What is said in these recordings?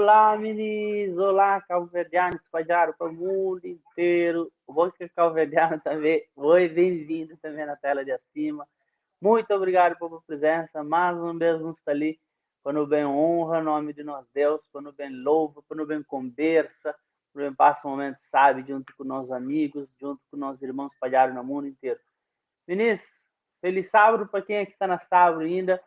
Olá, meninos! Olá, cabo-verdianos espalhados para o mundo inteiro. O bom que é cabo-verdiano também. Oi, bem-vindo também na tela de acima. Muito obrigado pela sua presença. Mais uma vez nos está ali. Quando bem honra o nome de nosso Deus, quando bem louva, quando bem conversa, quando bem passa um momento sábio junto com nossos amigos, junto com nossos irmãos espalhados no mundo inteiro. Meninos, feliz sábado para quem é que está na sábado ainda.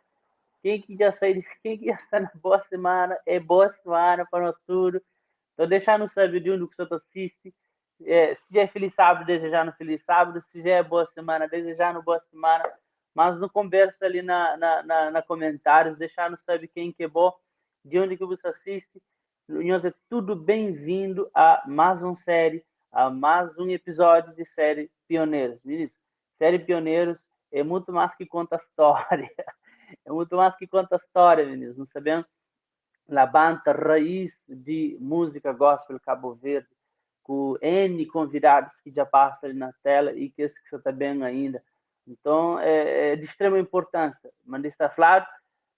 Quem que já saiu, quem que já está na boa semana, é boa semana para nós tudo. Então, deixando saber de onde que você assiste. É, se já é feliz sábado, desejando feliz sábado. Se já é boa semana, desejando boa semana. Mas não conversa ali na comentários, deixando saber quem que é bom, de onde que você assiste. Nós é tudo bem-vindo a mais uma série, a mais um episódio de série Pioneiros. Meninos, série Pioneiros é muito mais que conta história. É muito mais que conta história, meninos. Não sabemos? Labanta, raiz de música gospel Cabo Verde, com N convidados que já passam ali na tela e que esse que está bem ainda. Então, é de extrema importância. Mas está claro,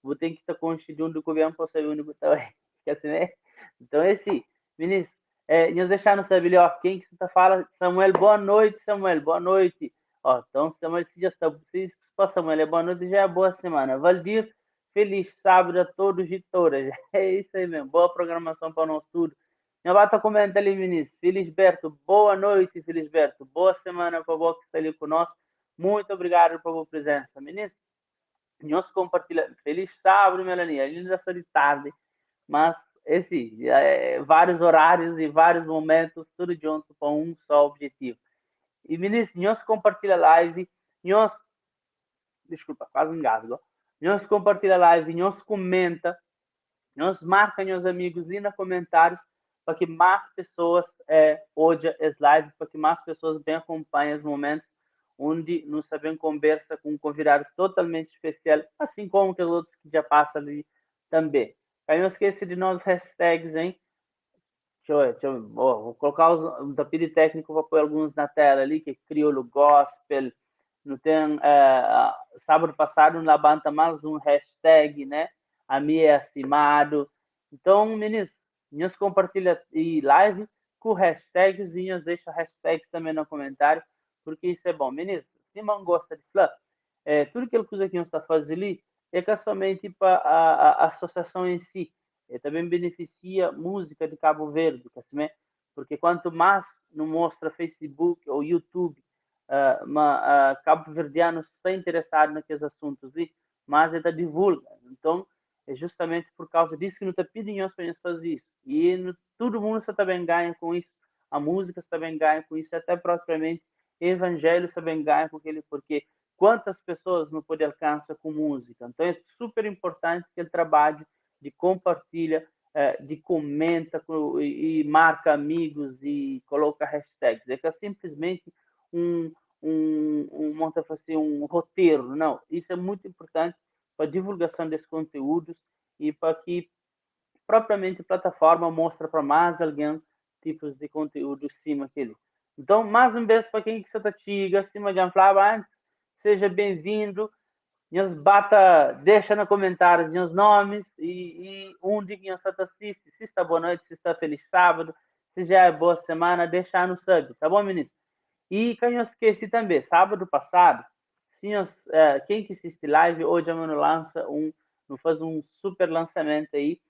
vou ter que estar consciente de onde o governo possa saber onde está aí. Assim, né? Então, esse, meninos, nós deixando saber, ó, quem que você está falando? Samuel, boa noite, Samuel, boa noite. Ó, então, Samuel, se já está, se Samuel, é boa noite, já é boa semana. Valdir, feliz sábado a todos e todas. É isso aí mesmo, boa programação para nós tudo. Minha bata comenta ali, ministro. Felisberto, boa noite, Felisberto. Boa semana para você que está ali conosco. Muito obrigado pela sua presença, ministro. Nós compartilha. Feliz sábado, Melanie. Ainda está de tarde, mas esse, vários horários e vários momentos, tudo junto para um só objetivo. E, ministro, nós compartilha live, nós, desculpa, quase engasgo. Nós compartilha live, nós comenta, nós marca meus amigos ali nos comentários para que mais pessoas olhem as lives, para que mais pessoas bem acompanhem os momentos onde nós também conversa com um convidado totalmente especial, assim como os outros que já passam ali também. Aí não esqueça de nós hashtags, hein? Deixa eu, ó, vou colocar um tapete técnico, vou pôr alguns na tela ali, que é Crioulo Gospel. Não tem, sábado passado, levanta mais um hashtag, né? A minha é acimado. Então, meninos, nos compartilha e live com hashtagzinhos, deixa hashtags também no comentário, porque isso é bom. Meninos, se não gosta de falar, tudo que ele coisa que está fazendo ali é que somente para a associação em si, também beneficia música de Cabo Verde, assim, porque quanto mais não mostra Facebook ou YouTube, cabo verdianos está interessado naqueles assuntos ali, mais ele divulga. Então, é justamente por causa disso que não está pedindo para gente fazer isso. E no, todo mundo está também ganha com isso, a música também ganha com isso, até propriamente evangelho também ganha com aquele, porque quantas pessoas não podem alcançar com música. Então, é super importante que ele trabalhe de compartilha, de comenta e marca amigos e coloca hashtags. É que é simplesmente um assim, um roteiro. Não, isso é muito importante para a divulgação desses conteúdos e para que propriamente a plataforma mostre para mais alguém tipos de conteúdo cima aquele. Então, mais uma vez, para quem está aqui, acima de falava antes, seja bem-vindo. Nós bata, deixa nos comentários meus nomes e onde que você assiste, se está boa noite, se está feliz sábado, se já é boa semana, deixa no sub, tá bom, ministro? E quem não esquece também, sábado passado, se nós, quem que assiste live, hoje a mano lança um, não faz um super lançamento aí,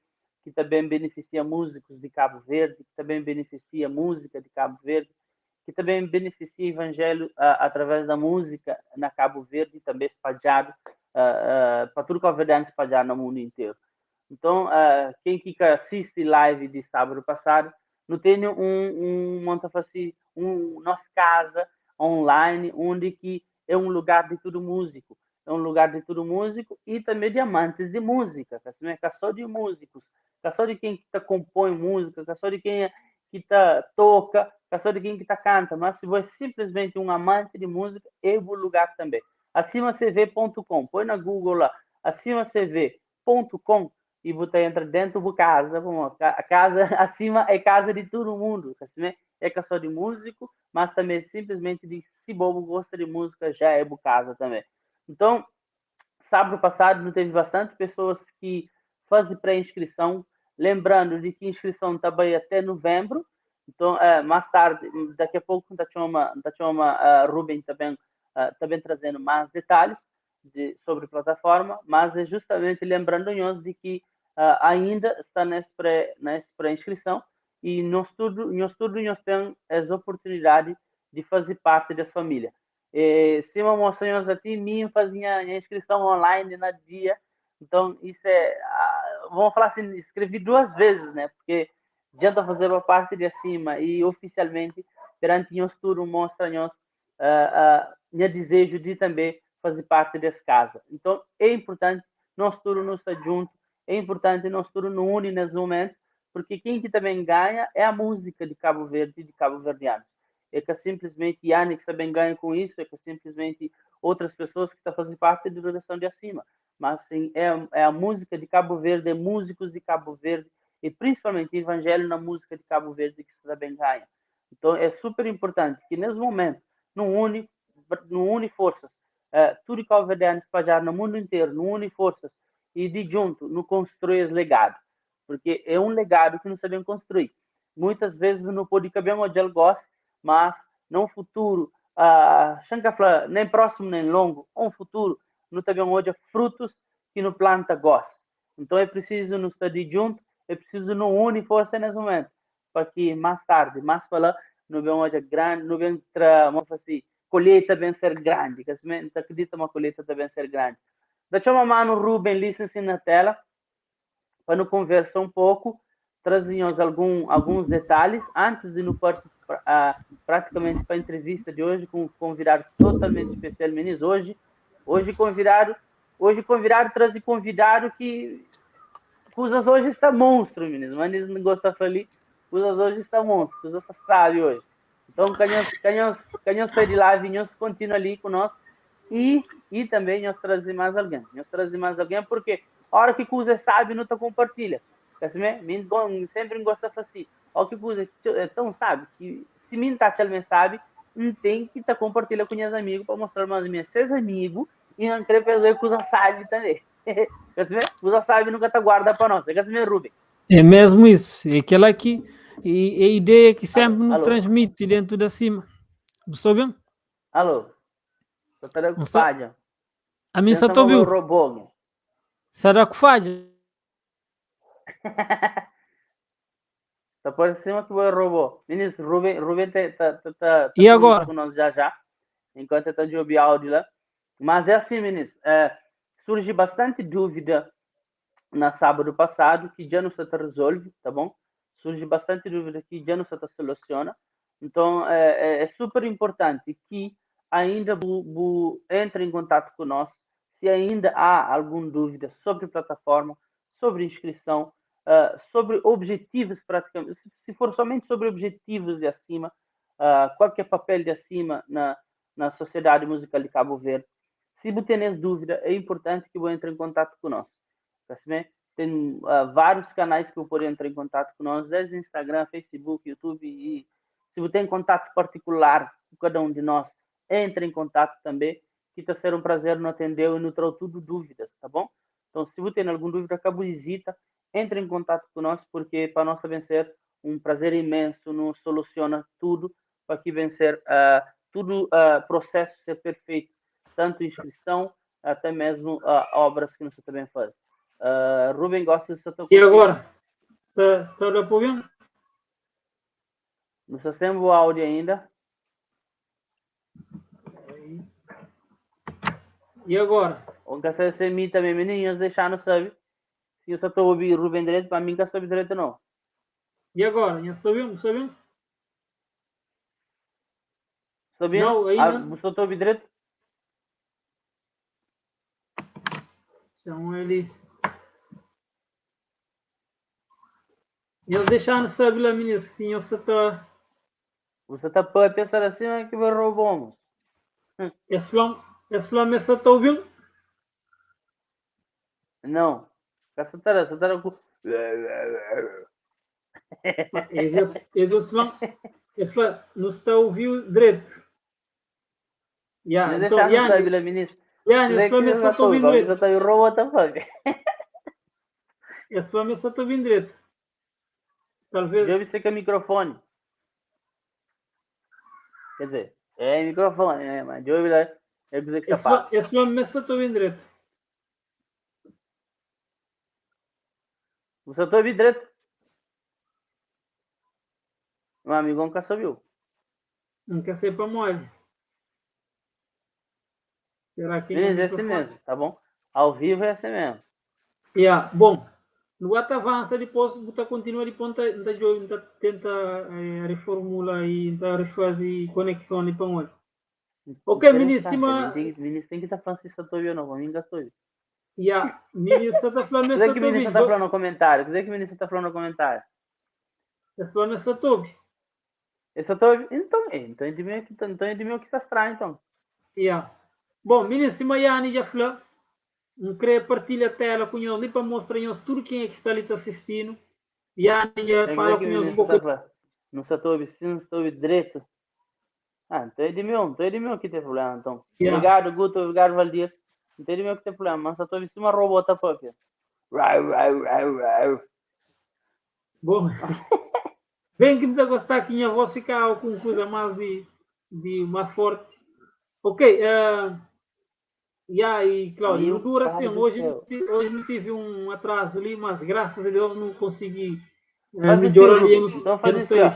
que também beneficia músicos de Cabo Verde, que também beneficia música de Cabo Verde, que também beneficia o evangelho através da música na Cabo Verde, também espalhado, para tudo cabo verdiano espalhado no mundo inteiro. Então, quem que assiste live de sábado passado, não tem um, assim, um nossa casa online, onde que é um lugar de tudo músico. É um lugar de tudo músico e também de amantes de música, que é só de músicos, que só de quem que tá compõe música, que só de quem que tá toca, que só de quem que tá canta, mas se você é simplesmente um amante de música, é o lugar também. acimacv.com, põe na Google lá, acimacv.com e você entra dentro da casa, a casa acima é casa de todo mundo, assim, é só de músico, mas também simplesmente de se bobo gosta de música, já é casa também. Então, sábado passado não teve bastante pessoas que fazem pré-inscrição. Lembrando de que inscrição tá vai até novembro. Então, mais tarde, daqui a pouco, tá chama Rubem também trazendo mais detalhes sobre plataforma, mas é justamente lembrando nós de que ainda está nessa pré-inscrição e nós temos essa oportunidade de fazer parte dessa família. E, se uma moça nós aqui, mim fazia a inscrição online na dia, então isso é, vamos falar assim, escrevi 2 vezes, né? Porque adianta fazer uma parte de acima e oficialmente perante nós tudo mostra nós meu desejo de também fazer parte dessa casa. Então é importante nós tudo nos estar junto, é importante nós tudo nos unir nesse momento, porque quem que também ganha é a música de Cabo Verde e de Cabo Verdeano. É que simplesmente Yannick também ganha com isso, é que simplesmente outras pessoas que estão fazendo parte da direção de acima. Mas sim, é a música de Cabo Verde, é músicos de Cabo Verde, e principalmente evangelho na música de Cabo Verde que também ganha. Então é super importante que nesse momento não une forças, tudo Cabo Verdeano espalhar no mundo inteiro, não une forças e de junto não construir esse legado, porque é um legado que não sabemos construir. Muitas vezes não pode caber um modelo gosto, mas no futuro, nem próximo nem longo, um futuro, não também hoje frutos que no planta gosta. Então é preciso nos estar de junto, é preciso nos unir força nesse momento, para que mais tarde, mais para lá, não venha hoje grande, não venha vamos fazer assim, colheita bem ser grande, que se acredita uma colheita também ser grande. Deixa uma mano Rubem licença na tela para nos conversar um pouco, trazemos alguns detalhes antes de nos partir praticamente para a entrevista de hoje com um convidado totalmente especial, meninos. Hoje convidado traz convidado que coisas hoje está monstro, meninos. Mas eles não gostam de falar, coisas hoje está monstro, coisas sabe hoje. Então, canhão sai de lá, vinhos continua ali conosco e também nós trazemos mais alguém. Nós trazemos mais alguém porque a hora que coisa sabe, não te compartilha. Mim sempre gosta de fazer. A hora que coisa é tão sabe que se mim tá também sabe, não tem que tá compartilha com meus amigos para mostrar mais meus seus amigos e não querer fazer coisa sabe também. Coisa sabe nunca tá guarda para nós. É Rubem. É mesmo isso. É aquela que e a ideia que sempre nos transmite dentro da cima. Estou bem? Alô? Estou com falha. A mim só estou robô. Será que falha? Está por cima que o robô. Ministro, Rubem tá e agora? Com nós já já. Enquanto está de ouvir áudio lá. Mas é assim, ministro. Surge bastante dúvida na sábado passado que já não se resolve, tá bom? Surge bastante dúvida que já não se soluciona. Então, é super importante que ainda bu entre em contato conosco se ainda há alguma dúvida sobre plataforma, sobre inscrição, sobre objetivos praticamente, se for somente sobre objetivos de acima, qual que é o papel de acima na Sociedade Musical de Cabo Verde. Se você tem dúvida, é importante que você entre em contato conosco. Tá bem? Tem vários canais que você pode entrar em contato conosco, desde Instagram, Facebook, YouTube, e se você tem contato particular com cada um de nós, entre em contato também, que está sendo um prazer nos atender e nos trazer tudo dúvidas, tá bom? Então, se você tem alguma dúvida, acabou visita, entre em contato conosco, porque para nós também ser um prazer imenso, nos soluciona tudo, para que vencer tudo, processo ser perfeito, tanto inscrição, até mesmo obras que nós também fazemos. Rubem gosta de seu E agora? Está tá ouvindo? Não está sendo o áudio ainda. E agora? O que você me também, menininhos, deixar não sabe. Se eu só estou ouvindo Rubem direito, para mim que sabe direito não. E agora? Não sabe? Não sabe? Sabe? Não, ainda. Você está ouvindo direito? Então ele... Eles deixaram saber lá, menino, sim, você está... Você está pensando assim, é que roubamos. Esse flame só está ouvindo? Não. Você está com... Esse flame não está ouvindo direito. Yeah, então, saber, ministro. Esse flame só está ouvindo direito. Você está ouvindo robô, tá Esse flame só está ouvindo direito. Talvez. Deve ser que é microfone. Quer dizer, é microfone, né? Mas deve lá, é o que está fazendo. Esse nome mesmo estou bem direito. Você está ouvindo direito? Meu amigo nunca subiu. Não quer ser para mole. Será que Beleza, é assim mesmo, tá bom? Ao vivo é assim mesmo. Yeah. Bom, no ato avança, depois você continua de ponta, então tenta reformular e então refazer conexão ali para onde. Ok, ministro, cima... Ministro tem que estar falando se está ouvindo ou não, vamos engatar. Yeah. Ministro está falando, O que é que o ministro está falando no comentário? O que é que o ministro está falando no comentário? Está falando essa tobe. Essa tobe? Então, então é de mim, então é de mim que está estranho, então. Yeah. Bom, ministro, Maiane já falou. Não queria partilhar a tela com ele ali para mostrar a tudo quem é que está ali assistindo. E a já fala com ele um pouco. Não está ouvindo, não está ouvindo direito. Ah, então é de meu, então é de meu que tem problema, então. Yeah. Obrigado, Guto, obrigado, Valdir. Não tem de meu que tem problema, mas só estou vestindo uma robota própria. Rau, rau, rau, rau. Bom, bem que me está gostar que minha voz fica com coisa mais de mais forte. Ok, yeah, e Cláudio, não dura assim, hoje não tive um atraso ali, mas graças a Deus não consegui melhorar ali. Então faz assim, ó.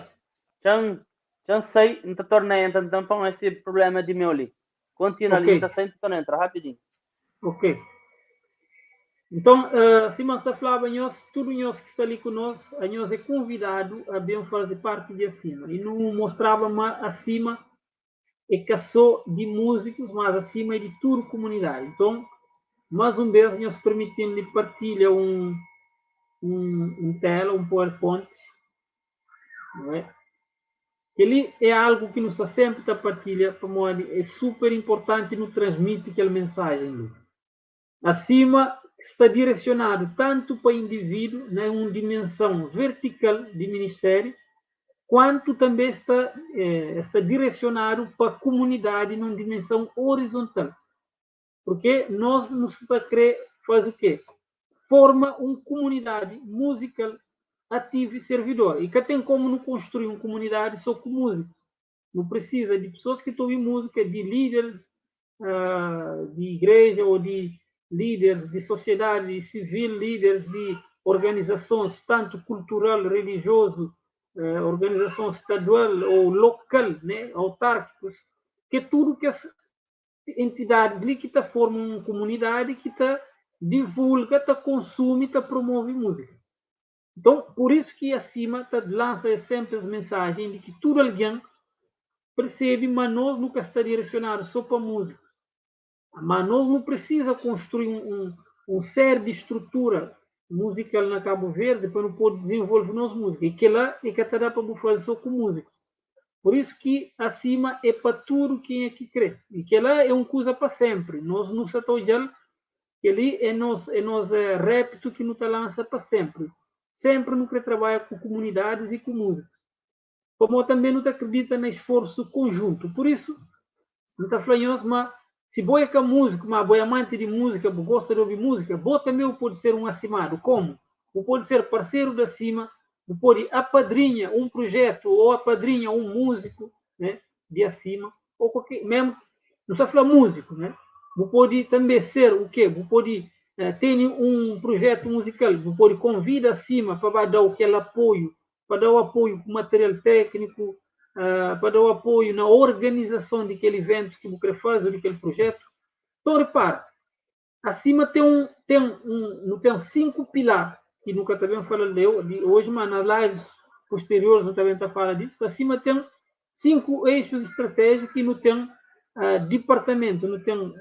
Já sei, não te tornei, então põe esse problema de meu ali. Continua ali, não sai, então entra rapidinho. Ok. Então, se nós está falando, nós, tudo nós que está ali conosco, a nós é convidado a bem fazer parte de acima. E não mostrava mais acima é que só de músicos, mas acima é de toda a comunidade. Então, mais um vez, nós permitimos partilhar um tela, um PowerPoint, não é? Ele é algo que nos sempre está partilha, é super importante nos transmite aquela mensagem. Acima está direcionado tanto para o indivíduo, né, uma dimensão vertical de ministério, quanto também está direcionado para a comunidade numa dimensão horizontal. Porque nós nos está querer fazer o quê? Forma uma comunidade musical ativa e servidora. E que tem como não construir uma comunidade só com música. Não precisa de pessoas que ouvem música, de líderes de igreja ou de líderes de sociedade civil, líderes de organizações, tanto cultural, religioso, organização estadual ou local, né, autárquicos, que tudo que as entidades ali que tá formam uma comunidade que tá divulga, tá consome, tá promove música. Então, por isso que acima tá lança sempre as mensagens de que tudo alguém percebe, mas nós nunca está direcionado só para músicos. Mas nós não precisa construir um série de estrutura musical na Cabo Verde para não poder desenvolver nossa música. E que lá é que dá para fazer só com músicos. Por isso que acima é para tudo quem é que crê. E que lá é uma coisa para sempre. Nós não estamos olhando, que ali é nós é repto que nos lança para sempre. Sempre no que trabalha com comunidades e com músicos. Como também não acredita no esforço conjunto. Por isso, não está falando, mas se boi é que é músico, mas boi amante de música, gosta de ouvir música, boi também pode ser um acimado. Como? Ou pode ser parceiro da cima, ou pode apadrinha um projeto, ou apadrinha um músico, né, de acima, ou qualquer, mesmo, não só falar músico, né? Ou pode também ser o quê? Ou pode ter um projeto musical, ou pode convidar acima para dar aquele apoio, para dar o apoio com material técnico, para dar o apoio na organização daquele evento que você quer fazer, daquele projeto. Então, repara, acima tem 5 pilares, que nunca também falei de hoje, mas nas lives posteriores não também está falando disso. Acima tem 5 eixos estratégicos e não tem departamento, não tem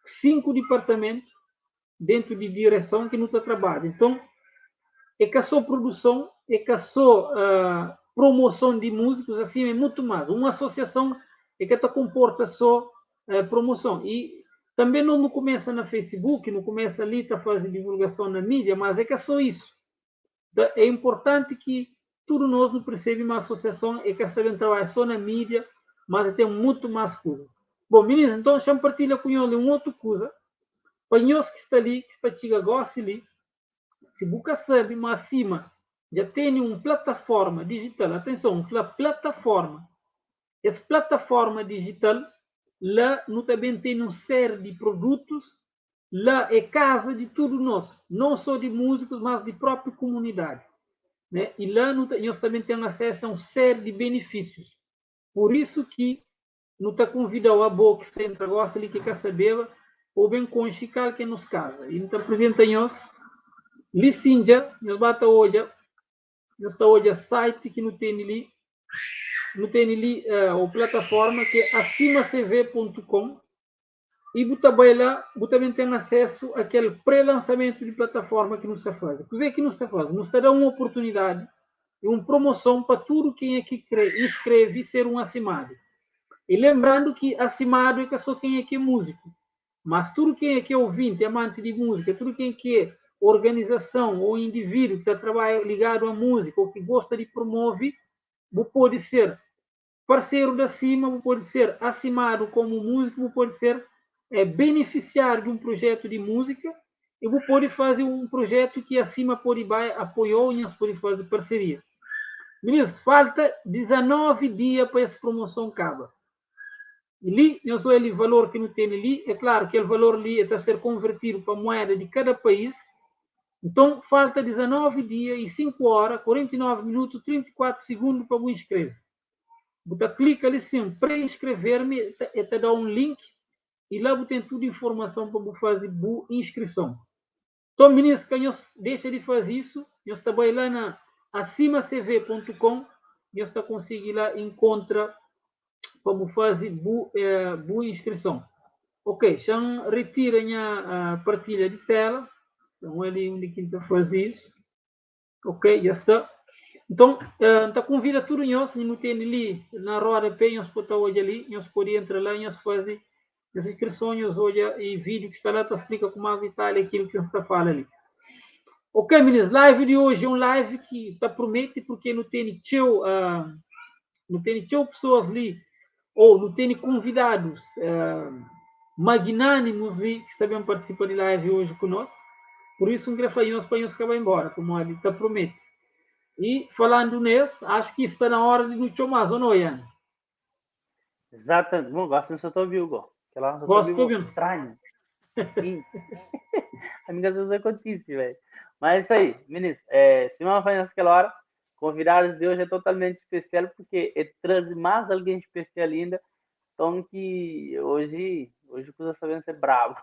5 departamentos dentro de direção que não está trabalhando. Então, é que a sua produção, é que a sua promoção de músicos, assim, é muito mais. Uma associação é que até comporta só promoção. E também não começa na Facebook, não começa ali a fazer divulgação na mídia, mas é que é só isso. É importante que tudo nós não percebemos uma associação é que esta também trabalha só na mídia, mas tem muito mais coisa. Bom, meninos, então deixa eu partilhar com ele um outro coisa. Para nós que está ali, que está chega gosta ali, se busca sabe, mas acima dja tene un plataforma dijital. Atenson, N fla plataforma. Es plataforma dijital la nu ta ben tene un série di produtus, la é kaza di tudu nos, non só di múzikus, mas di própi kumunidadi, né? I la nu ta, nhos ta ben ten asesu a un série di benefísius. Pur isu ki nu ta konvida-u abo ki sta entra gosi li ki ka sabeba, pa u ben konxe kal ki é nos kaza. I nu ta aprizenta nhos li sin dja, nhos ba ta odja, nhos ta odja site ki nu tene li, nu tene li o plataforma ki é acimacv.com i bu ta bai la, bu ta ben ten asesu a kel pré-lansamentu di plataforma ki nu sta faze. Kuzê ki nu sta faze? Nu sta da un oportunidadi i un promoson pa tudu kenha ki kre inskreve i ser un asimadu. I lenbrandu ki asimadu é ka so kenha ki é múziku, mas tudu kenha ki é ouvinti, amanti di múzika, tudu kenha ki é organizason ô indivídu ki ta trabadja ligadu a múzika ô ki gosta di promove, bu pode ser parseru di Asima, bu pode ser asimadu komu múziku, bu pode ser benefisiáriu di un prujetu di múzika i bu pode faze un prujetu ki Asima pode bai apoiou, nhos pode faze parseria. Minis, falta 19 dia pa es promoson kaba. I li, nhos oia li valor ki nu tene li, é klaru kel valor li e ta ser konvertidu pa mueda di kada país. Nton, falta 19 dia i 5 ora, 49 minutu, 34 sigundu pa bu inskreve. Bu ta klika li sin pré-inscrever-me, e ta dau un link i la bu ten tudu informason pa bu faze bu inskrison. Nton, minis, ka nhos dexa di faze isu, nhos ta bai la na acimacv.com, nhos ta konsigi la inkontra pa bu faze bu bu inskrison. Ok, xa-m retira nha partilha di tela, N ali undi ki N ta faze isu. Ok, dja sta. Nton, N ta konvida tudu nhos, nu tene li na roda pé, nhos pode ta odja li, nhos pode entra la, nhos faze nhos inskrison, nhos odja e vídiu ki sta la ta splika ku más ditalhi akilo ki N sta fala li. Ok, minis, live di oji é un live ki ta promete porque nu tene txeu, nu tene txeu pesoas li, ou nu tene konvidadus magnânimus li ki sta ben partisipa di live oji ku nos. Pur isu N kre fla nhos pa nhos ka bai embora, pamodi ta promete. I falandu nes, acho ki sta na hora di nu txoma-s, ou no, Ian? Exatamente. Bom, gosto de só te ouvir, Hugo. Aquela hora só te Gosto de ouvi ouvir. estranho. Sim. Amiga, às vezes acontece, velho. Mas é isso aí, meninos. É, se não faz naquela hora, convidados de hoje é totalmente especial porque é traz mais alguém especial ainda. Então que hoje, hoje coisa sabendo ser brabo.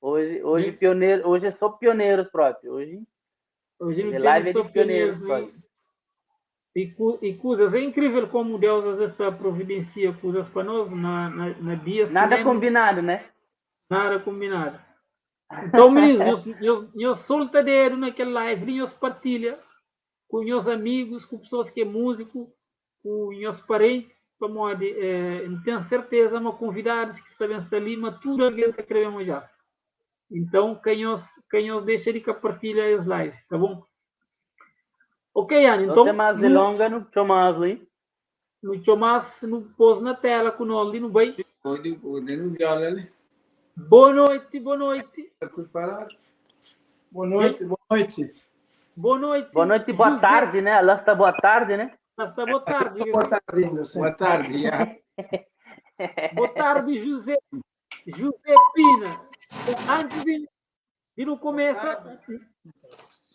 Hoje, hoje pioneiro, hoje é só pioneiros próprios. Hoje, Hoje não hoje tem live é só de pioneiros pioneiros próprios. e coisas. É incrível como Deus às vezes tá providencia coisas para nós na dias que Nada nem combinado, né? nada combinado. Então, meninos, nhos, nhos, nhos solta dedo naquele live, nhos partilha com nhos amigos, com pessoas que é músico, com nhos parentes, para modo, não tenho certeza, mas convidados que estão bem ali, mas tudo alguém está querendo já. Então, quem os deixa de que partilha as lives, tá bom? Ok, Ana, Então, então, sem mais no, delongas, no chamamos ali. no chamamos, no pôs na tela com nós ali no bem. Pode, Boa noite, boa noite. Está preparado? Boa noite, boa noite. Boa noite. Boa noite, boa José. tarde, né? Lá está boa tarde, né? Lá está boa tarde. Boa tarde ainda, sim. Boa tarde, já. Boa tarde, José. José Pina. Antes de não começar,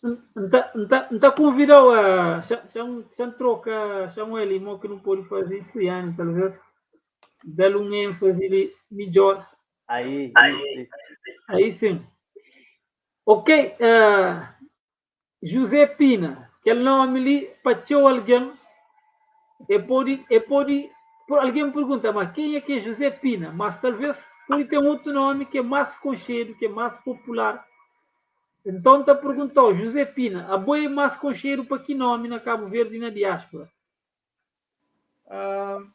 não convidou a cham troca, cham ele, mo que não pode fazer isso, Ian, talvez dar um ênfase ali melhor. Aí, isso, isso. Aí sim. Ok, José Pina, aquele nome ali, para alguém, e pode, alguém pergunta, mas quem é que é José Pina? Mas talvez pode ter um outro nome que é mais conhecido, que é mais popular. Então, te perguntou, José Pina, a boa é mais conhecido para que nome na Cabo Verde e na diáspora?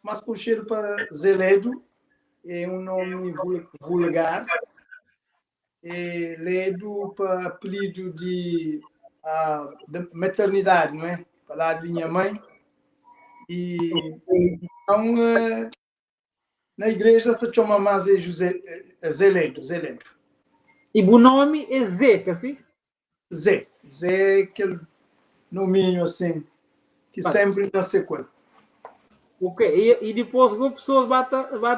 Mais conhecido para Zé Ledo, é um nome vulgar. É Ledo para apelido de maternidade, não é? Para lá de minha mãe. E então, na igreja se chama mais é José, é Zé Ledo, Zé Ledo. E o nome é Zé, assim? Zé, Zé, aquele nominho assim, que sempre nasce com ele. Ok, e depois as pessoas vão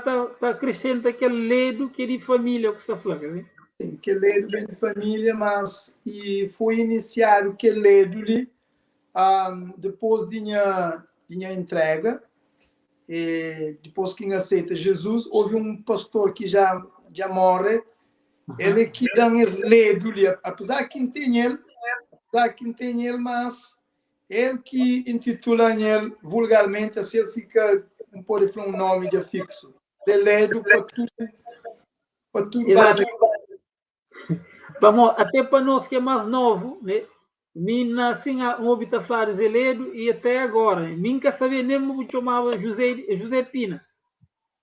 tá acrescenta aquele ledo que é de família que você fala, quer dizer? Sim, que ledo vem de família, mas e foi iniciado aquele ledo ali depois de minha entrega, e depois que aceita Jesus, houve um pastor que já morre, ele que dá esse ledo ali, apesar que não tem ele, apesar que não tem ele, mas ele que intitula ele vulgarmente, assim ele fica, não pode falar um nome de fixo. Zeledo para tudo, para tudo. Vamos, até para nós que é mais novo, né? Mim nasci um ouvi falar de Zeledo e até agora, mim nunca sabia nem como chamava José Pina.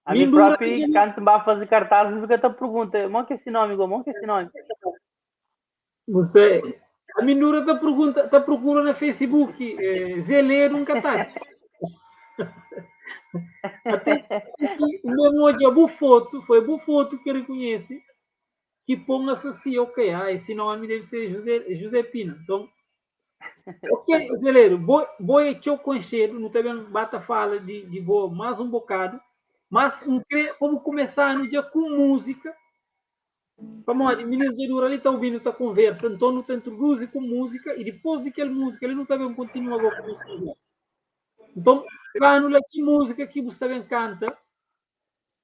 A mim próprio canto vai fazer cartaz e fica te pergunta, mão que esse nome, mão que esse nome. Você, a minura te pergunta, te procura na Facebook, Zeledo um catate. Até que o meu hoje é foto, foi boa foto que ele conhece, que põe associa, ok, esse nome deve ser José Pina. Então, ok, Zeledo, boa é teu conselho, não também bata fala de boa mais um bocado, mas não crê como começar no dia com música. Vamos, meninos de dura ali está ouvindo essa conversa, então não te introduz com música e depois daquela música ele não também continua com música. Então, lá que música que você também canta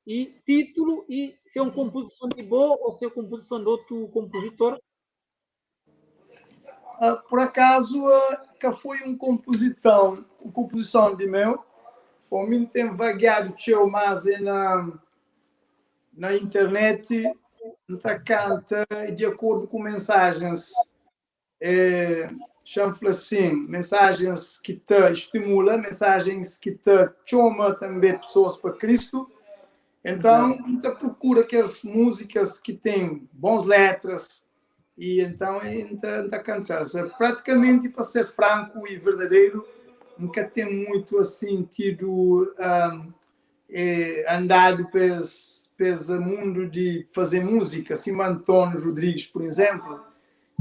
e título e se é uma composição de boa ou se é uma composição de outro compositor. Por acaso, que foi um composição, uma composição de meu, o mim tem vagueado teu mas na internet tá canta de acordo com mensagens, chama assim, mensagens que te estimula, mensagens que te chama também pessoas para Cristo. Então, te procura que as músicas que têm bons letras e então então canta. Praticamente, para ser franco e verdadeiro, nunca tem muito assim tido andado pelo mundo de fazer música, assim Antônio Rodrigues, por exemplo,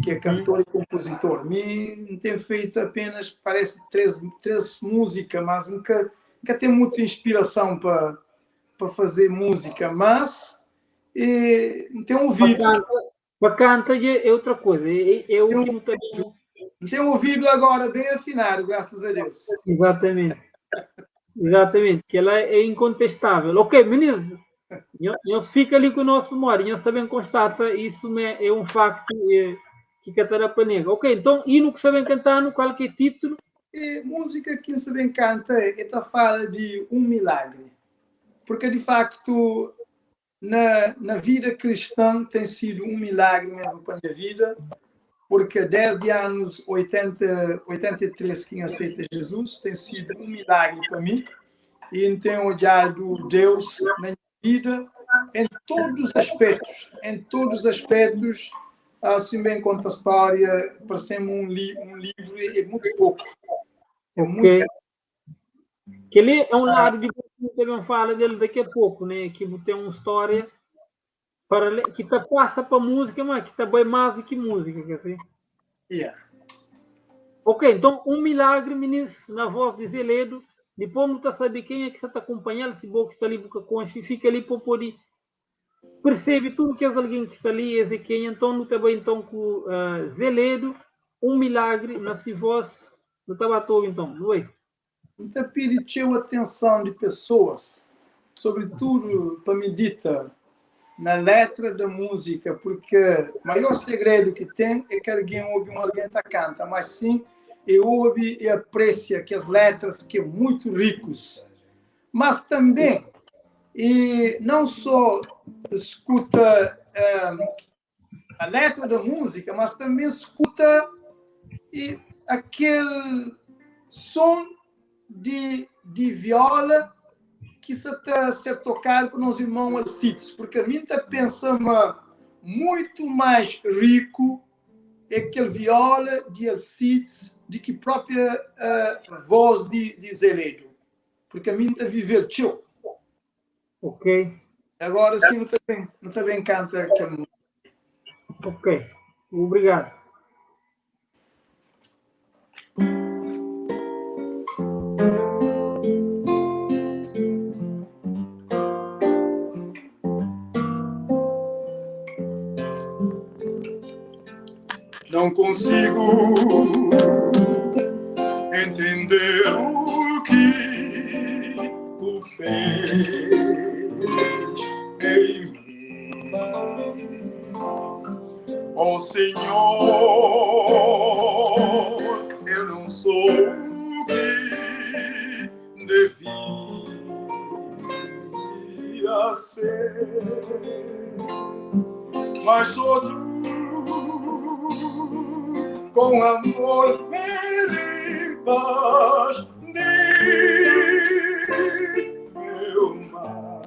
que é cantor e compositor. Me tem feito apenas, parece, três músicas, mas nunca tem muita inspiração para fazer música, mas tem ouvido. Para canta é outra coisa, é o que não tem. Tem ouvido agora bem afinado, graças a Deus. Exatamente. Exatamente, que ela é incontestável. Ok, meninos, nós fica ali com o nosso memória, nós também constata, isso é um facto que Catarina nega. Ok, então, e no que sabem cantar, qual que é o título? É, música que se bem canta é a fala de um milagre. Porque, de facto, na vida cristã tem sido um milagre mesmo para a minha vida, porque desde anos 83 que aceita Jesus, tem sido um milagre para mim, e tenho olhado Deus na minha vida em todos os aspectos, em todos os aspectos, assim bem conta a história, parece-me um livro, é muito pouco. É muito okay. Que ele é um lado de que também fala dele daqui a pouco, né? Que tem uma história para que tá passa para música, mas que tá bem mais do que música, quer dizer? Yeah. Ok, então um milagre, meninos, na voz de Zeledo. Depois não tá sabe quem é que você está acompanhando, se bom que está ali porque concha e fica ali para poder percebe tudo que é alguém que está ali, é quem, então não tá bem então com Zeledo, um milagre na sua voz, não tá batendo então, não é? Então pediu atenção de pessoas, sobretudo para meditar na letra da música, porque o maior segredo que tem é que alguém ouve um alguém tá canta, mas sim e ouve e aprecia que as letras que são muito ricos, mas também e não só escuta a letra da música, mas também escuta e aquele som de viola que se está a ser tocado por nossos irmãos Alcides, porque a mim está pensando muito mais rico é aquele viola de Alcides do que própria voz de Zeledo, porque a mim está a viver tio. Ok. Agora sim, não também canta aquela música. Ok, obrigado. Não consigo entender o que tu fez em mim. Oh Senhor, eu não sou o que devia ser, mas só tu com amor me limpas de meu mal.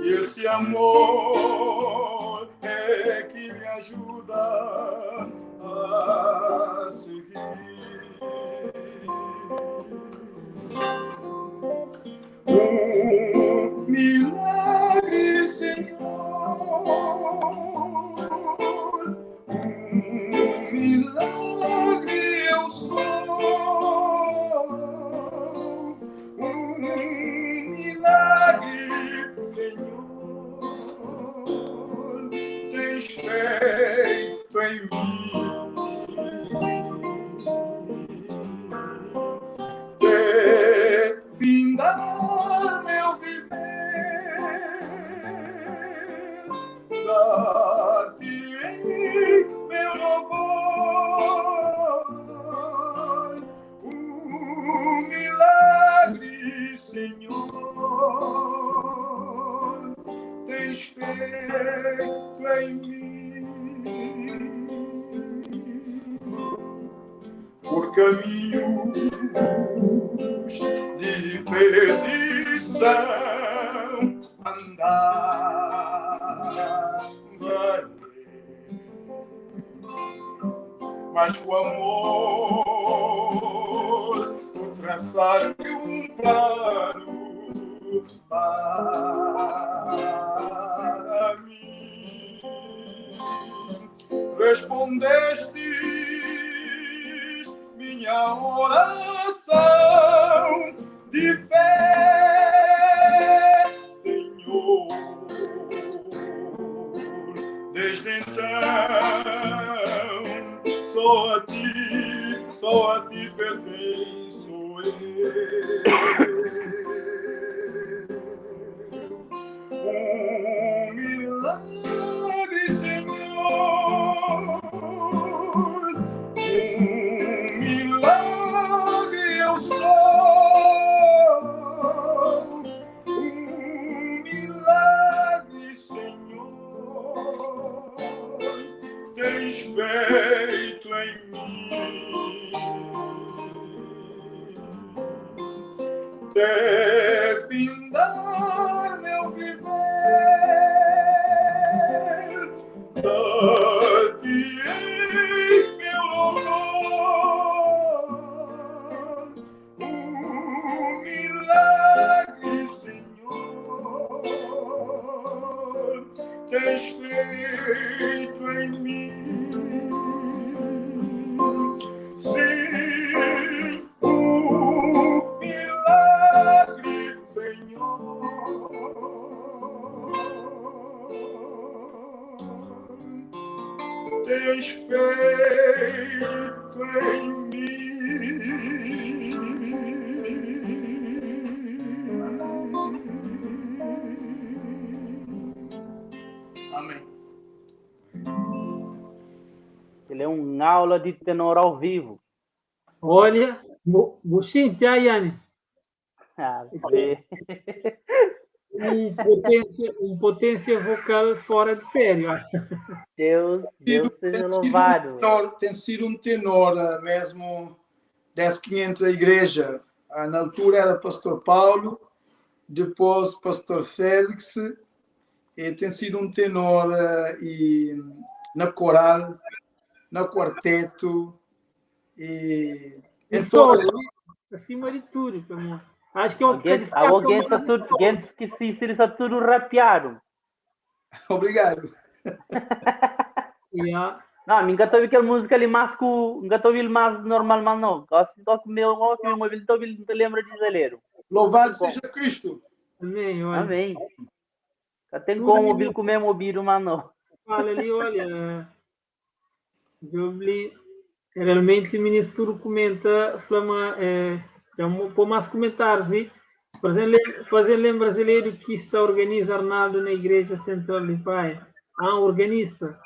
E esse amor é que me ajuda a seguir. Um milagre, Senhor, um milagre eu sou, um milagre, Senhor, tens feito em mim. De findar meu viver, dar-te-ei meu louvor, um milagre, Senhor, tens feito em mim. Por caminhos de perdição andava eu, mas com amor tu traçaste um plano para mim. Respondeste minha oração de fé, Senhor. Desde então, só a ti pertenço eu. Um milagre, Senhor, um milagre eu sou, um milagre, Senhor, tens feito em mim. Até findar meu viver, dar-te-ei meu louvor, um milagre, Senhor, tens feito em mim. Sim, um milagre, Senhor, tens feito em mim. Amém. Ele é uma aula de tenor ao vivo. Olha, você Yane. Ah, vê. Um potência vocal fora de série. Deus seja louvado. Tem sido um tenor mesmo desde que entra a igreja. Na altura era pastor Paulo, depois pastor Félix, e tem sido um tenor e na coral, na quarteto e em todas. Acima de tudo, meu amor. Acho que é o que Alguém está tudo, alguém que se está tudo rapeado. Obrigado. Yeah. Não, nunca tô ouvindo aquela música ali mais com, nunca tô ouvindo mais normal, mas não. Gosto de tocar meu, gosto de meu ouvido, tô ouvindo, não te lembra de Zeleiro. Louvado seja Cristo. Amém, olha. Amém. Já tem como ouvir com o mesmo ouvido, mas não. Fala ali, olha, Djobe realmente minis tudu kumenta fla ma eh, pô más kumentárius li. Fazen lembra Zeledo ki sta organiza Arnaldo na Igreja Central de Praia. Ah, organista.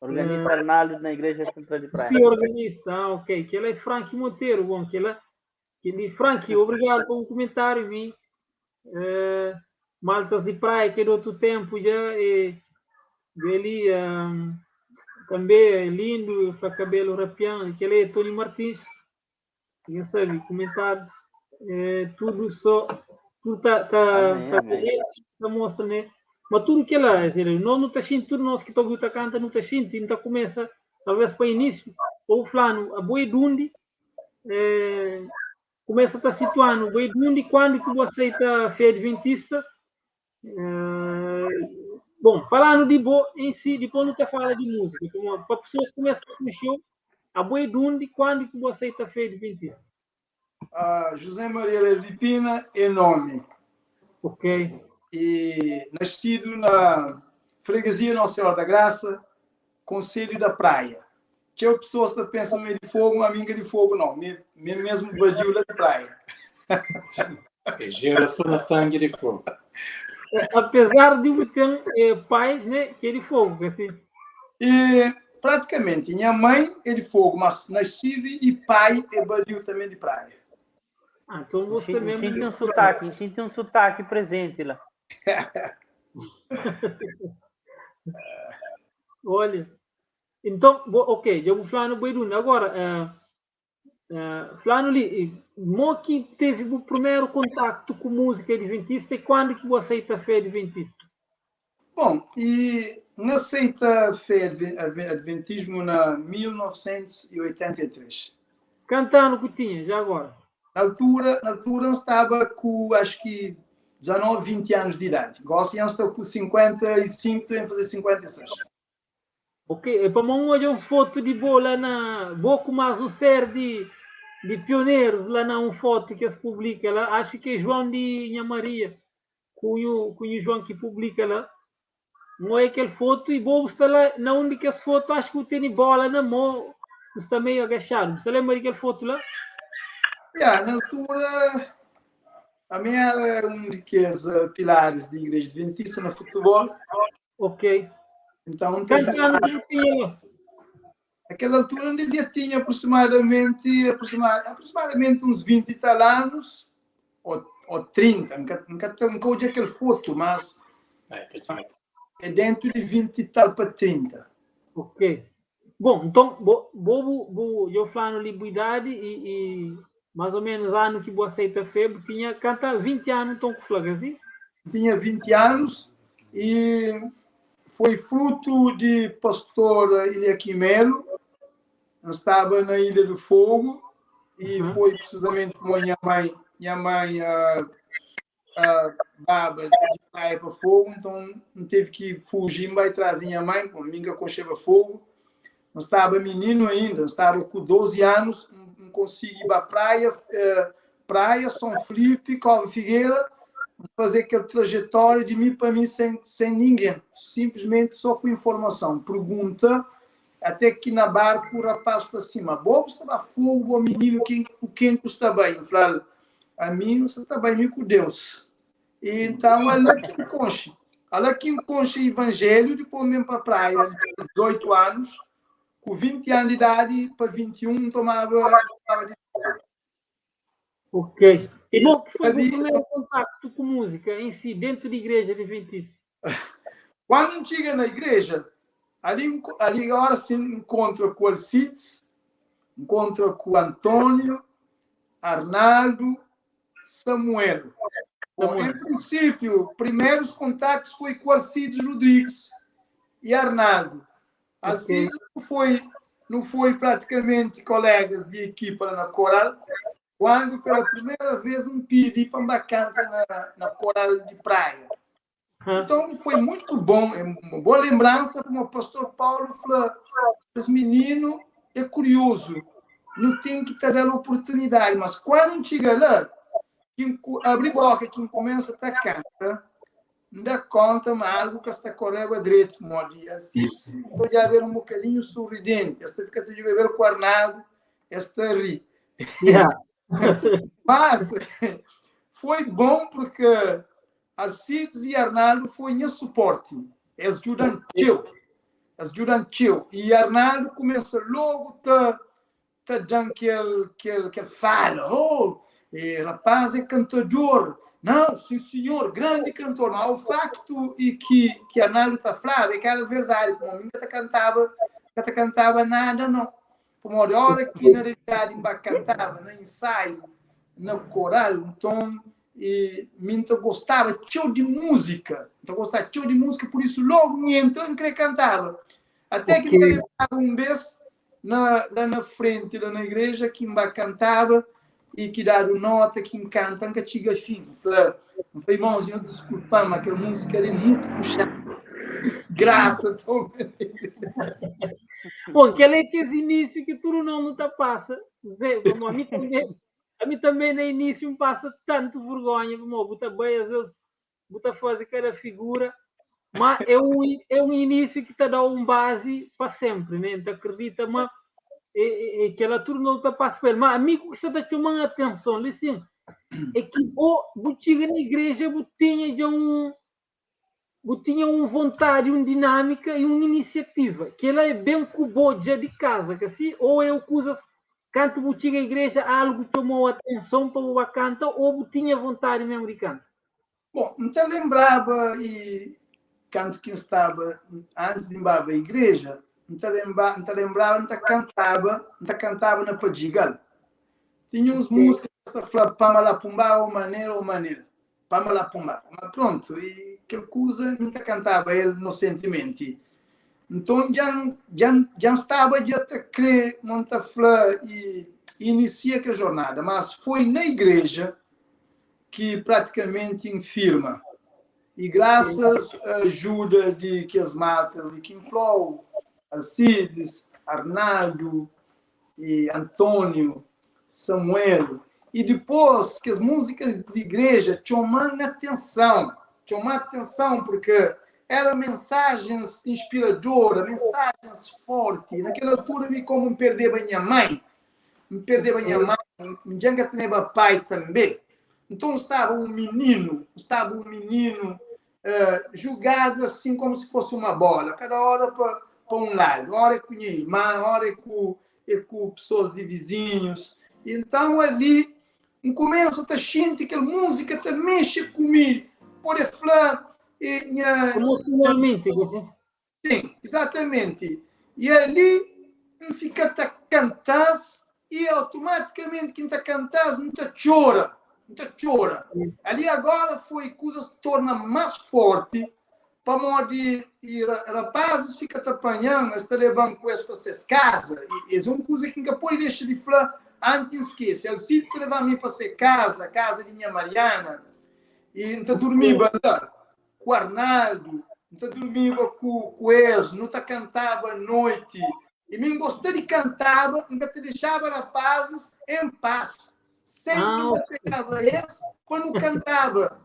Organista Arnaldo na Igreja Central de Praia. Sim, organista. Ah, ok. Kela é Frank Monteiro. Bom, kela, keli, Frank, obrigado pelo comentário, vi. Maltas de Praia, que é de outro tempo já, e dele também é lindo, para cabelo rapião, que ele é Tony Martins. Quem sabe, comentários, tudo só, tudo tá, tá, Amém, tá amém. beleza, tá mostra, né? Mas tudo que lá, quer dizer, nós não tá sentindo, tudo nós que estamos tá canta, não tá sentindo, então começa, talvez para início, ou flano, a boi dundi, começa a tá situando, boi dundi, quando que você aceita a fé adventista, bom, falando de bo em si, depois não te fala de música, então, para pessoas que começam a conhecer, a boi dundi, quando que você aceita a fé adventista? José Maria Ledo de Pina é nome. Ok. E nascido na freguesia Nossa Senhora da Graça, Concelho da Praia. Tinha pessoas que pensam meio de fogo, a minha de fogo não, me, me mesmo badio da praia. É geração na sangue de fogo. Apesar de eu ter pais, né, que é de fogo, assim. E praticamente, minha mãe é de fogo, mas nascido e pai é badio também de praia. Ah, então você Senti, mesmo senti um de sotaque, senti um sotaque presente lá. Olha, então, bo, ok, eu vou falar no Beiruna. Agora, falando ali, mo que teve o primeiro contacto com música adventista e quando que você aceita a fé adventista? Bom, e aceita a fé adventismo na 1983. Cantando que tinha, já agora? Na altura eu estava com, acho que, 19, 20 anos de idade. Agora eu estou com 55, estou a fazer 56. Ok, e para mim olha uma foto de boa lá na... Boa mais um ser de pioneiros lá na uma foto que se publica lá. Acho que é João de Inha Maria, com o João que publica lá. Não é aquele foto e boa está lá, na única foto, acho que tem bola na mão, está meio agachado. Você lembra daquela foto lá? Yeah, na altura, a minha era um daqueles pilares da Igreja Adventista no futebol. Ok. Então, Quantos anos você tinha lá? Naquela altura, eu devia tinha aproximadamente uns 20 e tal anos, ou 30, nunca, nunca olhei aquele foto, mas É, que tinha. é dentro de 20 e tal para 30. Ok. Bom, então, bo, bo, bo, eu falo liberdade e mais ou menos ano que você aceita a fé, tinha canta 20 anos, então, com Flávio, assim? Tinha 20 anos e foi fruto de pastor Eliaquim Melo, estava na Ilha do Fogo e foi precisamente com a minha mãe, minha mãe, baba de praia para fogo, então não teve que fugir, vai trazer minha mãe, com minha concheva fogo. Não estava menino ainda, estava com 12 anos, não consegui ir para a praia, São Felipe, Cova Figueira, fazer aquela trajetória de mim para mim sem ninguém, simplesmente só com informação. Pergunta, até que na barca o rapaz falou assim, mas bobo, estava fogo, o menino, quem custa bem? Eu falei, a mim você está bem com Deus. E, então, ela que enconcha. Ela que enconcha o evangelho, depois mesmo para a praia, 18 anos, com 20 anos de idade, para 21, tomava de... Ok. E bom, que foi o Ali- primeiro contacto com música em si, dentro da igreja adventista? Quando chega na igreja, ali agora se encontra com o Alcides, encontra com o Antônio, Arnaldo, Samuel. Bom, em princípio, primeiros contactos foi com o Alcides Rodrigues e Arnaldo. Alcides não foi praticamente colegas de equipa na Coral, quando pela primeira vez um pedi para uma canta na Coral de Praia. Então foi muito bom, é uma boa lembrança, como o pastor Paulo falou, esse menino é curioso, não tem que ter a oportunidade, mas quando chega lá, quem abre boca, quem começa a cantar, N da konta ma algu ka sta koreba dretu, modi Alcides N ta odjaba el un bokadinhu surridenti, es ta fika ta djubeba el ku Arnaldu, es ta ri. Yeah. Mas foi bom porque Alcides e Arnaldo foi nha suporti. Es djuda-m txeu. Es djuda-m txeu. E Arnaldo kumesa logo ta ta da-m kel kel kel fala, oh, e rapaz é cantador. Não, sim senhor, grande cantor. Mas o facto e que que Arnaldo ta flaba é que era verdade, pamodi mi ka ta cantaba, ka ta cantaba nada não. Pamodi ora ki na realidadi N ba kantaba na insaiu, na koral, nton e mi N ta gostaba txeu di múzika, N ta gostaba txeu di múzika, pur isu logu N entra N kre kantaba. Até ki N ta lenbraba un bês na la na frenti la na igreja ki N ba kantaba e ki dadu nota ki N kanta N ka txiga fin. N fla, N fla irmons, nhos diskulpa-m, ma kel múzika li é mutu puxadu. Grasa toma. Bom, kel é kes inísiu ki tudu nos nu ta pasa. Zé, pamodi ami tanbe, ami tanbe na inísiu N pasa tantu vergonha, pamodi bu ta bai às vezes bu ta faze kada figura, ma é un é un inísiu ki ta da-u un bazi pa senpri, né? N ta akredita ma é é kela tudu nos ta pasa pa el. Ma ami ku ki sta ta txoma-m atenson li sin, é ki bo bu txiga na igreja bu tinha dja un bu tinha un vontadi, un dinâmika i un inisiativa. Kela é ben ku bo dja di kaza, ka si? Ô é kuzas kantu bu txiga igreja algu txomau atenson pa bu ba kanta ô bu tinha vontadi mesmu di kanta? Bon, N ta lenbraba i kantu ki N staba antis di N baba igreja, N ta lenba, N ta lenbraba N ta kantaba, N ta kantaba na Padjigal. Tinha uns músika ki ta fla Pamalapumbá ô manel ô manel, Pamalapumbá. Ma prontu, i kel kuza mi ta kantaba el inosentimenti. Nton dja N dja N dja N staba dja ta kre, mo N ta fla, i inisia kel jornada. Mas foi na igreja ki pratikamenti N firma. I grasas a ajuda di kes malta li ki N fla-u, Alcides, Arnaldo i António, Samuel, i dipôs kes múzikas di igreja txoma-m atenson, txoma atenson porque era mensajens inspiradora, mensajens forti. Na kel altura mi komu N perdeba nha mãe, N perdeba nha mãe, N dja N ka teneba pai tanbe. Nton N staba un mininu, N staba un mininu jugadu asin komu si fosi uma bola, kada ora pa pa un ladu, ora é ku nha irma, ora é ku é ku pesoas di vizinhus. Então ali N kumesa ta xinti kel múzika ta mexe ku mi, pode fla e nha Emocionalmente, quer Sim, exatamente. E ali N fika ta kanta-s e automaticamente ki N ta kanta-s N ta txora, N ta txora. Ali agora foi kuzas torna más forti pamodi e rapazes fika ta panha-m, es ta leba-m ku es pa ses kaza. E es é un kuza ki N ka pode dexa di fla anti N skese. Alcides ta leba-m mi pa se kaza, kaza di nha Mariana, e N ta durmiba la. ku Arnaldo, N ta durmiba ku ku es, nu ta kantaba noiti. I mi N gosta di kantaba, N ka ta dexaba rapazis en pas. Sempri N ta pegaba es pa nu kantaba.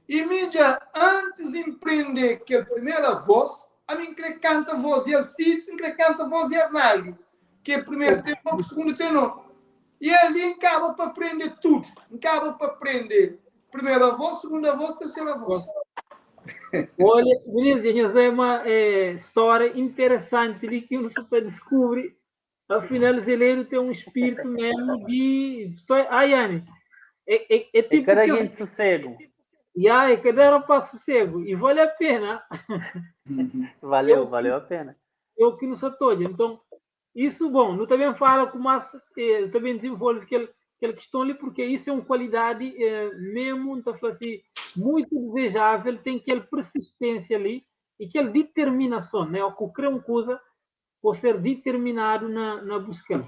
I mi dja antis di N prende kel primera vos, ami N kre kanta vos di Alcides, N kre kanta vos di Arnaldo, ki é primeru tenor ku sugundu tenor. I ali N kaba pa prende tudu. N kaba pa prende Primeira voz, segunda voz, terceira voz. Olha, Vinícius, nhos é uma é, história interessante ali que você está descobre. Afinal, Zeleiro tem um espírito mesmo de. Ai, Yane, é, é, é tipo. É cada que... sossego. Yeah, é cada rapaz sossego. E vale a pena. Valeu, eu, valeu a pena. Eu que não sou todo. Então, Isso, bom, nu ta ben fala ku más, eh, ta ben dizenvolve kel, kel kiston li, porque isso é un kualidadi eh, mesmu, N ta fla si, muitu dizejável, ten kel persisténsia li i kel diterminason, né, ó ku kre un kuza, bo ser diterminadu na, na buska-l.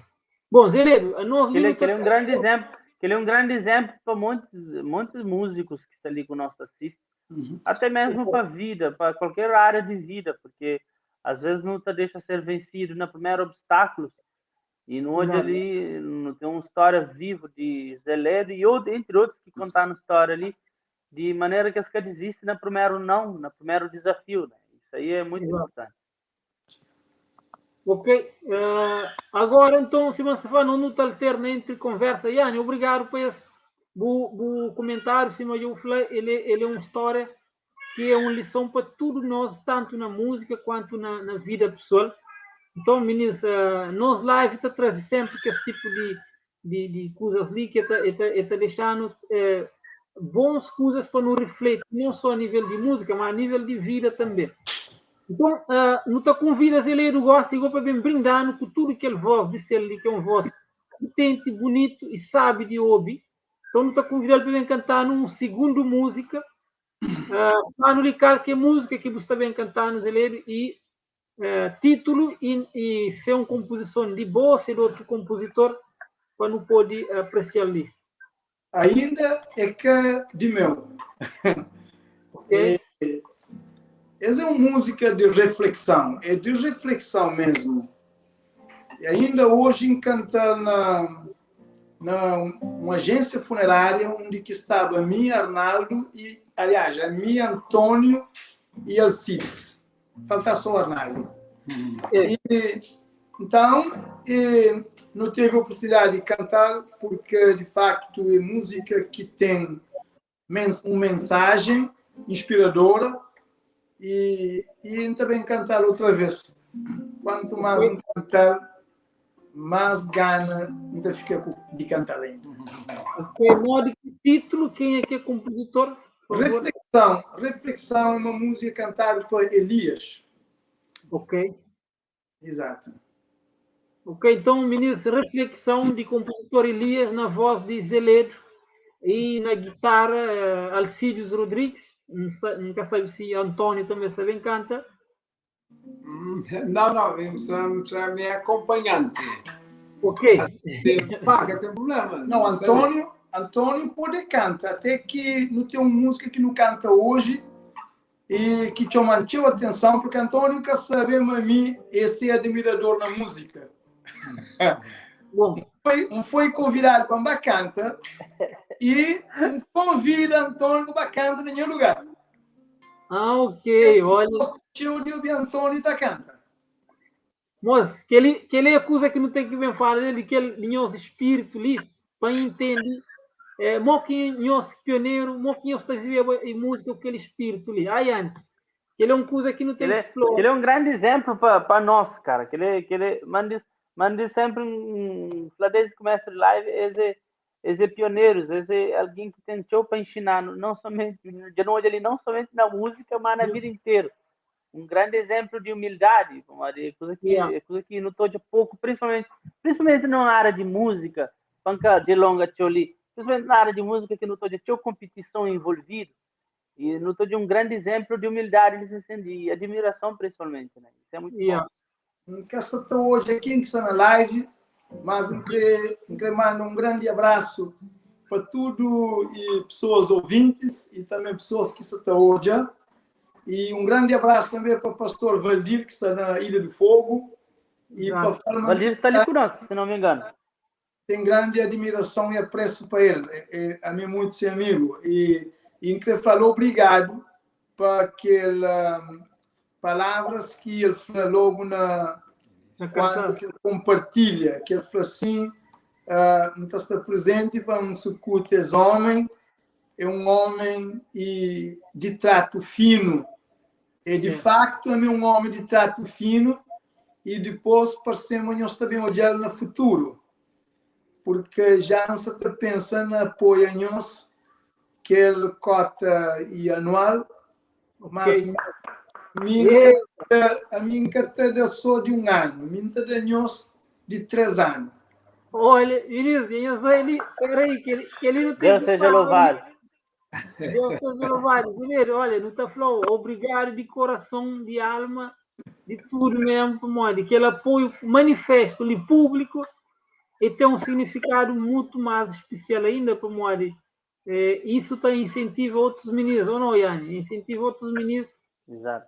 Bom, Zé Ledo, anos li Kel, nu ta kel é un grandi izénplu, kel é un grandi izénplu pa montis, montis múzikus ki sta li ku nos ta sisti, até mesmu pa vida, pa kualker área di vida, porque às vezes nu ta dexa ser vencido na primeiro obstáculo e nu odja ali, nu tem uma história viva de Zé Ledo e outro, entre outros que contaram história ali. De manera que es ka desisti na primeru não, na primeru desafiu, né? Isso aí é muito importante. Ok. Uh, agora então, se você fala, não tá alterna entre conversa. Yani, obrigado por esse bu, bu comentário, Sima eu falei, ele, ele é uma história que é uma lição para todos nós, tanto na música quanto na, na vida pessoal. Então, meninos, uh, nós live está trazendo sempre que esse tipo de, de, de coisas ali que está tá, tá deixando eh, bons coisas para nos refletir, não só a nível de música, mas a nível de vida também. Então, uh, não te convidas ele do gosto igual para bem brindando com tudo que ele voz disse ali, que é um voz potente, bonito e sabe de ouvir. Então, não te convidando para bem cantar num segundo música. Uh, de que é música que você está bem cantando, ele e uh, título e, e ser uma composição de boa, ser outro compositor, para não poder apreciar ali. Ainda é que de meu. Ok? É, essa é uma música de reflexão, é de reflexão mesmo. E ainda hoje encanta na, na uma agência funerária onde que estava a mim, Arnaldo, e, aliás, a mim, Antônio e Alcides. Falta só o Arnaldo. É. E, então, e, não teve a oportunidade de cantar porque, de facto, é música que tem uma mensagem inspiradora e, e também cantar outra vez. Quanto mais cantar, mais gana ainda fica de cantar ainda. Ok, modo que título, quem é que é compositor? Reflexão. Reflexão é uma música cantada por Elias. Ok. Exato. Ok, então, ministro, reflexão de compositor Elias na voz de Zeledo e na guitarra eh, Alcides Rodrigues. Nunca sabe se Antônio também sabe canta. Não, não, eu sou, sou meu acompanhante. Ok. Paga, tem problema. Não, Antônio, Antônio pode cantar, até que não tem uma música que não canta hoje e que te mantiu a atenção, porque Antônio quer saber, a mim, esse é admirador na música. Bom. Foi, um foi convidado para canta e um convida Antônio para canta em nenhum lugar. Ah, ok. Olha. Tio de Antônio da canta. Mas que ele, que ele acusa que não tem que bem falar dele, que ele tinha os espírito ali, para entender. É, mo que nós pioneiro, mo que nós está vivendo em música aquele espírito ali. Ai, Anne, que ele é um coisa que não tem ele, que explorar. Ele é um grande exemplo para nós, cara. Que ele, que ele manda, manda sempre um, desde que começa o live, esse, esse pioneiros, esse alguém que tentou para ensinar, não somente, de novo ali, não somente na música, mas na vida inteira. Um grande exemplo de humildade, coisa que, yeah. coisa que não estou de pouco, principalmente, principalmente na área de música, panca de longa ali, principalmente na área de música que não estou de tinha competição envolvida e não estou de um grande exemplo de humildade de admiração principalmente, né? Isso é muito yeah. bom. Que estou hoje aqui que está na live, mas eu queria mandar um grande abraço para tudo e pessoas ouvintes e também pessoas que estão hoje. E um grande abraço também para o pastor Valdir, que está na Ilha do Fogo. E para forma... Valdir está ali conosco, se não me engano. Tem grande admiração e apreço para ele. É, é, a mim, muito seu amigo. E, e que falou obrigado por aquelas palavras que ele falou logo na, quando que ele compartilha, que ele falou assim, uh, não está presente para um sucuto esse homem, é um homem e de trato fino. E de facto é um homem de trato fino e depois parecemos nós também olhar no futuro. Porque já não se está pensando em apoio a nós, que ele cota e anual, mas okay. a minha está só de um ano, a minha está de nós de 3 anos. Olha, Inês, ele, peraí, que ele, que ele não tem. Deus seja louvado. Deus seja louvado. Primeiro, olha, não está falando, obrigado de coração, de alma, de tudo mesmo, mano, aquele apoio manifesto ali público e tem um significado muito mais especial ainda para o é, isso tá incentiva outros meninos, ou não, Yane? Incentiva outros meninos. Exato.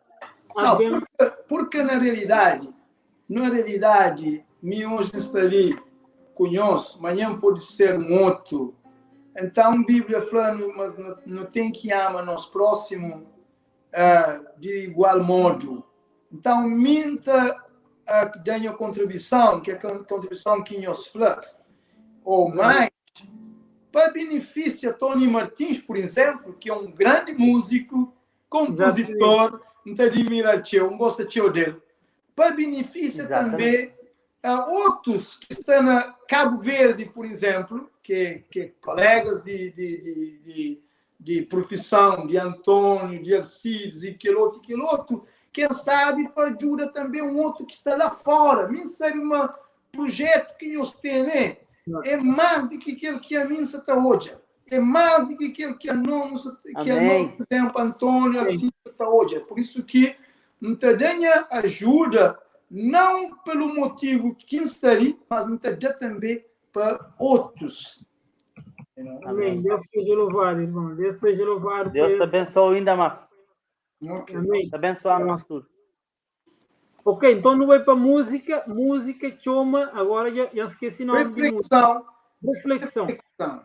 Não, porque, porque na realidade, na realidade, mim hoje está ali, conheço, amanhã pode ser um outro. Então, Bíblia fla-nu, mas nu ten ki ama nos próximo di igual modu. Então, mi N ta da nha kontribuison, ki é kontribuison ki nhos fla, ou mais, pa benefisia Tony Martins, por exemplo, ki é un grandi músiku, konpuzitor, N ta adimira-l txeu, N gosta txeu del. Pa benefisia tanbe otus ki sta na Kabu Verdi, por exemplo, ki é kolegas di profison di António, di Alcides e kel otu e kel otu, ken sabe pa djuda tanbe un otu ki sta la fora. Mi N sabe ma prujetu ki nhos tene é más di ki kel ki ami N sa ta odja, é más di ki kel ki anos, por exemplo, António, Alcides sa ta odja. Por isu ki N ta da nha ajuda, não pelo motivo ki N sta li, mas N ta da tanbe pa otus. Amém. Deus seja louvado, irmão. Deus seja louvado. Deus te abençoe ainda mais. Ok. Amém. Te abençoa nós tudo. Ok, então não vai para música. Música chama, agora já esqueci o nome. Reflexão. Reflexão. Reflexão.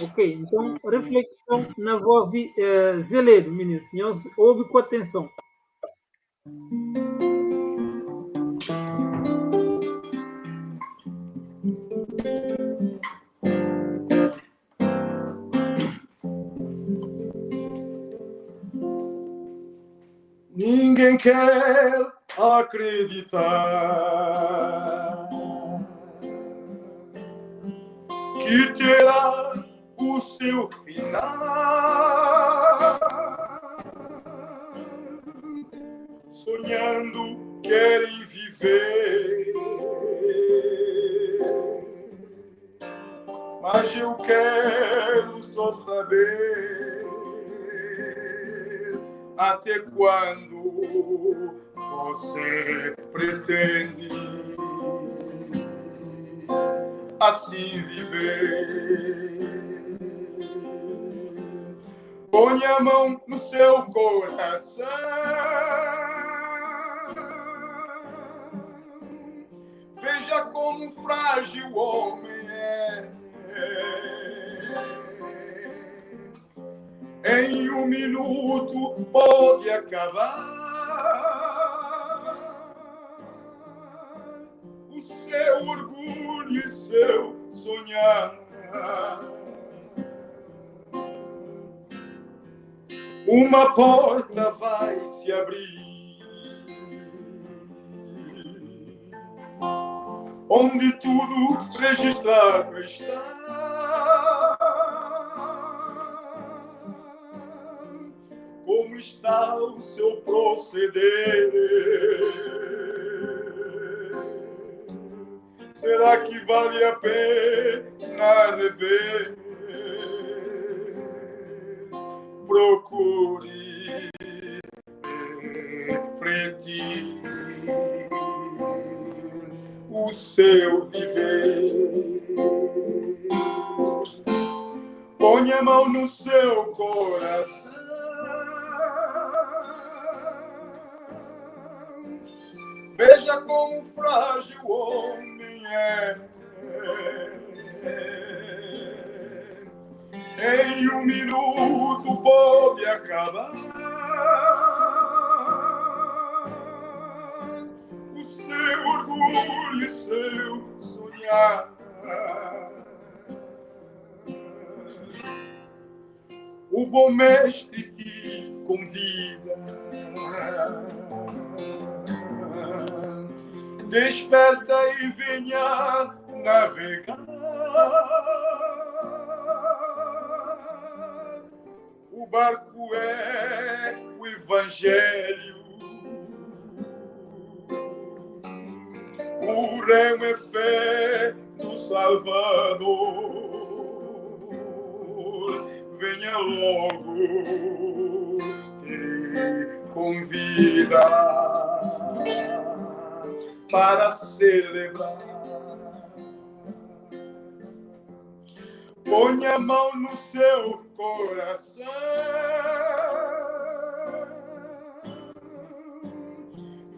Ok, então reflexão na voz de Zeledo, ministro. Nós ouve com atenção. Ninguém quer acreditar que terá o seu final. Sonhando querem viver, mas eu quero só saber até quando você pretende assim viver. Põe a mão no seu coração, veja como frágil o homem é. Em um minuto pode acabar o seu orgulho e seu sonhar. Uma porta vai se abrir, onde tudo registrado está. Como está o seu proceder? Será que vale a pena rever? Procure refletir o seu viver. Põe a mão no seu coração, veja como frágil o homem é. Em um minuto pode acabar o seu orgulho e seu sonhar. O bom mestre te convida, desperta e venha navegar. O barco é o evangelho, o remo é fé do Salvador. Venha logo, te convida para celebrar. Põe a mão no seu coração,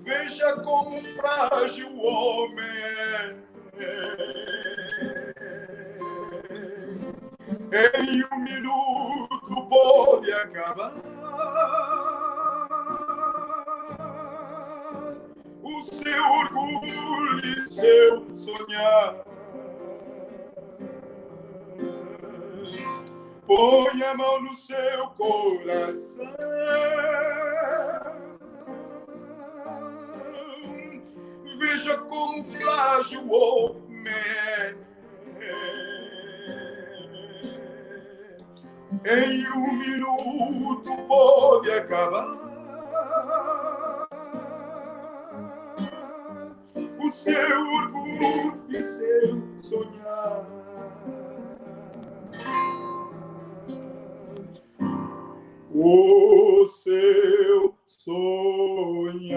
veja como frágil o homem é. Em um minuto pode acabar o seu orgulho e seu sonhar. Põe a mão no seu coração. Veja como frágil o homem é. Em um minuto pode acabar o seu orgulho e seu sonhar. O seu sonhar.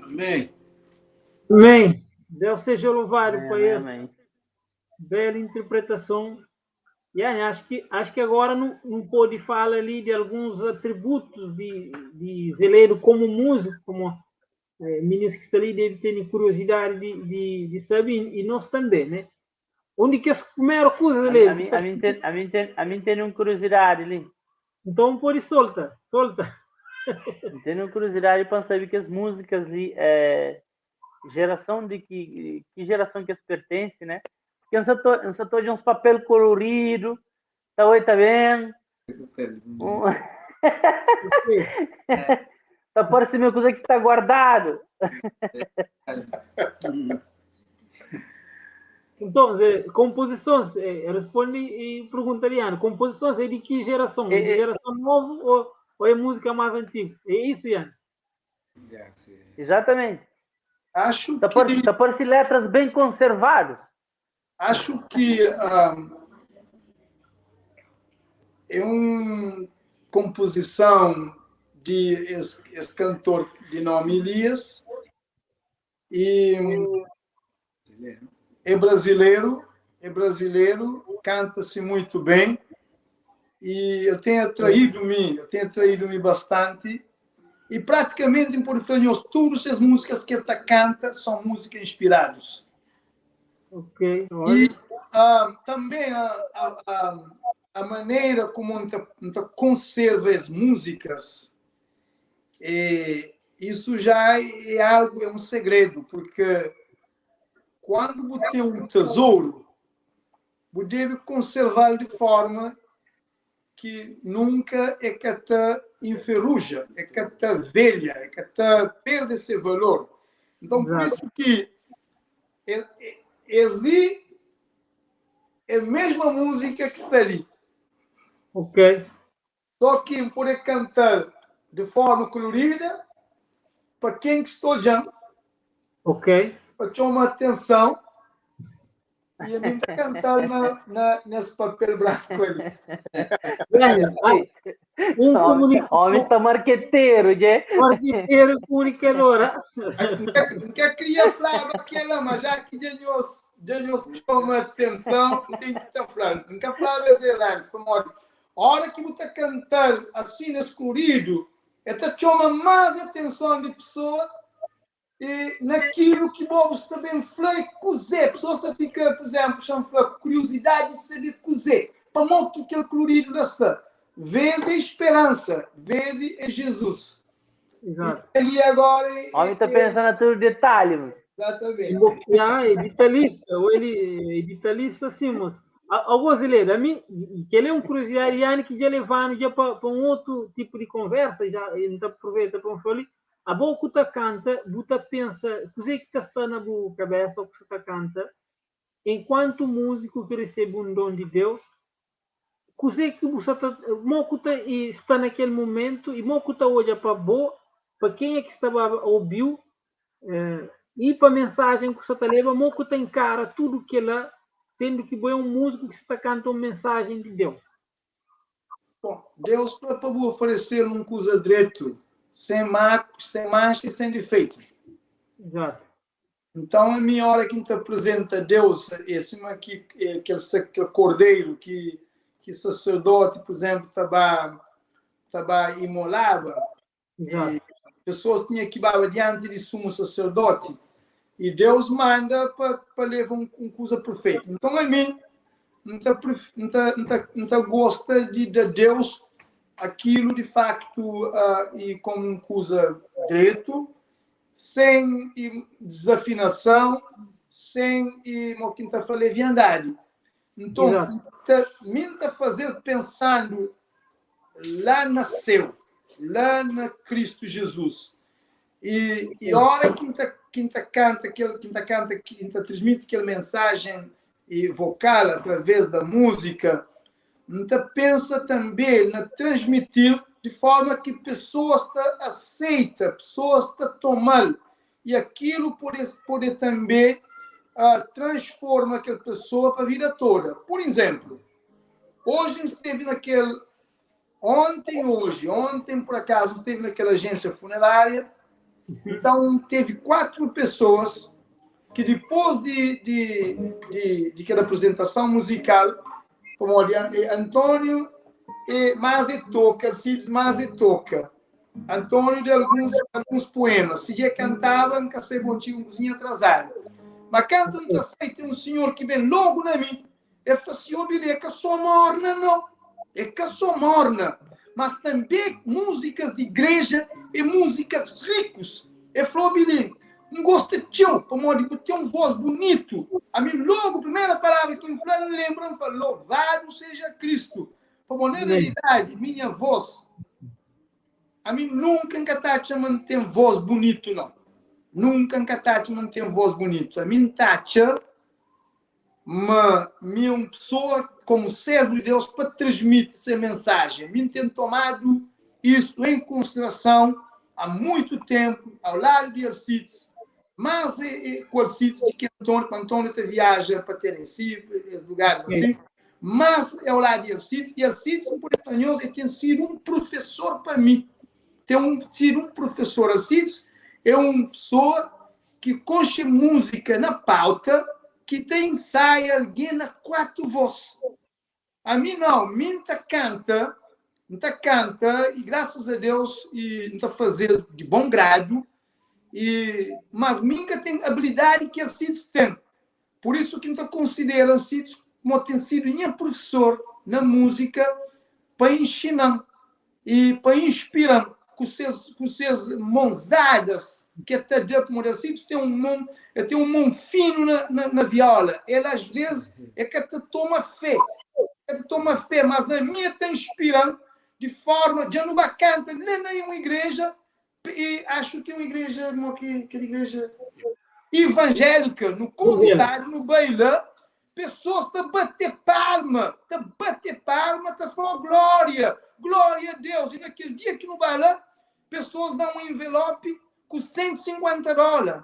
Amém. Amém. Deus seja louvado Amém, por amém, essa amém. bela interpretação. E aí, acho que agora não pode falar ali de alguns atributos de Zé Ledo como músico, como meninos que estão ali devem ter curiosidade de saber, e nós também, né? Onde que as primeiras coisas, Zé Ledo? A mim tem uma curiosidade ali. Então pode solta, solta. Tem uma curiosidade para saber que as músicas ali, geração de que, que geração que as pertence, né? Porque eu só tô de uns papel colorido, tá oi, tá bem? Tá parecendo uma coisa que está guardado. Então, Zé, composições, responde e pergunta, Liana, composições é de que geração? É de geração nova ou é música mais antiga? É isso, Ian? Exatamente. Acho Tá que parecendo letras bem conservadas. Acho que é uma composição de esse cantor de nome Elias e é brasileiro, canta-se muito bem e eu tenho atraído-me bastante e praticamente em Porto Fernhos, todas as músicas que ele canta são músicas inspiradas. Ok, E, olha. também a maneira como a gente conserva as músicas, isso já é algo, é um segredo, porque quando você tem um tesouro, você deve conservá-lo de forma que nunca é que te enferruja, é que te velha, é que te perde esse valor. Então, por isso que esse é a mesma música que está ali. Só que poder cantar de forma colorida, para quem que estou olhando, para chamar atenção, e a mim cantar nesse papel branco ali. Olha, um Homem, homem está marqueteiro, né? Marqueteiro, comunicador. Nunca queria falar aquela, mas já que ganhou chama atenção, tem que estar falando. Nunca falava esse antes, como a hora que você cantar assim nesse colorido, é te chama mais atenção de pessoa e naquilo que você também fala, cozer. Pessoas que ficam, por exemplo, chama curiosidade de saber cozer. Para mim, que aquele colorido lá está. Verde é esperança, verde é Jesus. E ali agora é, Homem tá é pensando em todo detalhe, mano. Exatamente. Ah, é detalhista, ou ele é detalhista, sim, mas alguns ele, a mim, que ele é um curiosidade que já levando já pa um outro tipo de conversa, já ele tá aproveita para um falar. A boca tá canta, buta pensa, coisa que tá está na boa cabeça, o que você tá canta, enquanto músico que recebe um dom de Deus, coisa que você tá, moco tá, e está naquele momento, e moco tá olha para boa, para quem é que estava ouviu, e para a mensagem que você tá leva, moco tá encara tudo que ela, sendo que é um músico que está cantando uma mensagem de Deus. Deus para oferecer um coisa direito, sem sem mancha e sem defeito. Então, a minha hora que te apresenta Deus, esse aqui, é aquele cordeiro que sacerdote, por exemplo, tava imolava. Pessoas tinha que baba diante de sumo sacerdote e Deus manda para levar um coisa perfeita. Então a mim, não tá gosta de Deus aquilo de facto e como um coisa direito, sem desafinação, sem e mo que tá falei viandade. Então, mim tá fazer pensando lá nasceu, lá na Cristo Jesus. E a hora que tá canta, que tá canta, que tá transmite aquela mensagem e vocal através da música, então pensa também na transmitir de forma que pessoas te aceita, pessoas te tomam e aquilo pode também transforma aquela pessoa para a vida toda. Por exemplo, hoje esteve naquele ontem por acaso esteve naquela agência funerária, então teve 4 pessoas que depois de aquela apresentação musical, como Antônio e mais e toca, Alcides mais e toca, Antônio de alguns poemas, se dia cantava, nunca sei bom, tinha um cozinho atrasado. Mas canta um aceita um senhor que vem logo na mim, ele fala assim, ô Billy, é que sou morna, não. É que sou morna. Mas também músicas de igreja e músicas ricos. Ele falou, Billy, não gosto de teu, como de ter um voz bonito. A mim, logo, a primeira palavra que me falou, lembra, me falou, louvado seja Cristo. Como na realidade, minha voz, a mim nunca encatacha mantém voz bonito, não. Nunca encatacha mantém voz bonito. A mim tacha, mas minha pessoa, como servo de Deus, para transmitir essa mensagem. A mim tem tomado isso em consideração há muito tempo, ao lado de Alcides, mas com Alcides, de que Antônio te viaja para Tennessee, lugares assim, mas é ao lado de Alcides, e Alcides, por exemplo, tem sido um professor para mim. Tem sido um professor. Alcides é uma pessoa que conche música na pauta, que tem ensaio alguém na 4 vozes. A mim não, mim tá canta, e graças a Deus e tá fazendo de bom grado, mas minha tem habilidade que Alcides tem. Por isso que não considera Alcides como tem sido minha professor na música para ensinar e para inspirar com seus mãozadas que até de como Alcides tem um mão fino na viola. Ele às vezes é que até toma fé. Toma fé, mas a minha está inspirando de forma, já não vai cantar nem em uma igreja, e acho que uma igreja, que igreja evangélica, no convidado, no baile, pessoas estão a bater palma, estão a falar glória, glória a Deus. E naquele dia que no baile, pessoas dão um envelope com $150.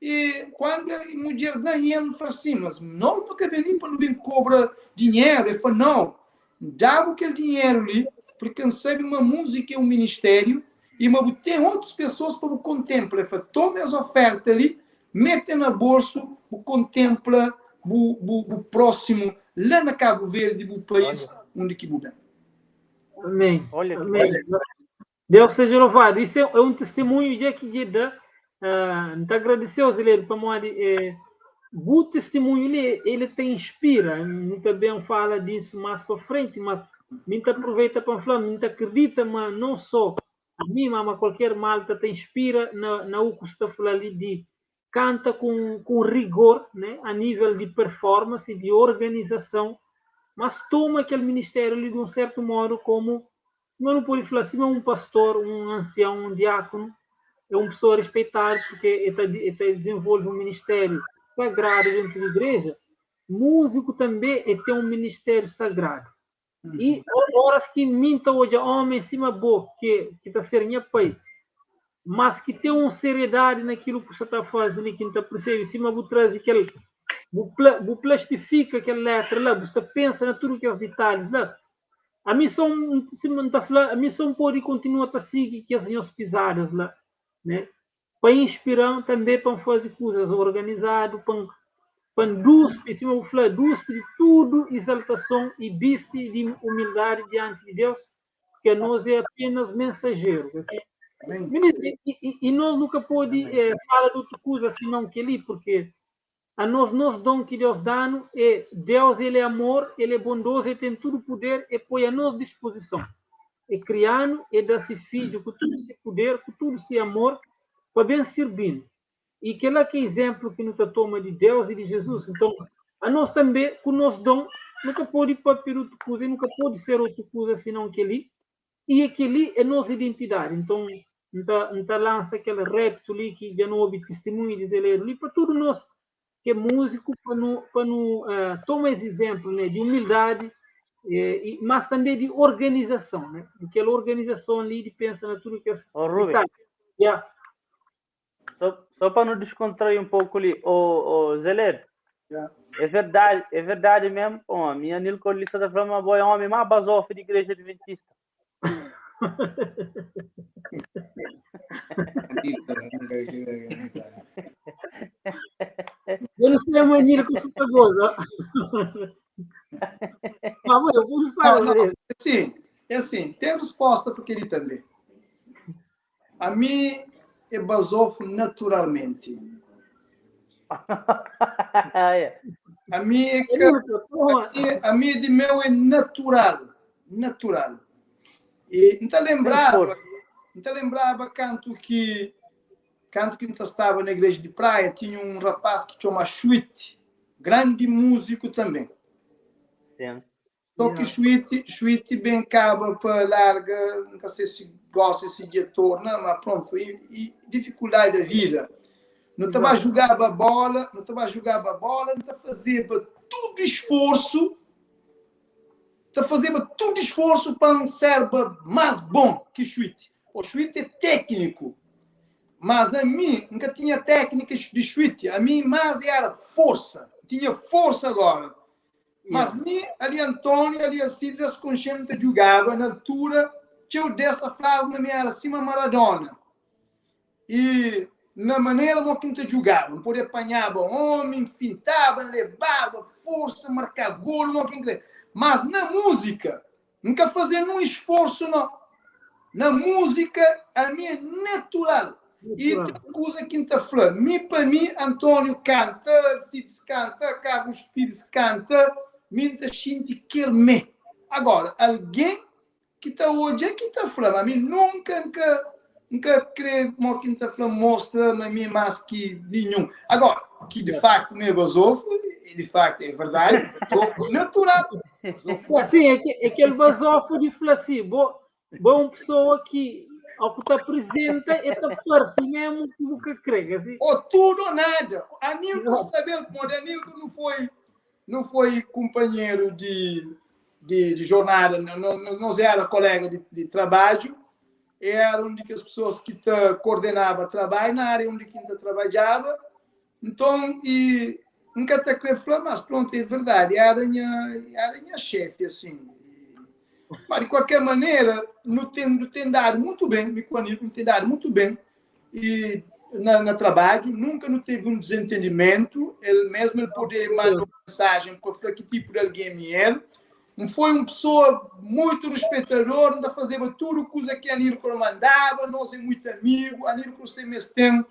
E quando a mulher ganha, fala assim, mas não no cabelinho para não vir cobra dinheiro. Ele fala, não, dá aquele dinheiro ali, porque não sabe uma música é um ministério, e mas tem outras pessoas para o contemplar. Ele fala, tome as ofertas ali, mete na bolsa, o contempla o próximo, lá na Cabo Verde, o país onde que muda. Amém. Olha, Amém. Deus seja louvado. Isso é um testemunho de que dá. Então agradecer ao Zé para o testemunho ele te inspira. Muito bem fala disso mais para frente, mas muito aproveita para falar, muito acredita, mas não só a mim, mas qualquer malta te inspira na o que está falando ali de canta com rigor, né, a nível de performance, de organização, mas toma aquele ministério ali de um certo modo como, não pode falar assim, um pastor, um ancião, um diácono, é uma pessoa respeitada porque ele desenvolve um ministério sagrado dentro da igreja. Músico também é tem um ministério sagrado. E horas que minta hoje homem em cima boa, que está sendo minha pai, mas que tem uma seriedade naquilo que você está fazendo, que não está percebendo, em cima vou trazer aquele, vou plastifica aquela letra lá, você pensa na tudo que é os detalhes lá. A missão, se não está falando, a missão pode continuar a seguir que as minhas pisadas lá, né? Para inspirar também para fazer coisas organizado, para duspe, cima vou falar, duspe de tudo exaltação e viste de humildade diante de Deus, porque nós é apenas mensageiro, okay? Minis, e, e, e nós nunca pode eh, fala de outra coisa senão que ali, porque a nós, nós dom que Deus dá-nos é Deus, ele é amor, ele é bondoso, ele tem todo o poder e põe a nossa disposição. E criando e dá-se filho com todo esse poder, com todo esse amor, para bem servir. E que lá que é exemplo que nos toma de Deus e de Jesus. Então, a nós também, com o nosso dom, nunca pode papir outra coisa, nunca pode ser outra coisa senão que ali. E aquele é nossa identidade. Então, então lança aquele repto ali que já não houve testemunho de zeleiro ali, para tudo nós que é músico, para não, para não uh, toma esse exemplo né, de humildade, eh, e, mas também de organização, né? Aquela organização ali de pensa na tudo que é. Oh, Rubem. Yeah. Só, só para não descontrair um pouco ali, o, o Zeler, Yeah. é verdade mesmo, pô, a minha Nilco Lista da Flama boy homem mais basofe de igreja adventista. Eu não sei a maneira que você goza. Mas eu vou falar. Não, não, sim, é assim, tem resposta para ele também. A mim é basofo naturalmente. A mim é que, a mim de meu é natural, natural. E não lembrava, não lembrava canto que canto que estava na igreja de praia, tinha um rapaz que chama Chuit, grande músico também. Sim. Só que Chuit, Chuit bem acaba para larga, nunca sei se gosta se de torna, mas pronto, e, e dificuldade da vida. Não estava a jogar a bola, não estava a jogar a bola, não estava a fazer todo esforço, está fazendo todo esforço para um cérebro mais bom que Chuit. O Chuit é técnico, mas a mim nunca tinha técnicas de chute. A mim mais era força. Tinha força agora. Mas mim, ali Antônio, ali Alcides, as conscientes jogava na altura, tinha o desta Flávio, na minha era acima Maradona. E na maneira como que jogava, não podia apanhar homem, fintava, levava força, marcar gol, não que Mas na música, nunca fazendo um esforço, não. Na música, a minha é natural. E tem coisa que está falando. Mi para mim, Antônio canta, Alcides canta, Carlos Pires canta, mim tá sente que me. Agora, alguém que está hoje aqui está falando, a mim nunca, nunca, nunca creio que está falando mostra a mim mais que nenhum. Agora, que de facto me basofo, e de facto é verdade, basofo natural. Basofo. Sim, é, que, é aquele basofo de falar assim, boa, boa pessoa que ao que te apresenta é te parece mesmo que você crê. Assim. Ou tudo ou nada. Anilton, saber como Anilton não foi, não foi companheiro de, de, de jornada, não, não, não era colega de, de trabalho, era um de as pessoas que te coordenava trabalho na área onde que te trabalhava. Então, e nunca te queria falar, mas pronto, é verdade, era minha, era minha chefe, assim. Mas, de qualquer maneira, não tem, não tem dado muito bem, me com não tem dado muito bem e na, na trabalho, nunca não teve um desentendimento, ele mesmo ele poder mandar uma mensagem para falar que tipo de alguém é ele. Não foi uma pessoa muito respeitador, não fazia tudo coisa que a Nilco mandava, nós é muito amigo, a Nilco sempre tem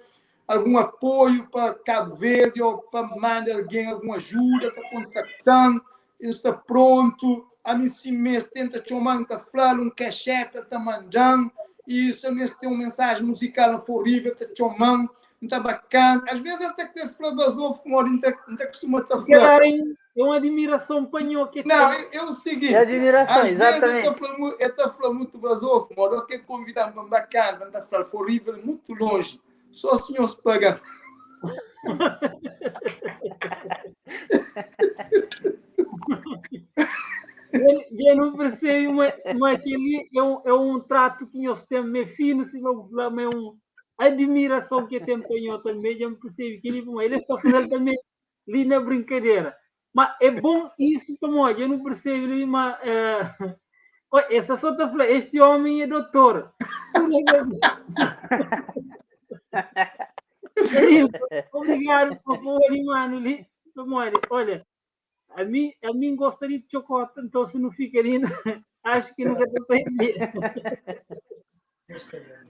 algum apoio para Cabo Verde ou para mandar alguém alguma ajuda, está contactando, ele está pronto a mim se mês tenta chamar, tá falando, um cash app, tá mandando, e se mês tem uma mensagem musical não for horrível, tá chamando, não tá bacana. Às vezes ele tem que ter falado basofo, como ele não tá, não tá costuma tá falando. É uma admiração panhou que Não, é, é o seguinte. É admiração, às exatamente. vezes ele tá falando muito basofo, mas eu quero convidar para bacana, não tá falando, for horrível, muito longe. Só o senhor se paga. Eu não percebo, mas, mas aquele é um, é um trato que nós temos meio fino, se vamos falar, mas é uma admiração que tem para nós também, eu não percebo que ele, ele está fazendo também ali na brincadeira. Mas é bom isso, como eu não percebo, mas é, essa só está falando, este homem é doutor. Obrigado por favor, mano. Olha, a mim, a mim gostaria de chocolate, então se não fica ainda, acho que nunca te.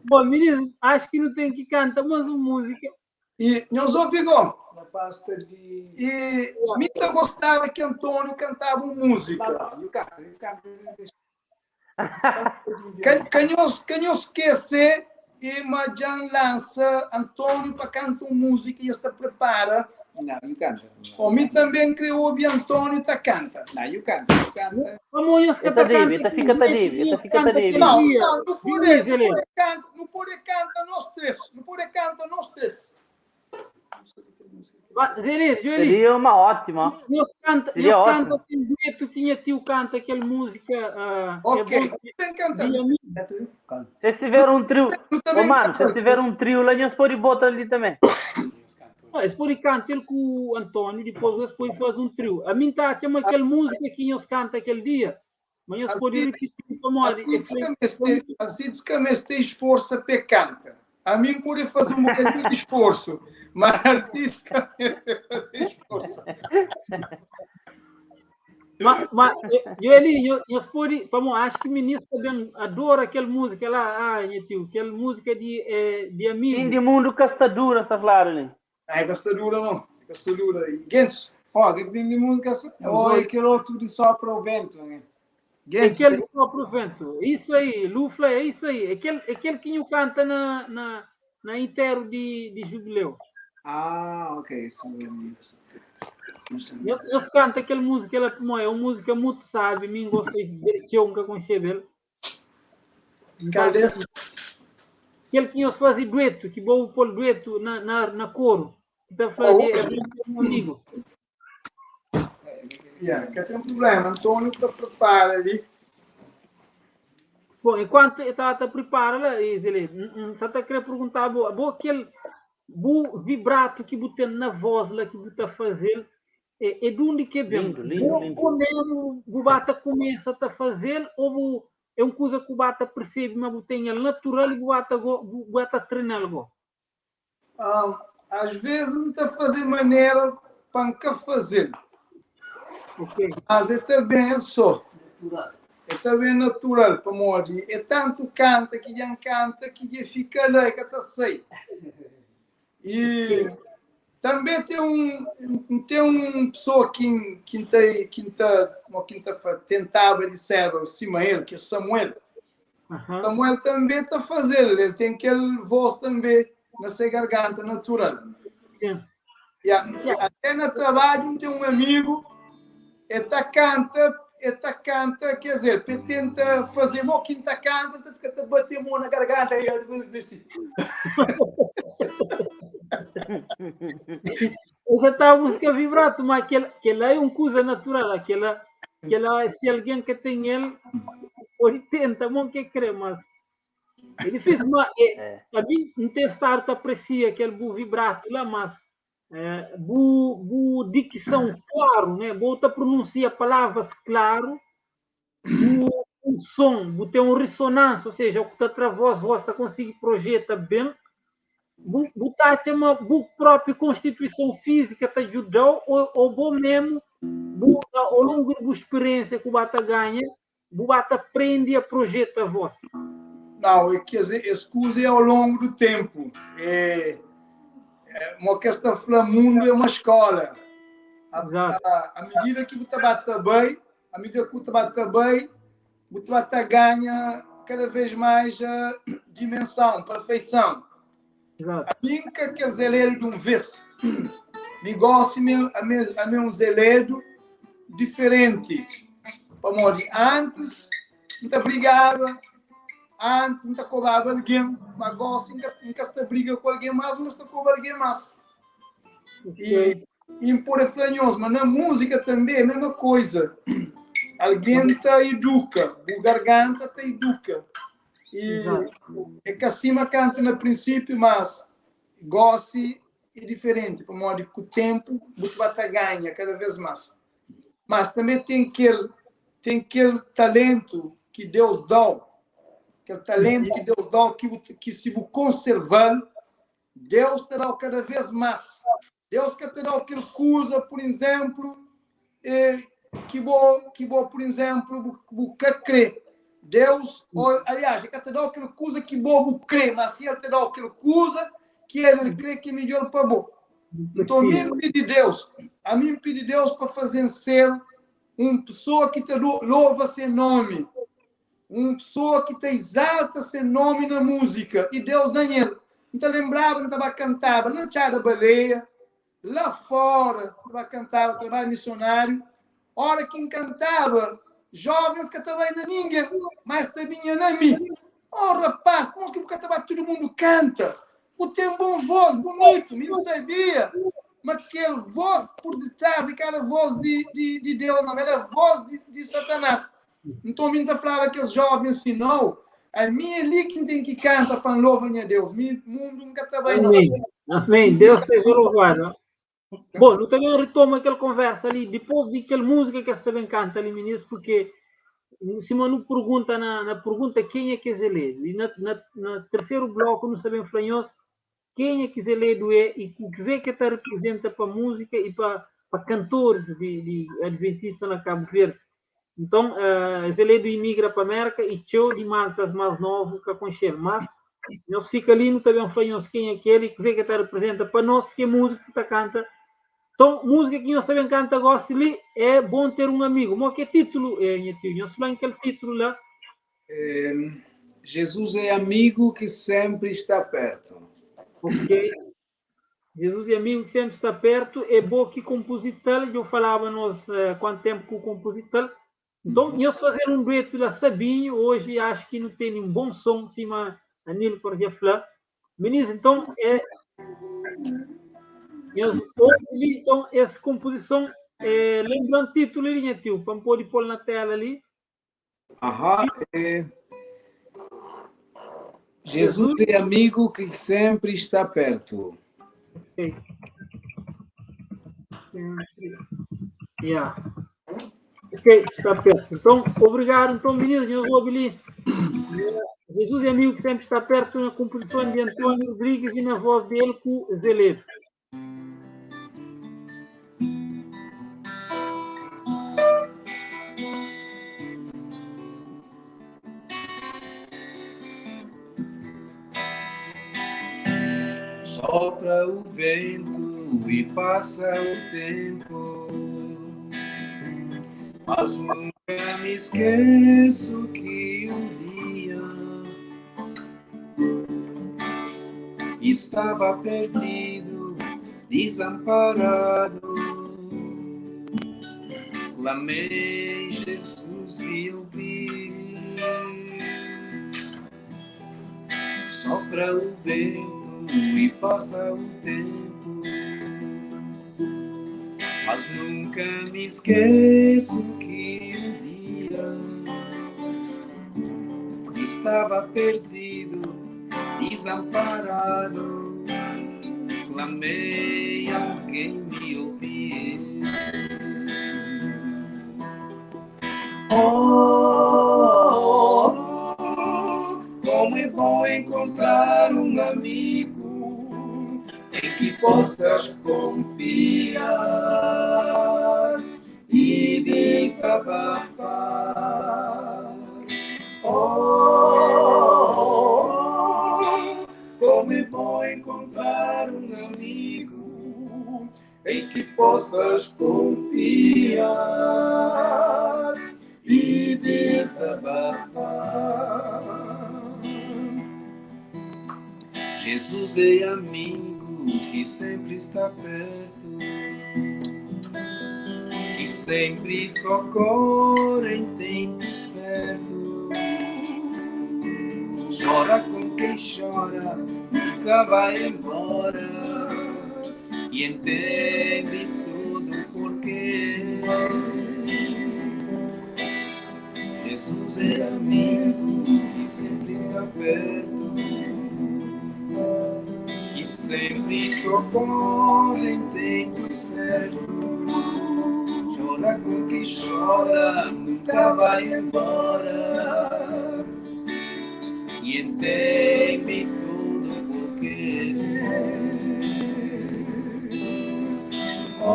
Bom, meninos, acho que não tem que cantar mais uma música. E nós ouvimos. Na pasta de. E Mita gostava que Antônio cantava uma música. Não, eu canto, eu canto. Quem não esquece, e Majan lança Antônio para cantar uma música e esta prepara. Não, eu canto. O mim também criou o Antônio tá canta. Não, eu canto, eu canto. Vamos, eu Eta David, eta fica David, eta fica David. Não, não, não pode, não pode canta, não pode canta nós três, não pode canta nós três. Zé, Joeli, Seria uma ótima. nós canta, Seria nós ótimo. canta aquele dueto que tinha tio canta aquela música. ah, Ok, é bom tem canta. de amigo. Se tiver um trio. Tu também Ô, mano, se canta. tiver um trio lá, nós pode botar ali também. Ah, Eles podem cantar ele com o Antônio, depois eles podem fazer um trio. A mim tá, chama aquela música que nós canta aquele dia, mas nós Assim- podem repetir para nós. Assim diz que a mesa tem esforço para canta. A mim pode fazer um bocadinho de esforço, mas assim diz que a mesa tem fazer esforço. Mas, mas eu, eu, eu pode, vamos, acho que o ministro também adora aquela música lá, ah, meu tio, aquela música de, de amigo. Fim de mundo castadura, está claro, né? Não é gastadura, não. É gastadura. Gens, Ó, que vem de música, ou Os aquele outro de sopra o vento, né? Gens, Aquele que sopra o vento. Isso aí, Lufla, é isso aí. Aquele, aquele que eu canta na, na, na intero de jubileu. Ah, ok. Isso. Eu canto aquela música, ela é uma música muito sábia, mim gostei de eu nunca conheci ele. cadê? Aquele que eu fazia dueto, que vou pôr dueto na, na, na coro. Que tá falando, é um amigo. Yeah, que tem um problema. Antônio está prepara ali. Bom, enquanto eu estava a preparar lá, ele, só está querendo perguntar, bo, bo aquele bo vibrato que você tem na voz lá que você está fazendo, é de onde que vem? Lindo, lindo, Bo- lindo. bo mesmo, o bata começa a fazer ou bo, é uma coisa que o bata percebe, mas você tem ele natural e o bata, go, o bata treina algo. Ah, às vezes não está a fazer maneira para nunca fazer, Ok. mas é também só. É também natural, para morrer. É tanto canta que já canta que já fica lá, que está sei. E também tem um pessoa que que tem que tá, que tá, tentava de ser acima ele, que é Samuel. Aham. Samuel também está fazendo, ele tem aquele voz também na sua garganta natural. Sim. E até no trabalho tem um amigo, ele tá canta, ele tá canta, quer dizer, ele tenta fazer mó que tá canta, tá fica a bater mão na garganta e ele diz assim. Essa tá a música vibrato, mas aquela, aquela é uma coisa natural, aquela, aquela, se alguém que tem ele, pode tenta, não que crê, mas é difícil, mas é, É. a mim não tem start aprecia aquele bu vibrato lá, mas é, bu, bu dicção claro, né? Bu tá pronuncia palavras claro, bu um som, bu tem um ressonância, ou seja, o que tá tra voz, voz tá consegue projeta bem. Bu, bu tá chama bu própria constituição física te ajudou ou bom mesmo bu, ao longo da experiência que o bata ganha, bu bata aprende a projetar a voz. Não, é que escusa é ao longo do tempo. É, uma questão mundo é uma escola. Exato. À medida que você bate bem, à medida que você bate bem, você bate ganha cada vez mais a dimensão, perfeição. Exato. A mim que aquele zeleiro de um vez. Negócio a mim a mim um zeleiro diferente. Para antes não brigava, antes não cobrava alguém, mas agora nunca se briga com alguém mais, não se cobra alguém mais. E impor flanhões, mas na música também é a mesma coisa. Alguém te educa, o garganta te educa. E Exato. é que acima canta no princípio, mas goste é diferente, por modo que o tempo você vai ganha cada vez mais. Mas também tem aquele talento que Deus dá, aquele talento que Deus dá, que se você conservar, Deus te dá cada vez mais. Deus que te dá aquele coisa, por exemplo, que bom, por exemplo, você crê. Deus, ou, aliás, el ka ta da-u kel kuza ki bo bu krê, mas si el ta da-u kel kuza ki el krê ki é midjór pa bo. Nton, mi N pidi Deus, ami N pidi Deus pa faze-m ser un pesoa ki ta lova se nómi, un pesoa ki ta izalta se nómi na múzika. I Deus da-m el. N ta lenbraba, N ta ba kantaba na Txada Baleia, La fora, ta ba kantaba trabadju misionáriu. Ora ki N kantaba, jovens ka ta bai na ningen, má es ta binha na mi. Ó rapás, pamodi ki bu ka ta ba tudu mundu kanta? Bu ten bon vós, bunitu. Mi N sabia ma kel vós pur ditrás é ka éra vós di Deus, nau, éra vós di Satanás. Nton, mi N ta flaba kes jóven si, Nau, ami é li ki N ten ki kanta pa N lova nha Deus. Mi, mundu N ka ta bai, nau. Amén. Amén. Deus seja louvado. Bom, nu ta ben retoma kel konversa li dipôs di kel múzika ki es ta ben kanta li, minis, purkê sima nu pergunta na, na pergunta kenha ki es é ledu. I na, na, na terseru bloku nu sta ben fla nhos kenha ki Zé Ledu é i ku kuzê ki el ta reprizenta pa múzika i pa pa kantoris di, di adventista na Kabu Verdi. Nton, Zé Ledu imigra pa Mérka i txeu di maltas más novu ka konxe-l. Mas, nhos fika li, nu ta ben fla nhos kenha ki el i kuzê ki el ta reprizenta pa nos ki é múziku ki ta kanta. Nton, múzika ki nhos ta ben kanta gósi li é Bom Ter Um Amigo. Mó ki é títulu, nha tiu? Nhos fla-m kel títulu la. Jesus é amigo que sempre está perto. Ok. Jesus é amigo que sempre está perto. É bo ki komposital. Dja falaba nos kuantu tempu ku komposital. Nton, nhos fazer um dueto la sabinho. Hoje acho que nu tene um bom som, sima Anilcor dja fla. Minis, nton, é nhos ouvi li, nton, es komposison. É, lembra-m títulu li, nha tiu, pa N pode pô-l na tela li. Aham, é. Jesus é amigo que sempre está perto. Ok. Sempre. Yeah. Ok, está perto. Então, obrigado. Então, meninos, nós ouvi ali. Jesus é amigo que sempre está perto na composição de Antônio Rodrigues e na voz dele com Zé Ledo. Sopra o vento e passa o tempo, mas nunca me esqueço que um dia estava perdido, desamparado. Clamei, Jesus me ouviu. Sopra o vento e passa o tempo, mas nunca me esqueço que um dia estava perdido, desamparado. Clamei, alguém me ouviu. Oh, como é bom encontrar um amigo em que possas confiar e desabafar. Oh, como é bom encontrar um amigo em que possas confiar e desabafar. Jesus é amigo que sempre está perto, que sempre socorre em tempo certo. Chora com quem chora, nunca vai embora e entende tudo porquê. Jesus é amigo que sempre está perto, que sempre socorre em tempo certo. Chora com quem chora, nunca vai embora e entende tudo porquê. Oh,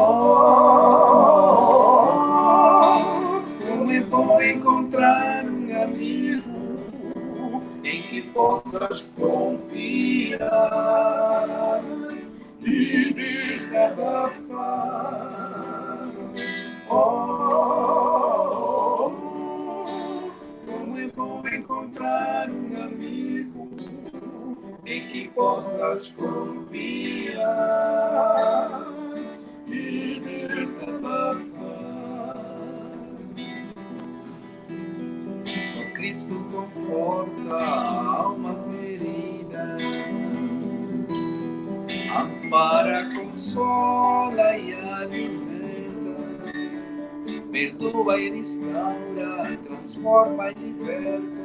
como é bom encontrar um amigo em que possas confiar e desabafar. Oh, como é bom encontrar um amigo em que possas confiar e desabafar. Só Cristo conforta a alma ferida, ampara, consola e alimenta, perdoa e restaura, transforma e liberta,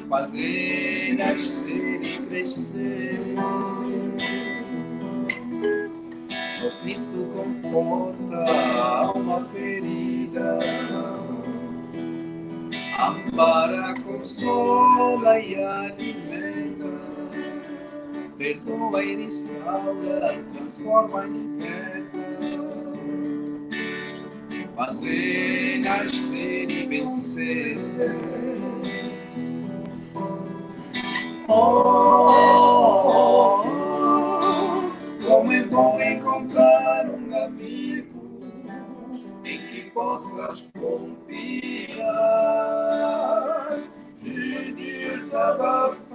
faz renascer e crescer. Só Cristo conforta a alma ferida, ampara, consola e alimenta, perdoa e restaura, transforma e liberta, faz renascer e vencer. Oh, como é bom encontrar um amigo em que possas confiar e desabafar.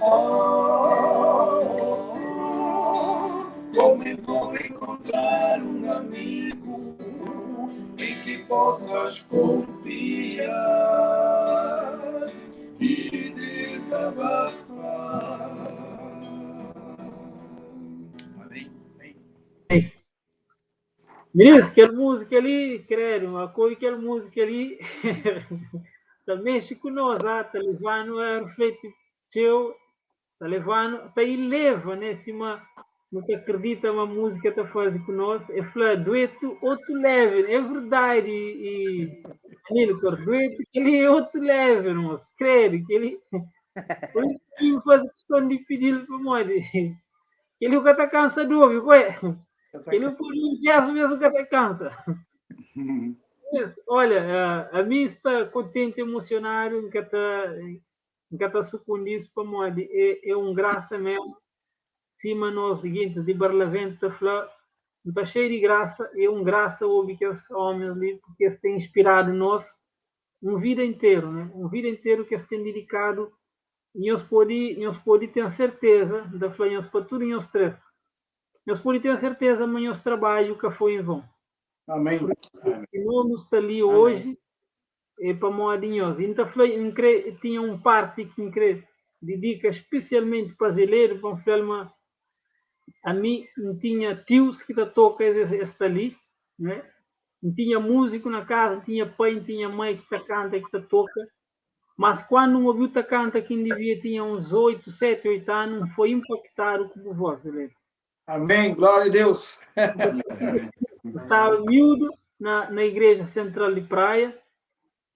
Oh, como é bom encontrar um amigo em que possas confiar e desabafar. Amém. Meninos, aquela música ali, credo, uma coisa, aquela música ali tá mexe com nós, ah, tá levando a refletir teu, tá levando, tá aí leva, né, cima, nunca acredita uma música tá fazendo com nós, é falar dueto, outro level, é verdade, e Nilcor, dueto que ele é outro level, moço, credo, que ele, por isso que eu faço questão de pedir para morrer, ele nunca tá cansado de ouvir, qual é? Ele por um dia mesmo que até cansa. Olha, a mim está contente, emocionado, nunca está sucundido para morrer. É um graça mesmo. Cima nós seguintes de Barlavento, está cheio de graça, é um graça ouvir que esses homens ali, porque eles têm inspirado nós um vida inteiro, né? Um vida inteiro que eles têm dedicado, e nós pode ter certeza, da falar nós para tudo nós três. Nós podemos ter certeza, mas nosso trabalho que foi em vão. Amém. Porque nós está ali hoje, é para morrer de nós. Então, tinha um parte que dedica especialmente para brasileiro, para falar, a mim não tinha tios que toca esta ali, né? Não tinha músico na casa, não tinha pai, não tinha mãe que canta, que toca. Mas quando não ouviu tá canta, quem devia tinha uns 8, 7, 8 anos, foi impactado com voz dele. Amém, glória a Deus. Estava miúdo na igreja central de Praia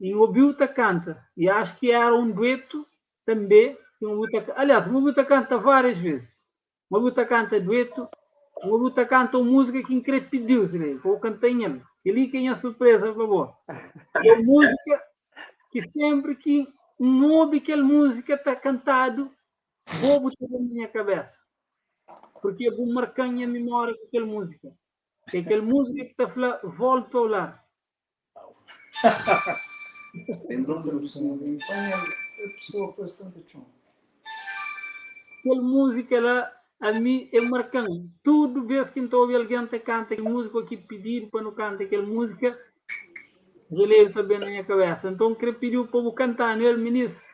e o Bilta canta. E acho que era um dueto também. Aliás, o Bilta canta várias vezes. O Bilta canta dueto, o Bilta canta uma música que increpediu, ou cantei ele. Ele que é a surpresa, por favor. É uma música que sempre que um ouve aquela música está cantado, vou botar na minha cabeça. Porque eu vou marcar a memória com aquela música. É aquela música que está falando, volta ao lar. Aquela música lá, a mim é marcando. Tudo vez que estou ouvindo alguém que canta aquela música, aqui pedir para não cantar aquela música, eu também na minha cabeça. Então, eu queria pedir o povo cantar nele, ministro.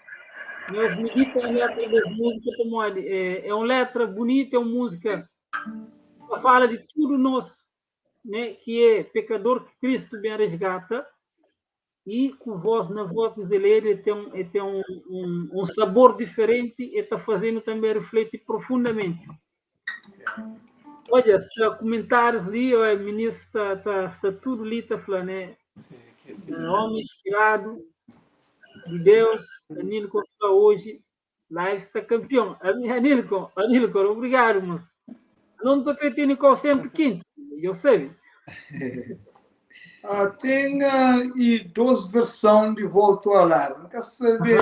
Nós medita a letra das músicas, como é uma letra bonita, é uma música que fala de tudo nós, né, que é pecador que Cristo bem resgata, e com voz na voz dele, ele tem um sabor diferente e está fazendo também refletir profundamente. Olha, se há comentários ali, o ministro está tudo ali, está falando, né? Um homem inspirado de Deus, Anilco está hoje, live está campeão. Anilco, obrigado, moço. Não estou acreditando que eu sempre quinto, eu sei. Ah, ten e dos versão de Volto ao Lar. N ka sabe,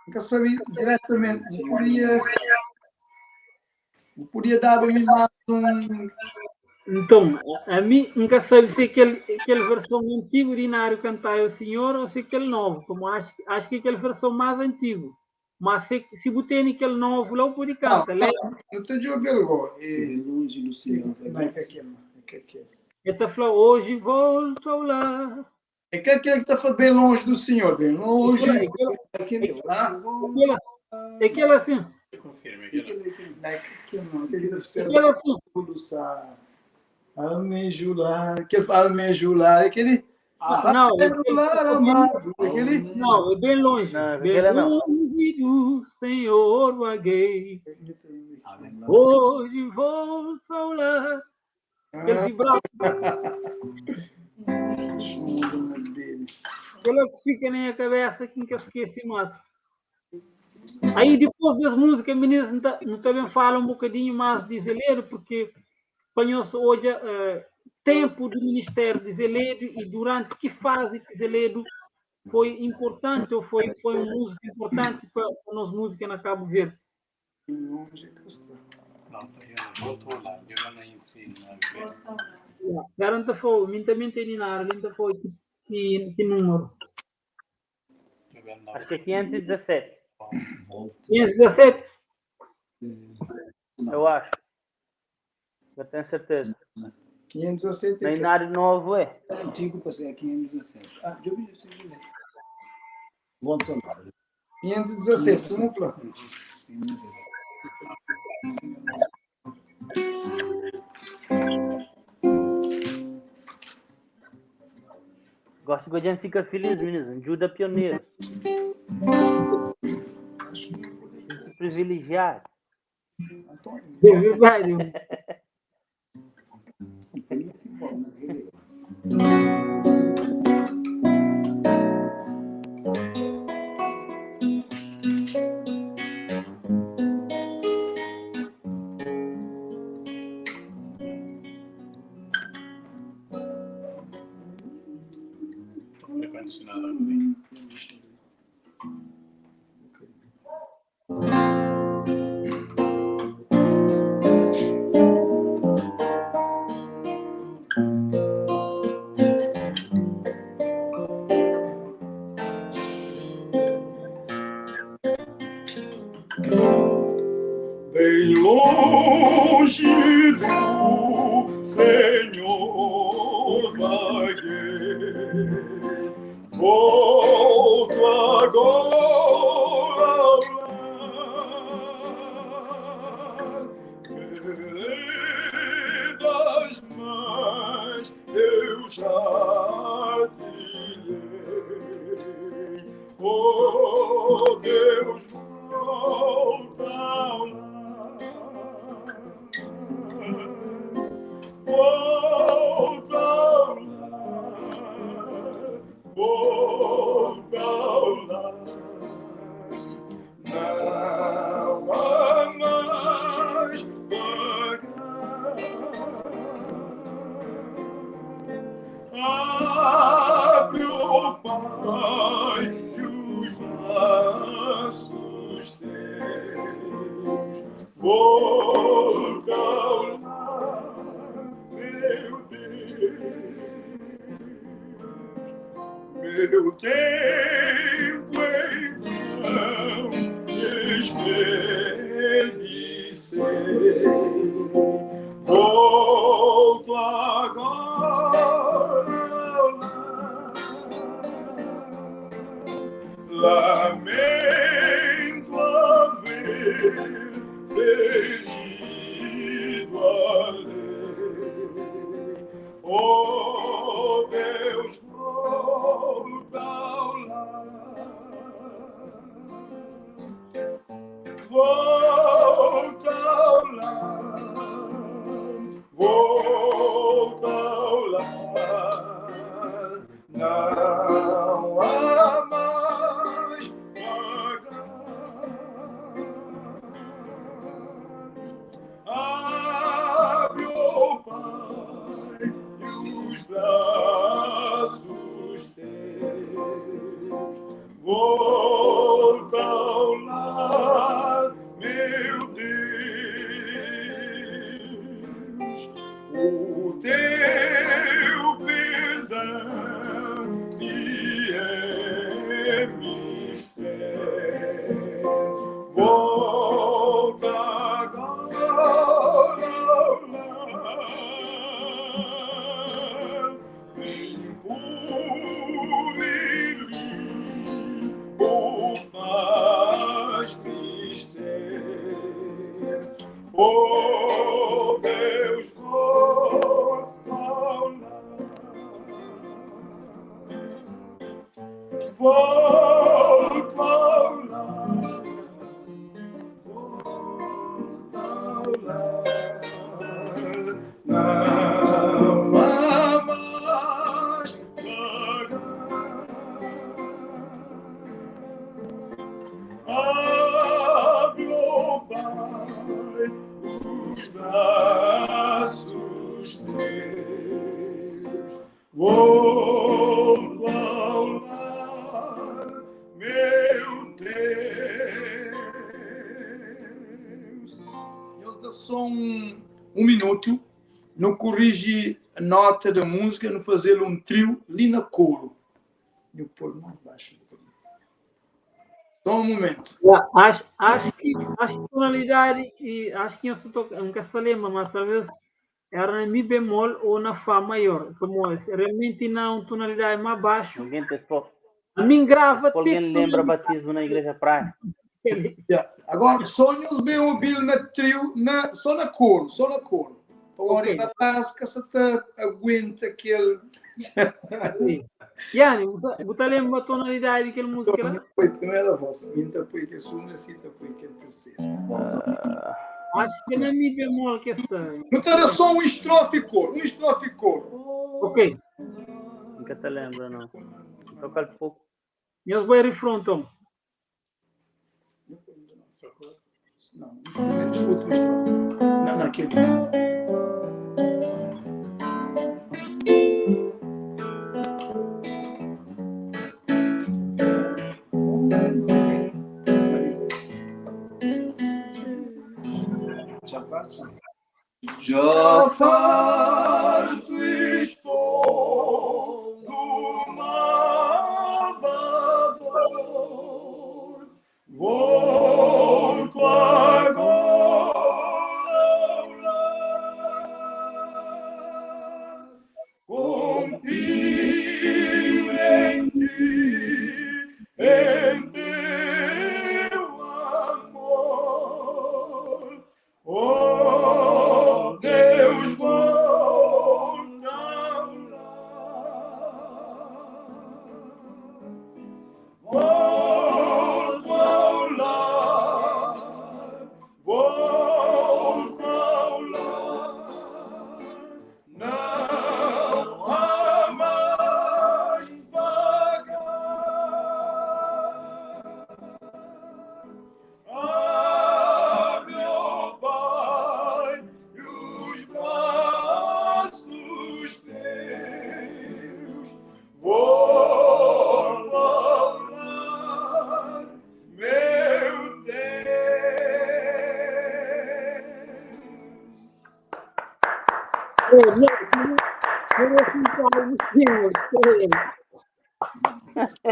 n ka sabe diretamente. N podia, n podia daba mi mais um. Nton, ami N ka sabe se kel, kel verson antigu di Inário Cantai ao Senhor ou se kel novu, pamo acho, acho que kel verson mais antigu. Mas se, se bu tene kel novu la, bu pode Não, kanta. não, não te djobe el go. E, Bem longe do Senhor. não é que aquele, não é que aquele. El ta fla, hoje volto ao lar. É que aquele que está bem longe do Senhor, bem longe. É aquele, Aquele, Ah? aquele, é aquele assim, Confirma aquele. Não é que aquele não, aquele deve é ser aquele assim. Almejular, aquele almejular, aquele. Ah, não, Almejular, amado, aquele. Não, é bem longe. Não, Bem aquele não. longe do Senhor vaguei. Hoje volto ao lar. Aquele vibrato, aquele que fica na minha cabeça que nunca esqueci mais. Aí depois das músicas, meninas, não, não também fala um bocadinho mais de Zé Ledo, porque para nós hoje, tempo do ministério de Zé Ledo e durante que fase que Zé Ledo foi importante ou foi um músico importante para a nossa música na Cabo Verde. Longe que está. Não, tá aí, voltou lá. Eu não ensino. Garanta foi, mim também tem na área, foi que número? Acho que é 517, 517? eu acho. Eu tenho certeza. 517 No é que Inário Novo é. Antigo passei a 517. Ah, eu vi, eu vi. Volto lá. 517, se não falar. 517. Gosto que a gente fica feliz, meninos. Ajuda pioneiros. Privilegiado. Antônio. É verdade. Ar-condicionado à cozinha. Bem longe do Senhor vaguei, volto agora ao lar. Veredas mais eu já trilhei, oh Deus, volta ao lar. Volta ao lar, volta ao lar. Não há mais vagar. Abre, ó Pai, que os braços teus volta ao lar, meu Deus. Meu tempo em vão desperdicei. Volto agora ao lar. Lamento haver ferido a lei. Oh Deus, volta ao lar. Volta ao lar. Volta ao lar. Não há mais vagar. Abre, ó Pai, os teu perdão que é mistério. Volta agora ao lar, bem puro e limpo faz mister. Oh Deus, volta ao lar. Volta ao lar. Volta ao lar. Não há mais vagar. Abre, ó Pai, os braços teus. Volto ao lar, meu Deus. Deus dá só um minuto, não corrige a nota da música, não fazer um trio ali na coro. Eu pôr mais baixo um bocadinho. Só um momento. Yeah, acho que tonalidade e acho que eu estou nunca falei, mas talvez era na mi bemol ou na fá maior. Como realmente na tonalidade mais baixo. Alguém te pô, A mim grava alguém lembra batismo na igreja praia. Yeah. Agora, só nós bem ouvir na trio, só na coro, só na coro. Agora, Ok. na tasca, se te aguenta aquele. Sim. Yani, você lembra a tonalidade daquela música lá? Foi a primeira voz. Minta foi que a segunda, cita foi que a terceira. Acho que é na mi bemol que está. Não era só um estrofe e coro, um estrofe e coro. Ok. Nunca te lembro, não. Toca pouco. Nós vai refrão, então. Não, escuta um estrofe. Não, não, aquele. Já farto? Já farto estou do mal da dor. Volto agora ao lar. Confio em ti, em teu amor. Oh Deus, volta ao lar. Volta ao lar. Volta ao lar. Não há mais vagar. Abre, ó Pai, os braços teus. Volta ao lar, meu Deus.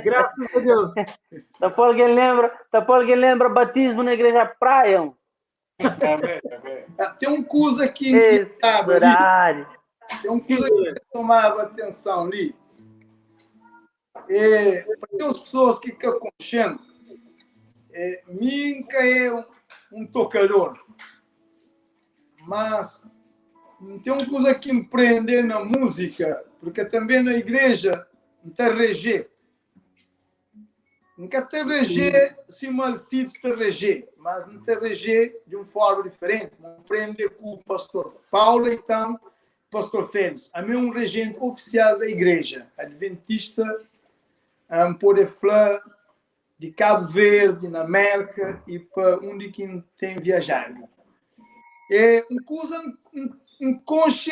Graças a Deus. Tá por alguém lembra, tá por alguém lembra batismo na igreja praia? Amém, amém. Ah, tem um curso aqui em que tava ali. Verdade. Tem um curso aqui que tomava atenção ali. É, para as pessoas que ficam conscientes, Minca é um tocador, mas tem uma coisa que empreender na música, porque também na igreja não tem reger. Nunca tem reger se Malcides te reger, mas não tem reger de uma forma diferente. Empreender com o pastor Paulo, então, pastor Félix. A mim é um regente oficial da igreja, adventista, um poder falar de Cabo Verde, na América e para onde quem tem viajado. É uma coisa, um conche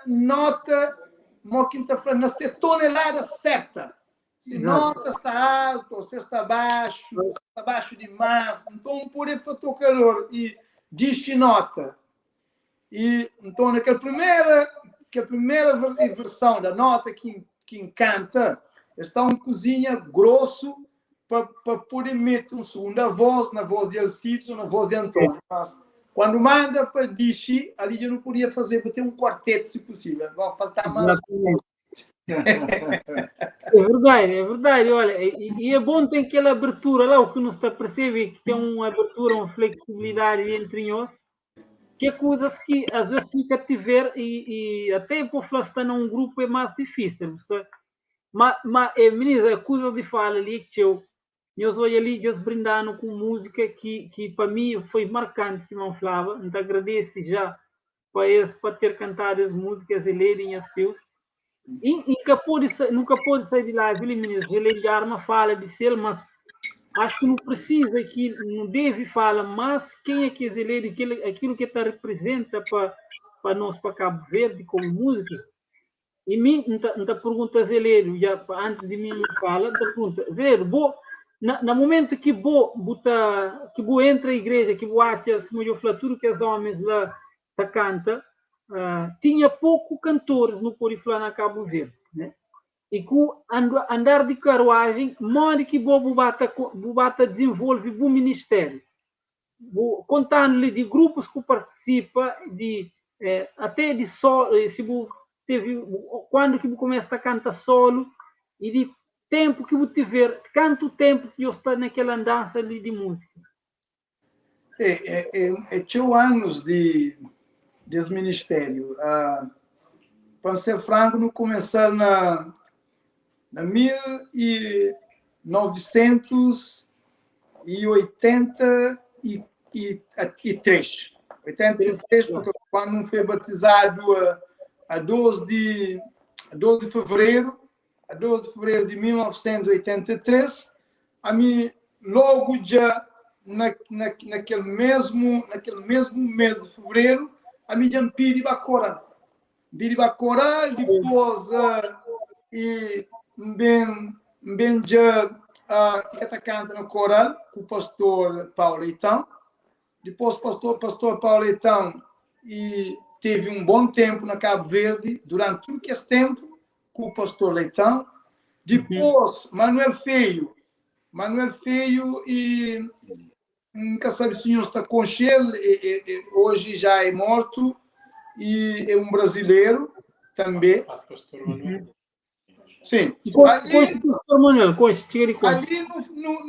nota, mo quem tá falando, na tonelada certa. Se nota está alto, se está baixo, se está baixo demais, então pode fazer tocador e diz nota. E então naquela primeira que a primeira versão da nota que encanta está um cozinha grosso para poder meter uma segunda voz, na voz de Alcides ou na voz de Antônio. Mas quando manda para Dishi, ali eu não podia fazer, para ter um quarteto, se possível. Vai faltar mais. É verdade, olha, e é bom ter aquela abertura lá, o que não se percebe é que tem uma abertura, uma flexibilidade entre nós, que é coisas que às vezes fica tiver e até por falar estar num grupo é mais difícil, sabe? Mas é, menina, a coisa de fala ali que eu olho ali, Deus brindando com música que para mim foi marcante, que não falava, então agradeço já para esse, para ter cantado as músicas e lerem as teus. E nunca pode sair de lá, viu, menino? Ele de arma fala de ser, mas acho que não precisa, que não deve falar, mas quem é que é aquilo que tá representa para nós, para Cabo Verde, como música. E mim, então pergunta Zeleiro, já antes de mim fala, então pergunta, Zeleiro, bo, na momento que bo, buta, que bo entra a igreja, que bo acha, se eu falar tudo que os homens lá tá canta, tinha pouco cantores no Poriflá na Cabo Verde, né? E com andar de carruagem, modo que bo bata desenvolve o ministério. Contando-lhe de grupos que participa, de, até de solo, se bo teve, quando que bo começa a cantar solo, e de tempo que bo tiver, quanto tempo que eu estou naquela andança ali de música? É 8 anos desse ministério. Para ser franco, não começar na 1983. 83, porque quando não foi batizado a 12 de, a 12 de fevereiro, a 12 de fevereiro de 1983, a mim logo já naquele mesmo mês de fevereiro, a minha pedi para coral. Pedi para coral, depois e bem já fica cantando no coral com o pastor Paulo Leitão. Depois o pastor Paulo Leitão e teve um bom tempo na Cabo Verde, durante todo esse tempo, com o pastor Leitão. Depois, Manuel Feio. Manuel Feio, e nunca sabe se o senhor está com ele, hoje já é morto, e é um brasileiro também. Pastor Manuel. Sim. Ali, pastor Manuel, ali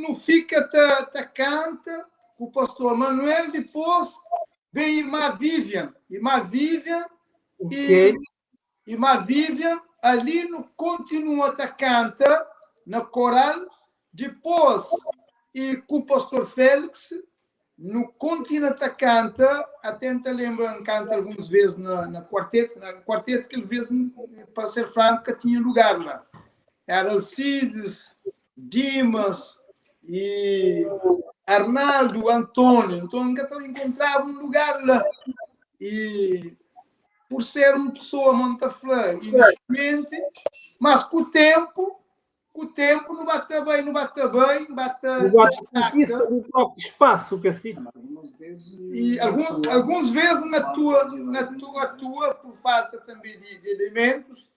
no fica, tá canta com o pastor Manuel, depois vem irmã Vivian. Irmã Vivian, okay. E irmã Vivian, ali no, continua a canta na coral, depois, e com o pastor Félix, no continente canta, até te lembra, canta algumas vezes na quarteto, que ele vez, para ser franco, que tinha lugar lá. Era Alcides, Dimas e Arnaldo, Antônio. Então, nunca encontrava um lugar lá. E por ser uma pessoa muito inexperiente, mas com o tempo, não bate bem, bate o próprio espaço que assim. E algumas vezes na tua por falta também de elementos,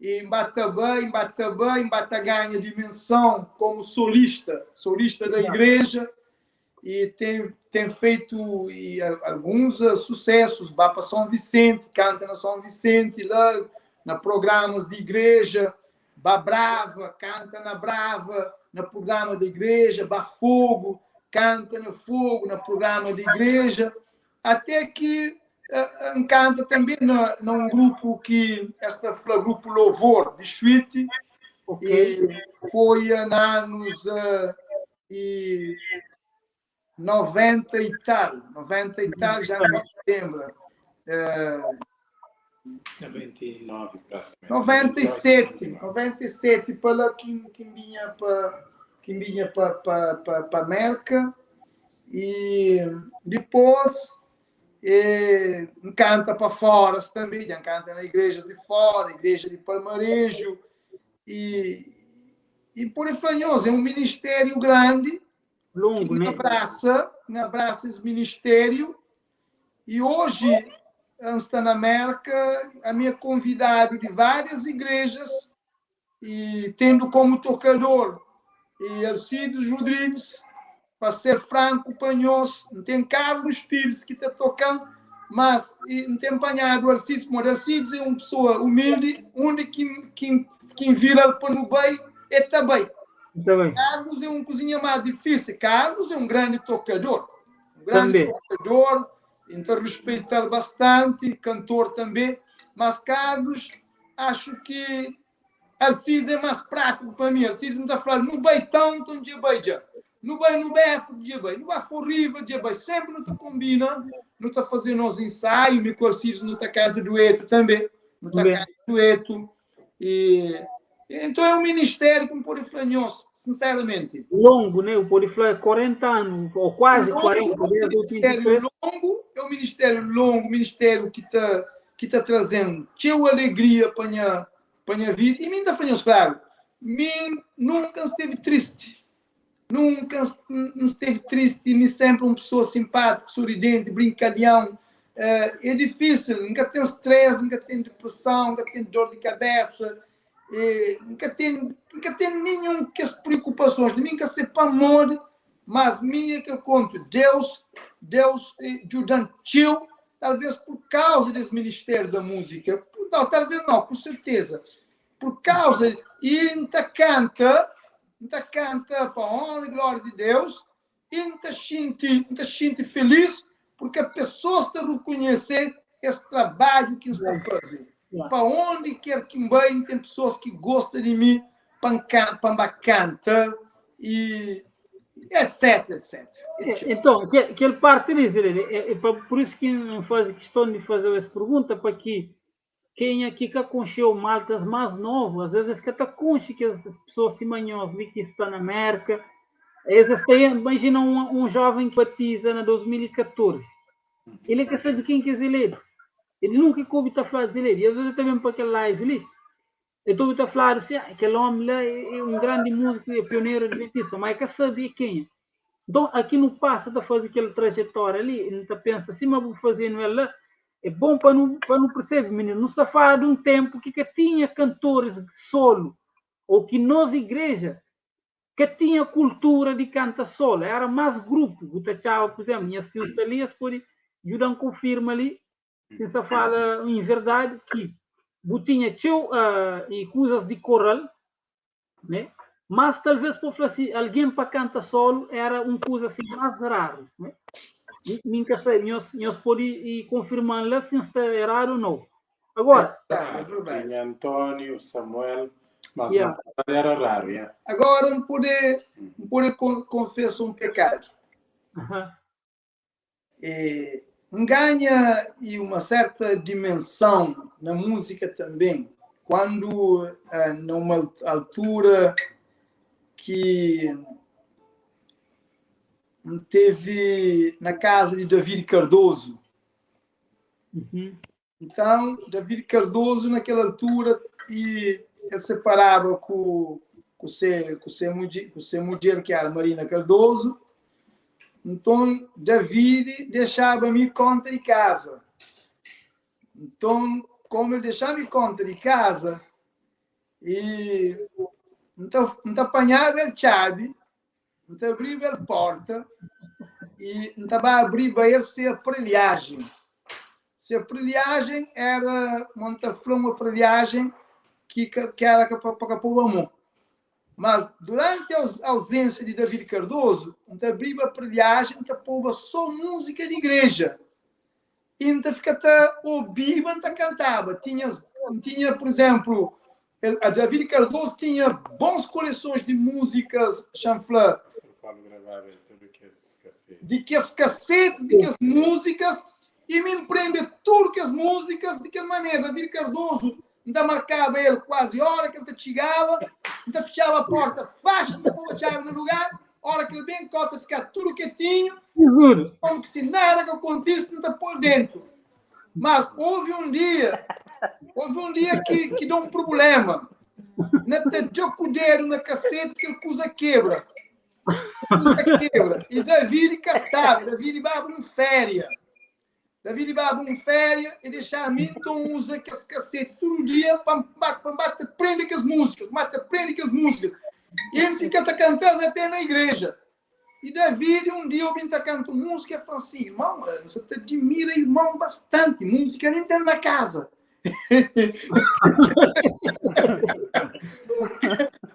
e bate bem, ganha dimensão como solista da igreja, e tem feito alguns sucessos, vai para São Vicente, canta na São Vicente, lá na programas de igreja, Ba Brava, canta na Brava, no programa da igreja, Ba Fogo, canta no Fogo, no programa da igreja, até que canta também num grupo que, esta foi o grupo Louvor, de Chuíte, okay. E foi na anos e 90 e tal, já não se lembra. 99, 97 para quem vinha para para América, e depois canta para fora também, canta na igreja de fora, igreja de Palmarejo, e por Ifranhoso é um ministério grande, longo, que né? abraça esse ministério, e hoje. N sta na Merka, ami é konvidadu di várias igrejas e tendo como tocador e Alcides Rodrigues, pa ser franku pa nhos, N ten Carlos Pires ki ta toka-m, mas N ten panhadu Alcides, pamodi Alcides é un pesoa umildi, undi ki ki N vira-l pa nu bai, e ta bai. Carlos é un kuzinha más difísil. Carlos é un grandi tocador, un grandi tocador, N ta respeita-l bastanti, kantor tanbe, mas Carlos axu ki Alcides é más prátiku pa mi. Alcides N ta fla-l, nu bai Taunton dja bai dja, nu bai New Bedford dja bai, nu bai Fall River dja bai. Sénpri nu ta konbina, nu ta faze nos insaiu, mi ku Alcides nu ta kanta duetu tanbe, nu ta kanta duetu. E, então é um ministério que me pode falar nós, sinceramente. Longo, né? Eu pode falar 40 anos, ou quase longo, 40, desde 83. Longo, é um ministério longo, um ministério que está que tá trazendo teu alegria para minha, para minha vida. E mim tá falando, claro, mim nunca esteve triste. Nunca esteve triste, nem sempre uma pessoa simpática, sorridente, brincalhão. É difícil, nunca tem stress, nunca tem depressão, nunca tem dor de cabeça, nunca tem, nunca tem nenhum que as preocupações, nunca se pamor, mas minha que eu conto, Deus, Deus ajuda talvez por causa desse ministério da música, não, talvez não, com certeza, por causa, e ainda canta, ainda canta para a honra e glória de Deus, e ainda sente, ainda sente feliz porque a pessoa está a reconhecer esse trabalho que está a fazer. Para onde quer que bem, tem pessoas que gostam de mim, para canta e etc, etc. Então, aquele parte ali, é, é, por isso que não faz questão de fazer essa pergunta, para que quem aqui que conheceu maltas mais novos, às vezes que até conhece que as pessoas se manham ali que está na América, eles têm, imagina um jovem que batiza na 2014, ele quer saber quem que é Zeledo, ele nunca ouviu estar falar de Zeledo, e às vezes também para aquele live ali, eu estou a falar assim, ah, aquele homem lá é um grande músico, é pioneiro adventista, mas quer saber quem é. Então, aqui não passa de fazer aquela trajetória ali, não tá pensa assim, mas vou fazer não é lá. É bom para não perceber, menino, não se fala de um tempo que tinha cantores solo, ou que nós, igreja, que tinha cultura de canta solo, era mais grupo. O Tchau, por exemplo, minhas tios ali, pode ajudar confirma ali, se se fala em verdade que tinha teu e coisas de coral, né? Mas talvez por falar assim, alguém para cantar solo era uma coisa assim mais raro, né? Nunca sei, nós pode ir confirmar lá se está errado ou não. Agora, é verdade. Tinha Antônio, Samuel, mas yeah. Era raro, yeah. Agora não pode, não pode confessar um pecado. E, ganha e uma certa dimensão na música também, quando numa altura que teve na casa de David Cardoso. Uhum. Então, David Cardoso, naquela altura, e ele separava com seu mulher, que era Marina Cardoso. Então, David deixava-me conta de casa. Então, como ele deixava-me conta de casa, e então, então apanhava ele chave, então abria a porta e então abria para ele se aparelhagem. Se aparelhagem era monta uma aparelhagem que era para pôr a mão. Mas durante a ausência de David Cardoso, então abria a aparelhagem, então pôr só música de igreja. E então fica até ouvindo, então cantava. Tinha, por exemplo, a David Cardoso tinha bons coleções de músicas chanflã. De que as cassetes, de que as músicas, e me empreende tudo que as músicas, de que maneira. David Cardoso ainda marcava ele quase hora que ele chegava, ainda fechava a porta, faixa, ainda pôr a chave no lugar, hora que ele bem cota, ficar tudo quietinho, como que se nada que acontecesse, não está por dentro. Mas houve um dia que deu um problema. Na o na cacete que ele usa quebra. Usa quebra. E David castava, David vai em férias. David baba un féria e dexa mi, nton N uza kes kaseti tudu dia pa N ba pa N ba ta prende kes múzikas, N ba ta prende kes múzikas. I N fika ta kanta-s até na igreja. I David, un dia obi-m ta kanta un múzika, el fla-m sin, Irmon, N sa ta dimira irmon bastanti, múzika nen ten na kaza.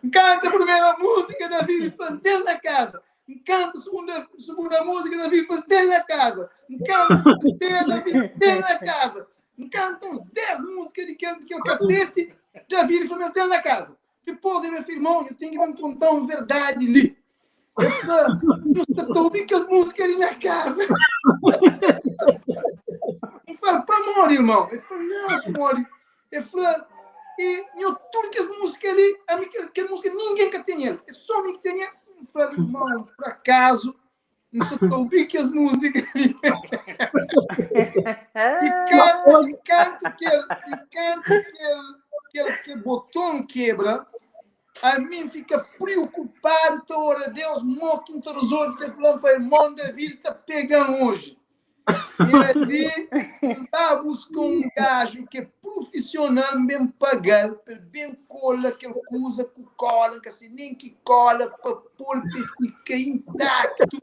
N kanta primeira múzika, David fla-m, ten na kaza. N kanta segunda, segunda múzika, David fla, ten na kaza. N kanta terceira, David, ten na kaza. N kanta uns 10 múzika di kel, di kel kasete, David fla, ten na kaza. Dipôs el fla, irmon, eu tenho que me contar uma verdade ali. Eu fla, eu sta ta obi kes múzika li na kaza. N fla, pamodi, irmon? El fla, não, pamodi. El fla, e nho tudo kes múzika li, ami kel, kel múzika ninguém ka tem el, é só mi ki tem el. N fla, irmão, por acaso, N sa ta obi kes múzika li. E kantu, e kantu kel, e kantu kel, kel, kel boton kebra, ami N fika preokupadu ta ora Deus, mo ki N ta resolve kel problema? N fla, irmon David ta pega-m oji. E ali N ba buska un gaju ki é prufisional, N ben paga-l pa el ben kola kel kuza ku kola, N ka se nen ki kola, pa pô-l pa el fika intaktu.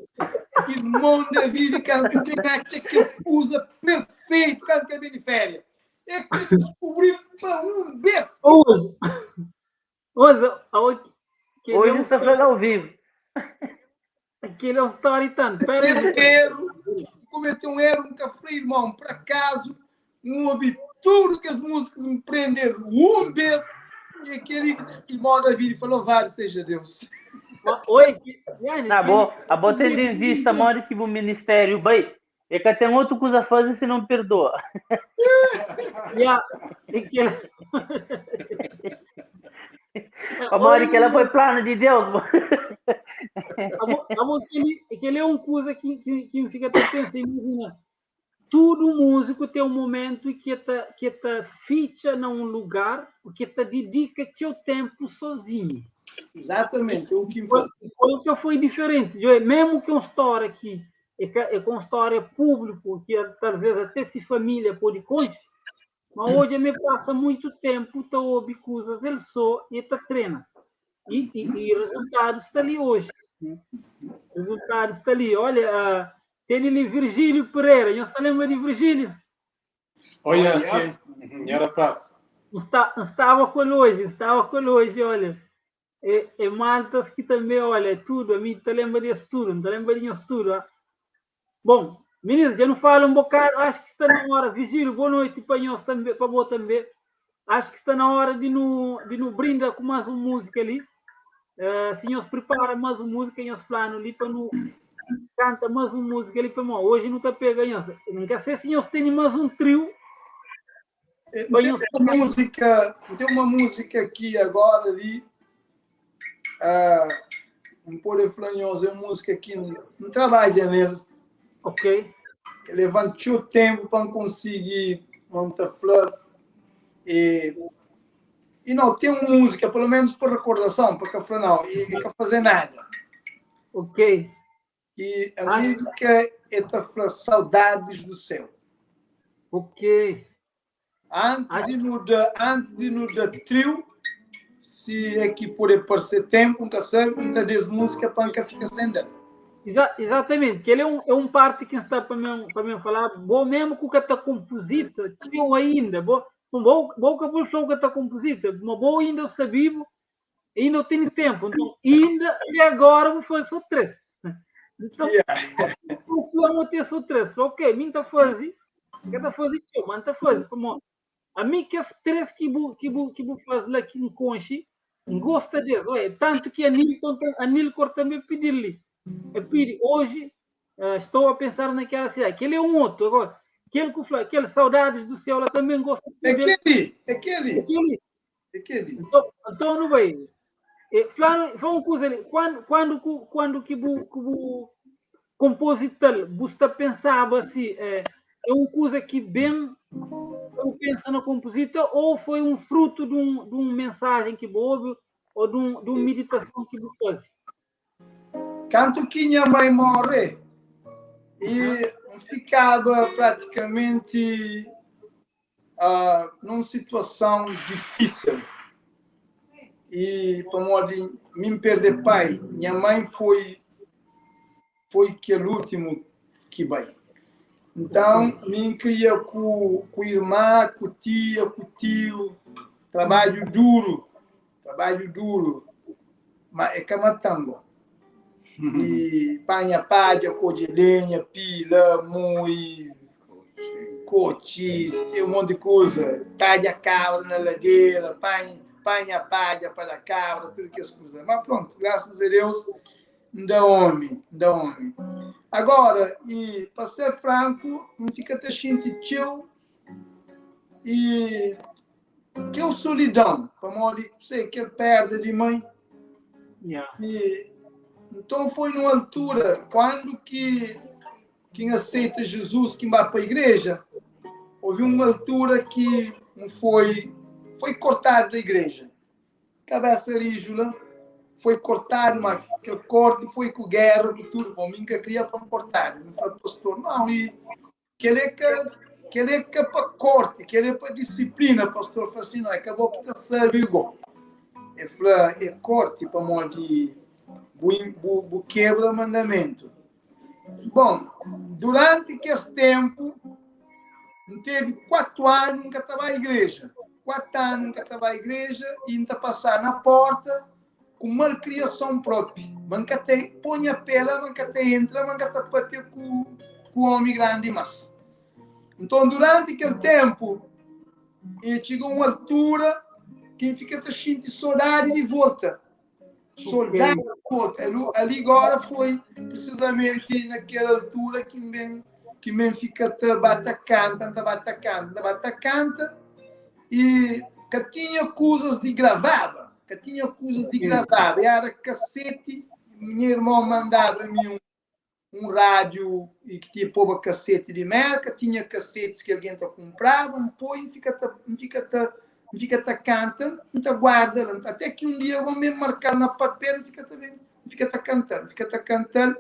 Irmon Davidi kantu el ben atxa kel kuza perfeitu kantu ki el ben di féria, el ka diskubri-l pa un bês. Hoje, hoje, hoje, Hoje está falando ao vivo. Aquele é um story tanto. Pera aí. Um erro, cometeu um erro, nunca falei, irmão, por acaso, não ouvi tudo que as músicas me prenderam um vez e aquele irmão David falou, louvado seja Deus. Oi, Na boa, a boa tendo em vista modo que o ministério vai, é que tem outra coisa a fazer se não perdoa. Yeah, é que Amor, que ela foi plano de Deus. Amor, aquele é um coisa que, que, que fica até pensando, imagina. Todo músico tem um momento que tá, que tá ficha num lugar, que tá dedica seu tempo sozinho. Exatamente, o que foi. Foi o que foi diferente. Mesmo que uma história que é, é com história público, que talvez até se família pode conhecer, mas hoje me passa muito tempo, tá ouve coisas, ele só e tá treina. E, e, e o resultado está ali hoje. Né? O resultado está ali. Olha, uh, tem ali Virgílio Pereira. Não está lembra de Virgílio? Olha, sim, era paz. Está, estava com ele hoje, estava com ele hoje, olha. É, é maltas que também, olha, é tudo, a mim te lembra disso tudo, não te lembra disso tudo. Ah. Bom, meninos, já não falo um bocado, acho que está na hora. Vigílio, boa noite para nós também, para boa também. Acho que está na hora de no, de no brindar com mais uma música ali. Uh, se nós prepara mais uma música, nós plano ali para no canta mais uma música ali para nós. Hoje não está pegando, não quer ser se nós tem mais um trio. Tem uma música, tem uma música aqui agora ali. Um poder flanhoso, é uma música que não, não trabalha nele. Ok. Levantou tempo para conseguir montar flor. E, e não, tem uma música, pelo menos por recordação, porque eu não, e, e não fazer nada. Ok. E a ah, música é da Saudades do Céu. Ok. Antes de no da, antes de no da trio, se aqui por aparecer tempo, nunca sabe, nunca diz música para nunca fica sem dar. Exa exatamente, que ele é um, é um parte que está para mim, para mim falar, bom mesmo que o que está composita, tinha ainda, bom, bom, bom que a pessoa que está composita, mas bom ainda está vivo, ainda tem tempo, então ainda e agora vou fazer só três. Então, yeah. vou ter só três, ok, mim está fazendo, que está fazendo, mas está fazendo, como a mim que esses três que bu que bu que bu faz lá aqui no conche, gosta deles, olha, tanto que a Nilton, a Nilcor também pediu-lhe. Eu pedi hoje, uh, estou a pensar naquela cidade. Aquele é um outro. Agora, aquele que aquele Saudades do Céu, ela também gosta de Aquele, aquele. Aquele. Aquele. Então, então não vai. É, falando, foi uma coisa ali, quando, quando, quando que bu, que bu compositor você pensava assim, é, é uma coisa que bem eu pensa no compositor ou foi um fruto de, um, de uma mensagem que houve ou de, um, de uma meditação que você faz? Canto que minha mãe morre, E N fikaba pratikamenti num situason difísil. E pamodi mi N perde pai, nha mãe foi foi kel últimu ki bai. Nton, mi N kria ku ku irma, ku tia, ku tiu, trabadju duru, trabadju duru, ma é ka matan go. E panha padja, kodje lenha, pila, mui, kotxi, un monti di kuza, tadja kabra na ladera, panha panha padja pa da kabra, tudu kes kuza. Ma prontu, grasas a Deus, N da omi, N da omi. Agora, e pa ser franku, N fika ta xinti txeu e txeu solidão, pamodi, sei, kel perda di mãe. E nton foi numa altura quando ki ki N aseita Jesus, ki N ba pa igreja, houve uma altura ki N foi foi cortado da igreja. Kabesa riju la foi kortadu, ma kel korti foi ku géra, ku tudu. Bom, mi N ka kria pa N kortadu. N fla pastor, Nau, i kel é ka, kel é ka pa korti, kel é pa disiplina. Pastor fla si, Nau, é ka bo ki ta sabe go. E fla, É korti pamodi bu, bu, bu kebra mandamentu. Bom, duranti kes ténpu, N tevi 4 anu N ka ta ba igreja. 4 anu N ka ta ba igreja i N ta pasá na porta ku malkriason propi. Ma N ka ta poi nha pé la, ma N ka ta entra, ma N ka ta papia ku ku omi grandi mas. Nton, duranti kel ténpu, e txiga un altura ki N fika ta xinti sodadi di volta. Soldadu volta. Ali agora foi precisamente naquela altura que ben que men fica ta ba ta canta, ta ba ta canta, ta ba ta canta e ka tinha coisas de gravava, ka tinha coisas de gravava, era cassete, minha irmã mandava-me um rádio e ki tinha poba kasete di Merka, tinha kasetes ki algen ta kunpraba, N poi, N fika ta, N fika ta, N fika ta kanta, N ta guarda la, até ki un dia algon ben marka-l na papel, N fika ta ben, N fika ta kanta-l, N fika ta kanta-l,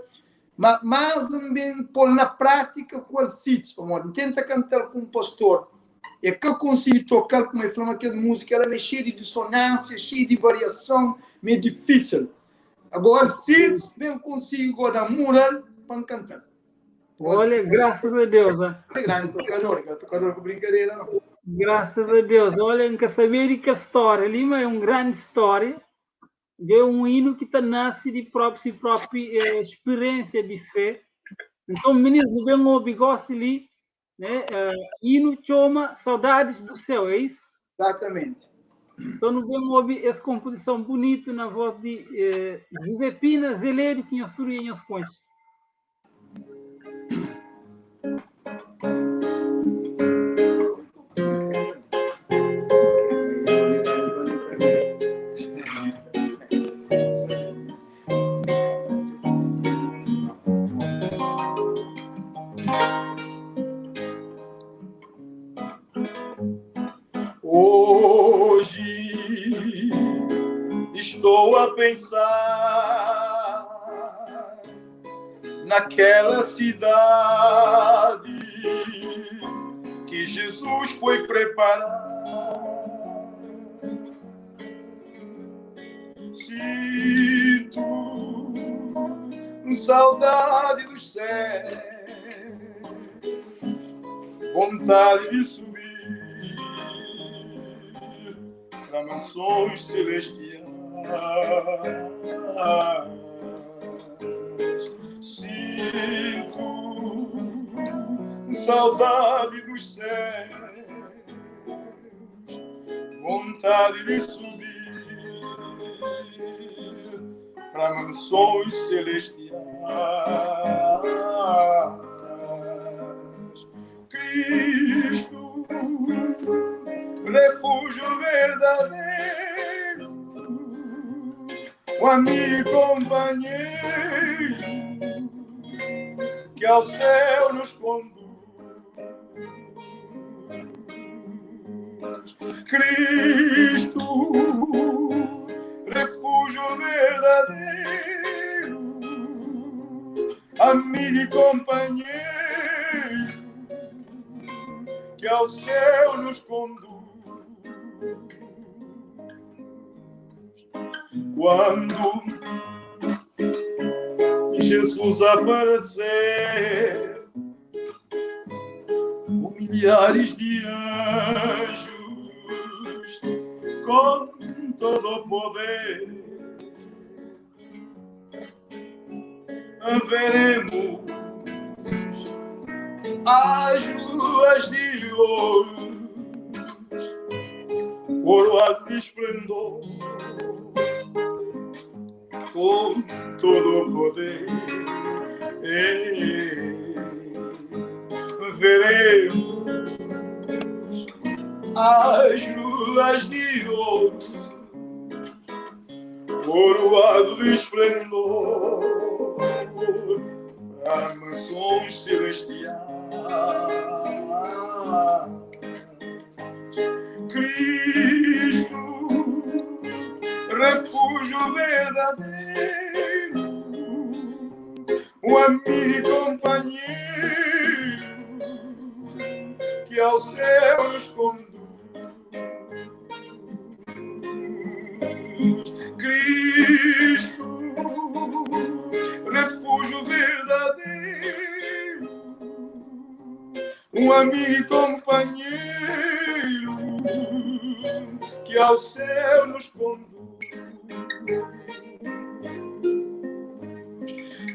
ma más N ben pô-l na prátika ku Alcides, pamodi N tenta kanta-l ku un pastor, e ka konsigi toka-l, pamodi el fla ma kel múzika la ma é xeiu di disonánsia, xeiu di variason, ma é difísil. Agora Alcides ben consigo da mural pa N cantal. Olha, graças a Deus. Hein? É grande tocador, que é tocador com brincadeira, não. Graças a Deus. Olha, nunca sabia de que história ali, mas é uma grande história. É um hino que tá nasce de própria, si própria experiência de fé. Então, meninos, não vem ouvir gosto ali, né? Hino chama Saudades do Céu, é isso? Exatamente. Então, não vem ouvir essa composição bonita na voz de Josepina Zeledo, que nós tudo nós conhecemos. Hoje estou a pensar naquela cidade que Jesus foi preparar. Sinto saudade dos céus, vontade de subir pra mansões celestiais. Sinto saudade dos céus, vontade de subir pra mansões celestiais. Cristo, refúgio verdadeiro, o amigo companheiro que ao céu nos conduz. Cristo, refúgio verdadeiro, amigo e companheiro ao céu nos conduz. Quando Jesus aparecer com milhares de anjos, com todo o poder, veremos as ruas de ouro, coroado de esplendor, com todo o poder. Veremos as ruas de ouro, coroado de esplendor, para mansões celestiais. Cristo, refúgio verdadeiro, o amigo e companheiro que ao céu nos conduz. Cristo, refúgio verdadeiro, um amigo e companheiro que ao céu nos conduz.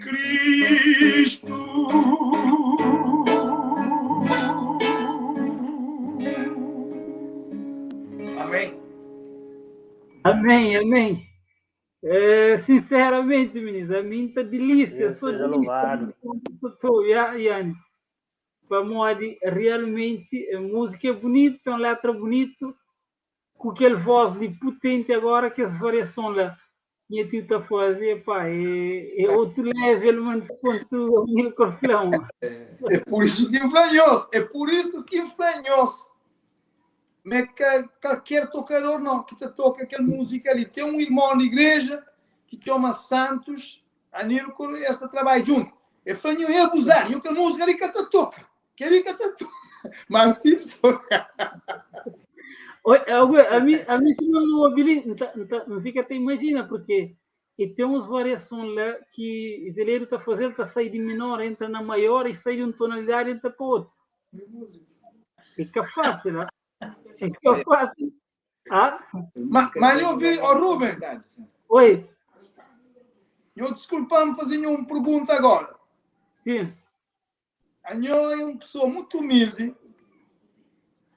Cristo. Amém. Amém, amém. É, sinceramente, meninos, a mim tá delícia. Deus Sou seja delícia. louvado. Estou, Yane. Pamodi, realmente, a música é bonita, tem letra bonita, com aquele voz de potente agora, que as variações lá, minha tio tá fazer, pá, é outro level, mano, desconto mil corflão. É por isso que inflanhou-se, é por isso que inflanhou-se. Mas que qualquer tocador não, que te toca aquela música ali. Tem um irmão na igreja que chama Santos, Anilo, que este trabalho junto. E falou, é abusar, e aquela música ali que te toca, que ali que te toca. Mas se toca. Oi, a mim, a mim se não ouvi, não fica até imagina, porque e tem umas variações lá que o zeleiro tá fazendo, tá saindo de menor, entra na maior e sai de uma tonalidade e entra para outra. Fica fácil, né? Fica fácil. Ah? Mas eu vi, oh, Rubem. Oi. Eu desculpa-me fazer uma pergunta agora. Sim. A senhora é uma pessoa muito humilde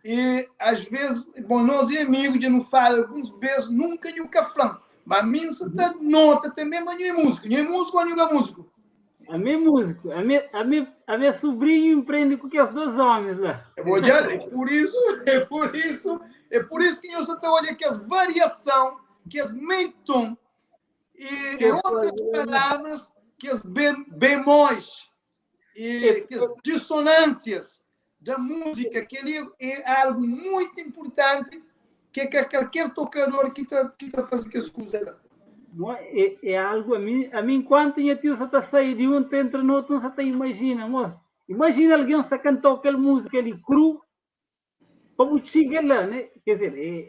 e às vezes, bom, nós é amigos, já não fala alguns vezes, nunca nenhum cafrão. Mas a mim se tá nota também, mas não é músico. Não é músico ou não é músico? A minha músico. A minha sobrinho empreende com aqueles dois homens lá. É bom, já, é por isso, é por isso, é por isso que nós estamos olhando que as variação, que as meio tom, e em outras palavras, que as bemóis, e que as dissonâncias da música, que ali é algo muito importante que qualquer tocador que tá fazendo as coisas lá. É algo, a mim enquanto tinha tio, você tá saindo de um, entra no outro, você tá imagina, moço. Imagina alguém se cantou aquela música ali cru, como chega lá, né? Quer dizer,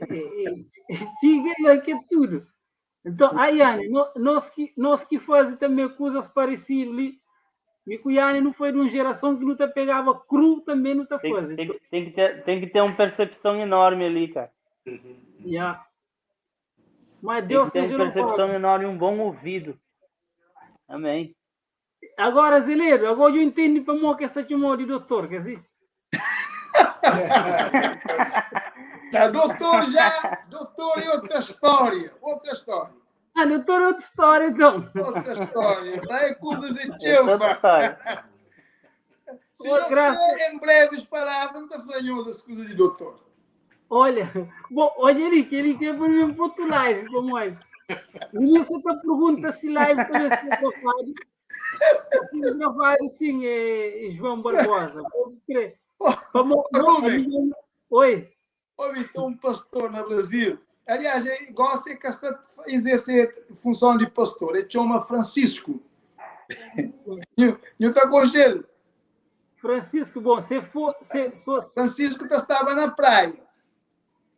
chega lá que é tudo. Então, aí, Yane, nós que fazemos também coisas parecidas ali, e o Yane não foi de uma geração que não te pegava cru, também não te fazendo. Tem que ter uma percepção enorme ali, cara. Yeah. Mas Deus tem que ter uma percepção enorme e um bom ouvido. Amém. Agora, Zeleiro, agora eu entendo para mim que essa chamou de doutor, quer dizer? Tá, doutor já, doutor é outra história, outra história. Ah, doutor é outra história, então. Outra história, vai coisas de teu, pá. Se você em breves palavras, não está falando as coisas de doutor. Olha, bom, olha ele que ele quer por mim outro live, como é? Você tá pergunta se live também se gravado. Se gravado, sim, é João Barbosa. Pode crer. Rubem. Oi. Oi, tem um pastor no Brasil. Aliás, ele gosta que exerce função de pastor. Ele chama Francisco. Eu estou com ele. Francisco, bom, se for, se, so, Francisco tá estava na praia.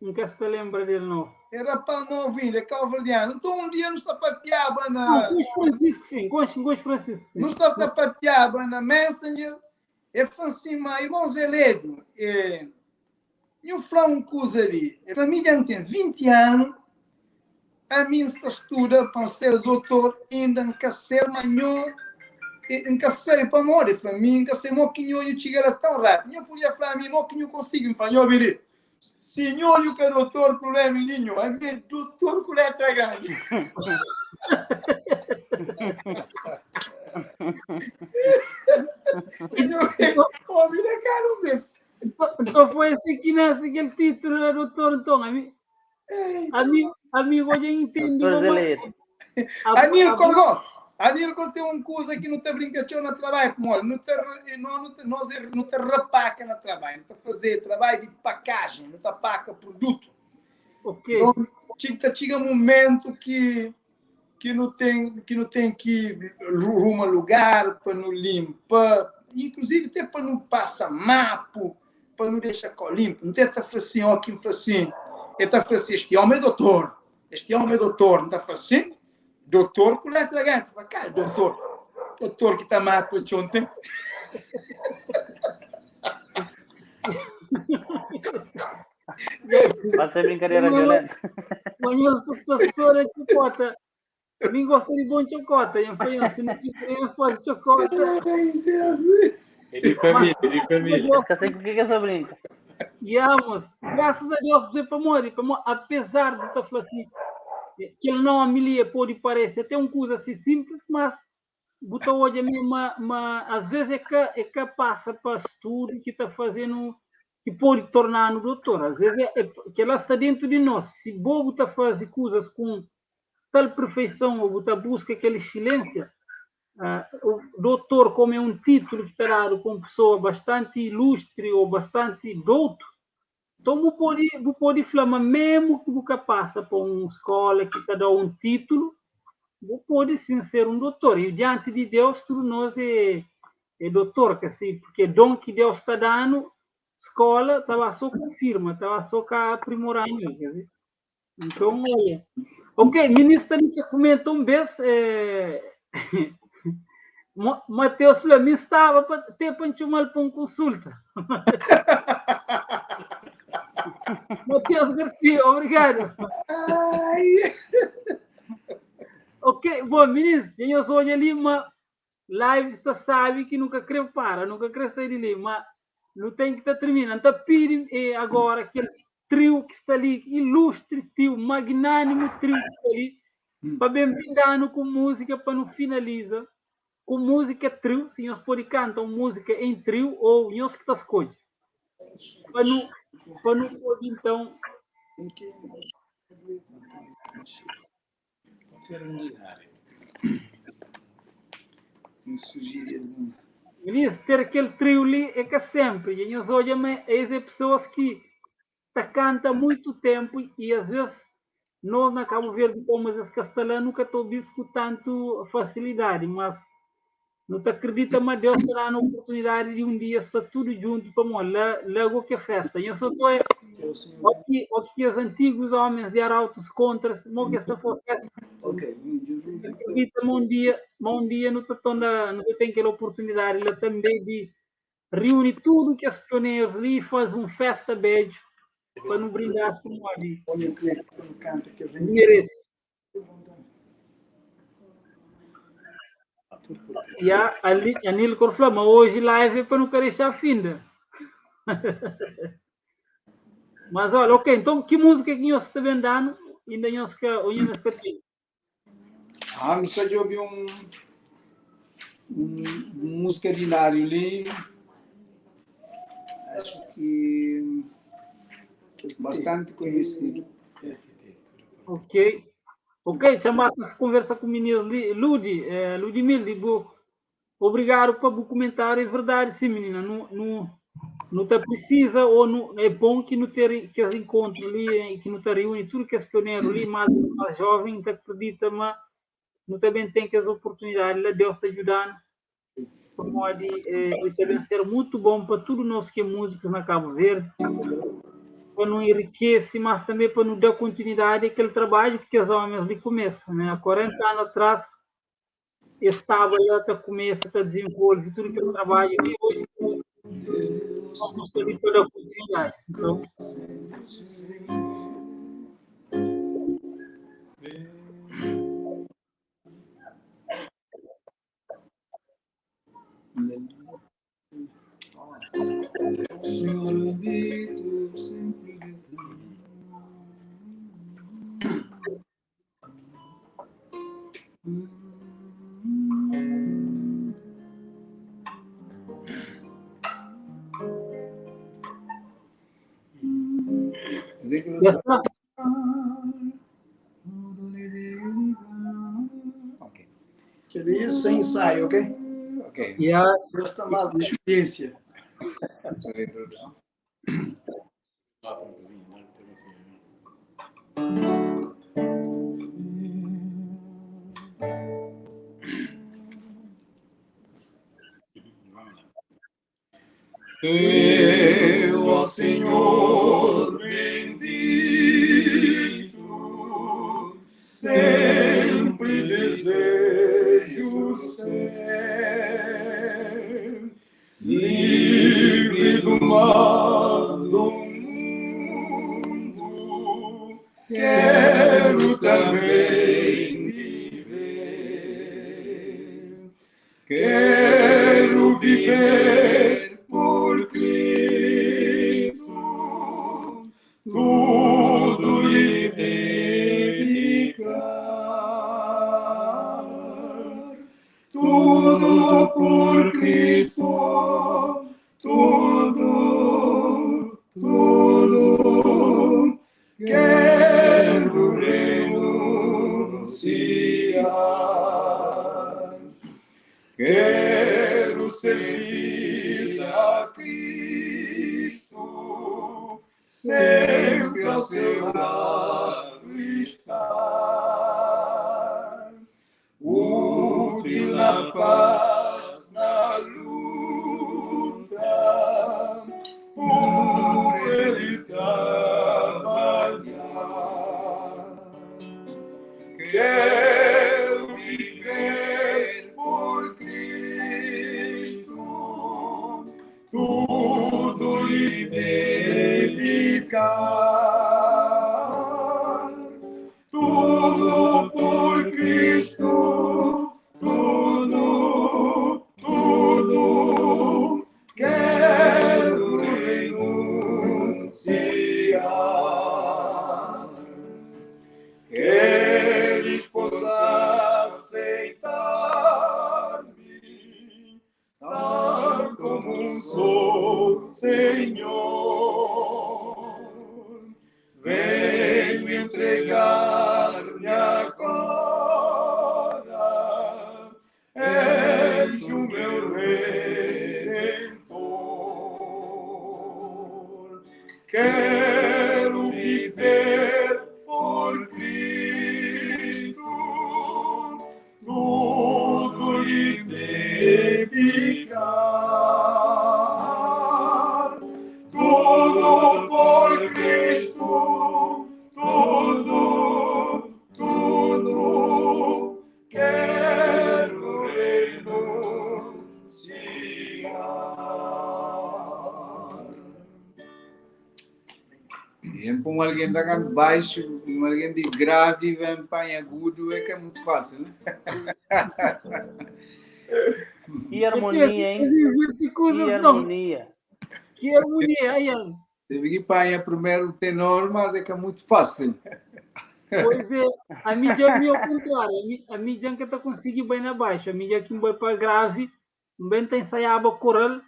Nunca se lembra dele, não. Era para novo ainda, é cabo-verdiano. Então um dia nos tapapeava Não, na. com os Francisco, sim, com os Francisco, sim. Nos tapapeava na Messenger. E falou assim, mas irmão Zeledo, eu falo um coisa ali. A família tem 20 anos, a mim está estuda para ser doutor, ainda não quer ser manhã, não quer ser para morrer. Para mim, não quer ser moquinho, eu chegar tão rápido. Eu podia falar a mim, moquinho consigo, me falou, Billy. Senhor, eu quero doutor, problema nenhum. É meu doutor com letra grande. Homem da cara, um beijo. Então foi assim que nasce aquele título, né, doutor? Então, a mim, a mim hoje eu entendo. Doutor mas- Zeledo. Anil colgou. Anil tem um coisa que não te brinca no trabalho, como olha, não te, não, não te, nós não te repaca no trabalho, não te fazer trabalho de pacagem, não te paca produto. Ok. Então, chega um momento que não tem que ir rumo a lugar para não limpar, inclusive até para não passar mapo, para não deixar com limpo. Não tenta falar assim, ó, quem fala assim, ele tá falando assim, este homem é doutor, este homem é doutor, não tá falando assim, doutor com letra grande, fala, cara, doutor, doutor que tá mapo de ontem. Vai ser brincadeira violenta. Mas eu sou professora de chocota. Eu nem gosto de bom chocota. Eu falei, se não quiser, eu faço chocota. Ai, Deus. É de família, é de família. Já sei com o que é essa brinca. E amos, graças a Deus, você para morrer, apesar de estar falando assim, que ele não ali pode parecer até uma coisa assim simples, mas botou hoje a mesma, mas às vezes é que passa para estudo que está fazendo, que pode tornar no doutor. Às vezes é que ela está dentro de nós. Se bobo está fazendo coisas com tal perfeição, ou está busca aquela excelência, o doutor, como é um título que está dado com pessoa bastante ilustre ou bastante douto, então você pode falar, mas mesmo que você passa por uma escola que te dá um título, você pode sim ser um doutor. E diante de Deus, tudo nós é doutor, que assim, porque dom que Deus está dando, escola, estava só confirma, estava só cá aprimorando. Quer dizer. Então, olha. Ok, ministro, que comenta um beijo. Mateus falou, me estava para ter para chamar para uma consulta. Mateus Garcia, obrigado. Ai. Ok, bom, ministro, eu sou de Lima, live está sabe que nunca creu para, nunca creu sair de Lima, não tem que estar terminando. Então, pede agora aquele trio que está ali, ilustre trio, magnânimo trio que está ali, para bem-vindo com música, para não finaliza. Com música trio, se nós pode cantar música em trio ou nós que está escolhe. Para não pode, então. Pode ser um diário. Não sugeri algum. Ministro, ter aquele trio ali é que sempre. E nós olhamos as pessoas que tá canta há muito tempo e às vezes nós na Cabo Verde, como as castelhanas, nunca estou visto com tanto facilidade, mas não te acredita, mas Deus terá a oportunidade de um dia estar tudo junto para morrer. Logo que é festa. Eu só estou o que os antigos homens de arautos contra, mo que esta for festa. Ok. Acredita, um dia não te não tem aquela oportunidade lá também de reunir tudo que as pioneiros ali e faz um festa beijo para não brindar por um ali. Merece. E a Anil falou, mas hoje live é para não querer deixar finda. Mas olha, ok, então que música que nós está vendendo? Ainda nós que nós que tem. Ah, não sei de ouvir um música de Nário ali. Acho que bastante conhecido. Ok. Ok, chamaste conversa com o menino Ludi, Ludmil, digo, obrigado pelo comentário, é verdade, sim, menina, não te precisa, ou não, é bom que não ter que os encontros ali, que não te reúne tudo que é pioneiro ali, mais jovem, te acredita, mas não também tem que as oportunidades, lá Deus te ajudando. Pamodi eh, ta ben ser mutu bon pa tudu nos ki é múzikus na Kabu Verdi, pa nu enrikese, mas tanbe pa nu da kontinuidadi a kel trabadju ki kes ómis li kumesa, né? Há 40 anu atrás, es staba la ta kumesa ta dizenvolve tudu kel trabadju li, oji nu sta li pa da kontinuidadi. Então, Senhor bendito, sempre Já está. Ok. Que é sem ensaio, ok? Ok. Yeah. Gosta mais de experiência. Eu, ó Senhor bendito, sempre desejo ser livre do mal do mundo, quero também viver. Quero viver por Cristo, tudo lhe dedicar, tudo por Cristo, tudo, tudo quero renunciar. Quero servir a Cristo, sempre ao seu lado estar. Útil na paz, na luta, por Ele trabalhar. Quero viver por Cristo, tudo lhe dedicar, tudo por Cristo, tudo, tudo quero renunciar. Que eles possam aceitar-me, tal como sou, Senhor. Venho entregar-me agora, és o meu Redentor. Quero viver por Cristo, tudo lhe dedicar, tudo por Cristo, tudo, tudo quero renunciar. E para um alguém da baixo, um alguém de grave, vem para agudo, é que é muito fácil, né? Que harmonia, hein? Que harmonia. Que harmonia, aí. Teve que apanhar primeiro o tenor, mas é que é muito fácil. Pois é, a mídia é ao contrário, a mídia que está conseguindo bem abaixo, a mídia que vai para grave, bem tá ensaiava coral,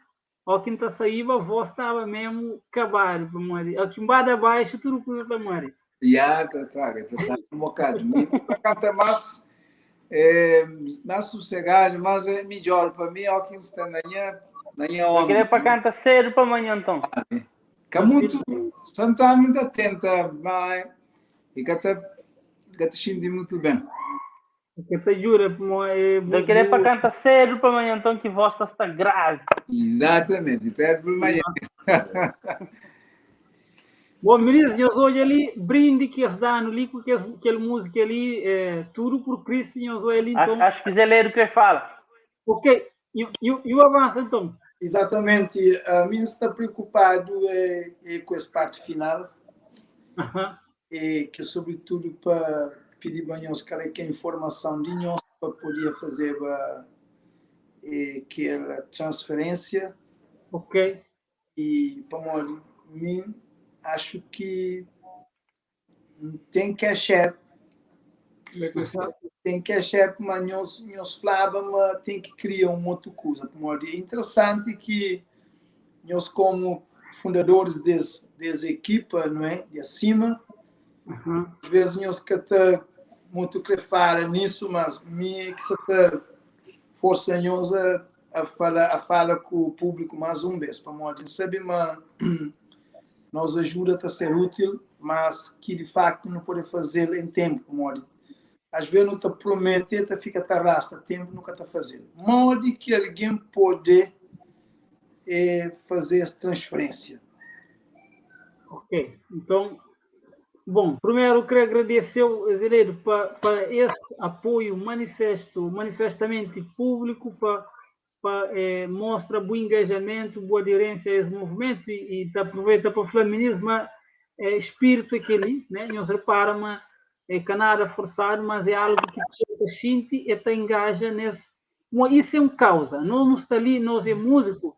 ao que tá saindo, a voz estava mesmo acabada, ao que vai abaixo, tudo coisa tá morre. Já, tá estraga, tá um bocado. Canta mais, mais sossegado, mas é melhor para mim, ao que está na minha homem. Eu queria para cantar cedo para amanhã, então. Que muito, sometimes ainda tenta, mas e que até sente muito bem. Que te ajuda, como é, Eu queria para cantar cedo para amanhã, então que voz está grave. Exatamente, cedo para amanhã. Bom, meninos, nós hoje ali, brinde que eles dão ali, porque aquela música ali, é, tudo por Cristo, nós hoje ali, então... Acho que Zé Leiro que fala. Ok, e o avanço, então? Exatamente, a mim está preocupado é com essa parte final, e que sobretudo para pedir para nós que a informação de nós para poder fazer a, aquela transferência. Ok. E para mim, acho que tem que achar tem que achar mas nós falava, mas tem que criar uma outra coisa. É interessante que nós como fundadores dessa equipa, não é, de acima, às vezes nós que até muito que fala nisso, mas me que se tá força nós a fala com o público mais um vez, para nós sabe, mas nos ajuda a ser útil, mas que de facto não pode fazer em tempo, como às vezes não te promete, te fica te arrasta tempo, nunca te fazendo. Modo que alguém pode fazer essa transferência. Ok, então, bom, primeiro eu queria agradecer ao Zeledo para esse apoio manifesto, manifestamente público, para mostra bom engajamento, boa aderência a esse movimento e aproveita para o flaminismo, é, espírito aquele, né? Nós repara, mas é que nada forçado, mas é algo que a pessoa sente e te engaja nesse. Bom, isso é uma causa. Nós não está ali, nós é músico,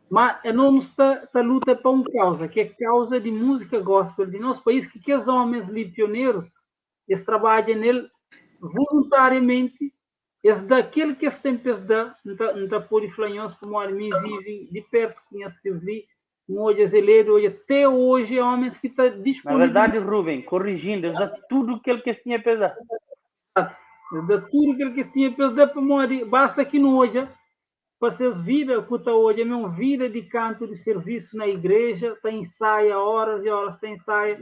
mas nós não está luta para uma causa, que é a causa de música gospel de nosso país, que os homens ali pioneiros, eles trabalham nele voluntariamente, eles daquele que eles têm que dar, não pode falar como a mim vivem de perto com esses ali, hoje Zeledo, hoje até hoje homens que estão disponíveis. Na verdade, Rubem, corrigindo, eles dão tudo que ele que tinha pesar. Eles dão tudo que ele que tinha pesar para morrer. Basta que não hoje, para seus vida, que está hoje, é mesmo vida de canto, de serviço na igreja, está ensaia horas e horas, está ensaia.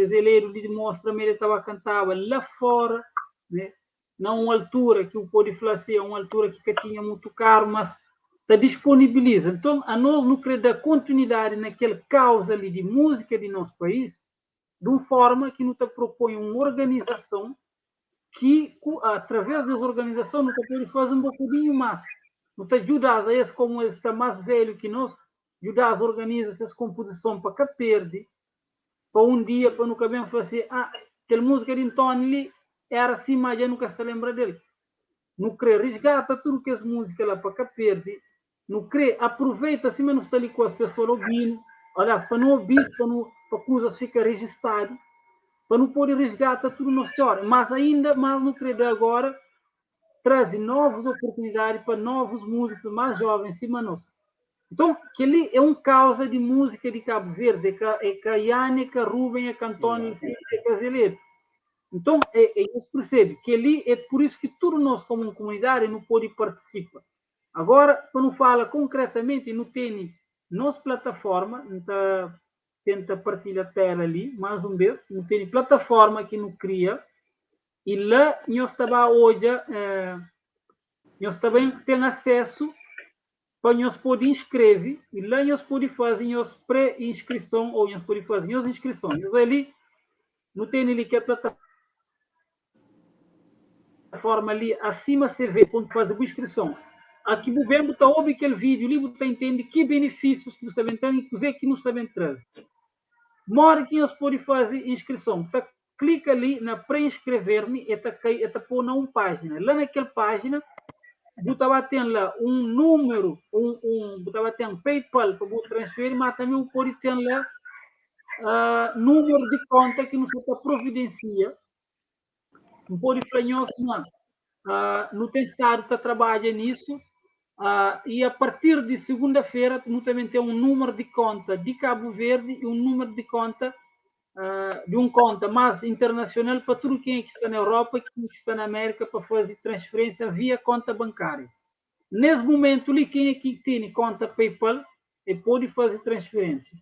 Zeledo demonstra-me, ele estava cantava lá fora, né? Não uma altura que o pode falar assim, é uma altura que tinha muito caro, mas te disponibiliza. Então, a nós não queremos dar continuidade naquela causa ali de música de nosso país, de uma forma que nos propõe uma organização que, através dessa organização, nos pode fazer um bocadinho mais. Nos ajuda a esse, como ele está mais velho que nós, ajudar a organizar essas composições para que perde, para um dia, para nunca bem fazer, ah, aquela música de Antônio ali era assim, mas eu nunca se lembra dele. Não crê, resgata tudo que as músicas lá para que perde, não crê, aproveita assim, mas não está ali com as pessoas ouvindo, olha, para não ouvir, para não, para coisas ficar registrado, para não poder resgatar tudo na história, mas ainda mais não crê de agora, traz novas oportunidades para novos músicos mais jovens, cima nós. Então, que ali é um causa de música de Cabo Verde, é que a Yane, é que a Rubem, é que Antônio, é que a Zeledo. Então, é isso percebe que ali é por isso que tudo nós, como comunidade, não pode participar. Agora, quando fala concretamente, não tem nossa plataforma, então, tenta partilhar a tela ali, mais um vez, não tem plataforma que não cria, e lá nós estava hoje, nós também tem acesso para nós poder inscrever, e lá nós pode fazer nós pré-inscrição, ou nós pode fazer nós inscrições. Nós ali, não tem ali que a plataforma ali, acima você vê, quando faz a inscrição. Aqui o governo está ouvindo aquele vídeo, ali você entende que benefícios que você tem e que que não sabem trazer. Mora que nós pode fazer inscrição. Tá, clica ali na pré-inscrever-me e tá, e tá pôr na uma página. Lá naquela página, você vai ter lá um número, você vai ter um PayPal para você transferir, mas também pode ter lá número de conta que não se providencia. Não pode falar, não, não tem estado a trabalhar nisso, e a partir de segunda-feira, nós também tem um número de conta de Cabo Verde e um número de conta de um conta mais internacional para tudo quem é que está na Europa e quem é que está na América para fazer transferência via conta bancária. Nesse momento, ali, quem é que tem conta PayPal e pode fazer transferência.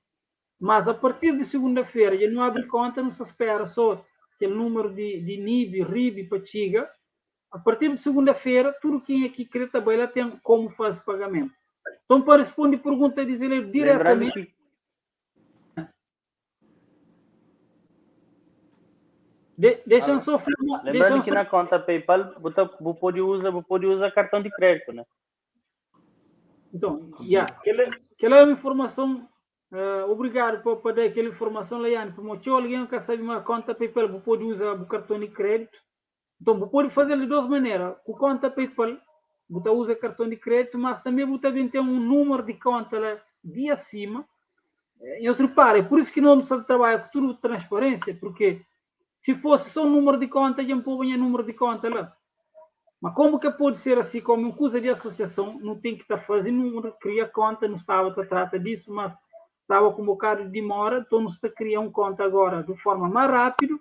Mas a partir de segunda-feira, ele não abre conta, não se espera só aquele número de NIB, RIB para chegar. A partir de segunda-feira, tudo quem aqui quer também lá tem como fazer pagamento. Então, para responder pergunta, dizer Lembrando diretamente. que Deixa só falar. Lembrando Deixa que só, na conta PayPal, você pode usar cartão de crédito, né? então, yeah, aquela é uma informação. Obrigado por dar aquela informação, Laiane. Porque alguém que sabe uma conta PayPal, você pode usar o cartão de crédito. Então, você pode fazer de duas maneiras. Com conta PayPal, você usa cartão de crédito, mas também você também tem um número de conta lá de acima. Eu reparo, é por isso que não se trabalha com tudo transparência, porque se fosse só um número de conta, já não põe número de conta lá. Mas como que pode ser assim, como uma coisa de associação, não tem que estar fazendo, não cria conta, não estava a tratar disso, mas estava com um bocado de demora, então não está criando conta agora de forma mais rápida.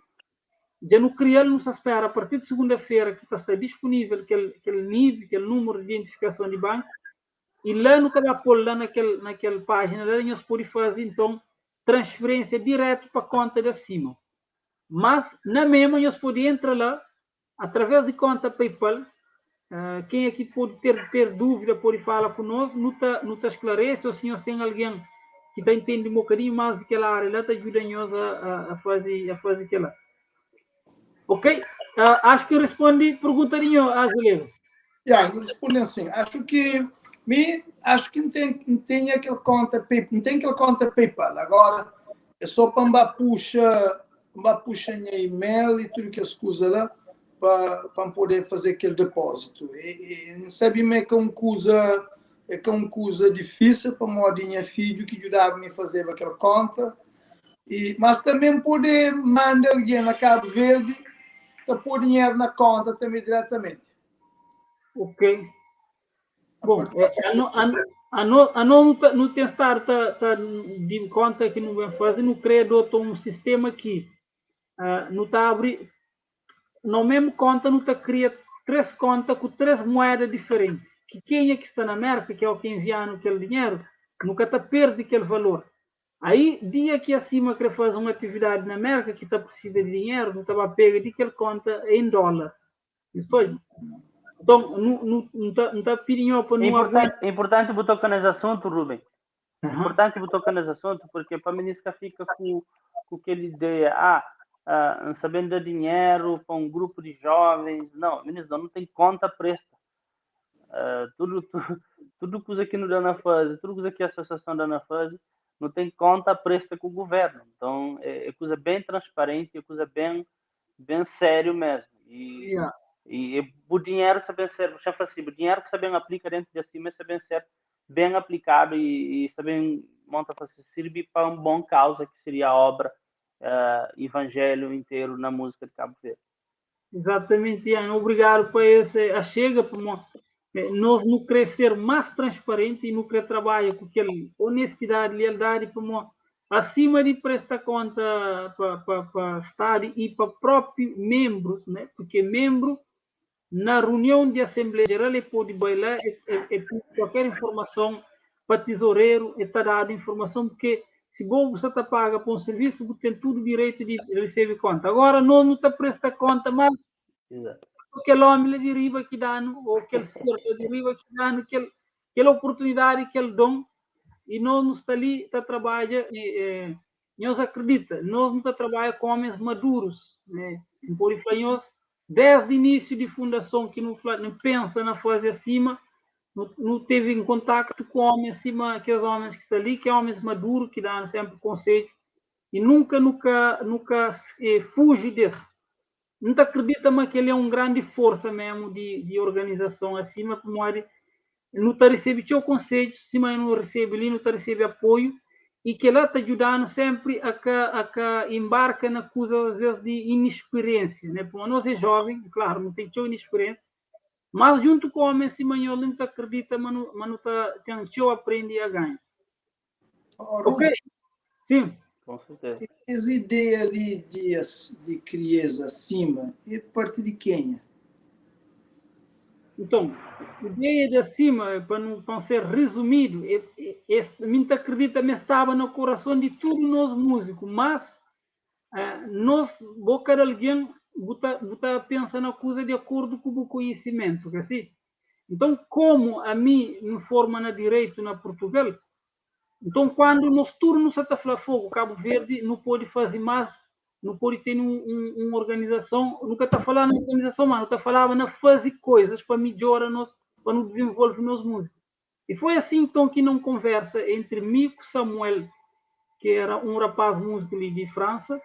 Já não cria, não se espera, a partir de segunda-feira que está disponível aquele nível, aquele número de identificação de banco, e lá no cada pôr lá naquela página, lá nós podemos fazer, então, transferência direto para a conta de acima. Mas, na mesma, nós podemos entrar lá, através de conta PayPal. Quem aqui pode ter dúvida, pode falar conosco, não tá esclarece, ou se nós tem alguém que tá entendendo um bocadinho mais daquela área, lá tá ajudando nós a fazer aquela. Ok? Acho que eu respondi pergunta de nós, Azevedo. Yeah, eu respondi assim. Acho que me, acho que não tem, não tem aquele conta Pay, não tem aquele conta PayPal. Agora é só para puxa minha e-mail e tudo que as coisas lá para poder fazer aquele depósito. E não sabe me que é uma coisa, é que é uma coisa difícil para minha filho que ajudava-me a fazer aquela conta. E, mas também poder mandar alguém na Cabo Verde para pôr dinheiro na conta também diretamente. Ok. Bom, a não tá, não tem estar, tá, tá de conta que não vem fazer, não cria outro um sistema que, não tá abri, no mesmo conta não tá cria três contas com três moedas diferentes. Que quem é que está na América, que é o que envia aquele dinheiro, nunca tá perde aquele valor. Aí, dia que acima quer fazer uma atividade na América que tá precisa de dinheiro, não tá ba pega de aquele conta em dólar. Estou. Então, não, não, não tá, não tá pedindo para não É aguentar. importante botar tocar nesse assunto, Rubem. Importante botar tocar nesse assunto, porque para a ministra fica com aquela ideia, não sabendo dar dinheiro para um grupo de jovens. Não, ministro, não tem conta presta. Tudo coisa que não dá na fase, tudo coisa que a associação dá na fase, não tem conta presta com o governo. Então, é coisa bem transparente, é coisa bem, bem sério mesmo. E o dinheiro sabe ser, você fala assim, o dinheiro que sabem aplica dentro de si, mas sabem ser bem aplicado e sabem monta para servir para uma boa causa, que seria a obra evangelho inteiro na música de Cabo Verde. Exatamente, Ian. Obrigado por esse a chega para uma, nós não querer ser mais transparente e não querer trabalhar com aquela honestidade, lealdade, para uma, acima de prestar conta para Estado e para próprios membros, né? Porque membro na reunião de Assembleia Geral ele pode bailar e qualquer informação para tesoureiro e tá dado informação, porque se você tá paga por um serviço, você tem todo o direito de receber conta. Agora não tá presta conta, mas aquele homem de riba que dá, ou aquele ser de riba que dá, aquela oportunidade, aquele dom, e nós não está ali, tá trabalha, e nós acredita, nós não tá trabalha com homens maduros, né? Por isso, nós, desde o início de fundação, que não pensa na fase acima, não teve em contato com homens acima, aqueles homens que estão ali, que é homens maduros, que dão sempre conselho, e nunca, nunca, nunca fuge desse. Não acredita, mas que ele é um grande força mesmo de organização acima, como ele não tá recebe seu conselho, se mas não recebe ali, não tá recebe apoio, e que ela tá ajudando sempre a que embarca na coisa, às vezes, de inexperiência, né? Porque nós é jovem, claro, não tem sua inexperiência, mas junto com o homem, se mas ele não acredita, mas não, mas não tá, tem seu aprende a ganhar. Oh, Ok? Rubem. Sim. Com certeza. Essa ideia ali de criança acima, é parte de quem? Então, a ideia de acima, para não ser resumido, me acredita, mas estava no coração de todos nós músicos, mas nós, boca de alguém, bu ta, bu ta pensa na kuza di akordu ku bu konhisimentu, ka si? Nton, komu ami N forma na direitu na Purtugal, nton kuandu nos tudu nu sa ta fla Fogu Kabu Verdi, nu pode faze más, nu pode ten un organizason, nu ka ta falaba na organizason, mas nu ta falaba na faze koizas pa midjora nos, pa nu dizenvolve nos múzika. E foi assim nton ki na un konversa entri mi ku Samuel, ki era un rapaz múziku li di Fransa,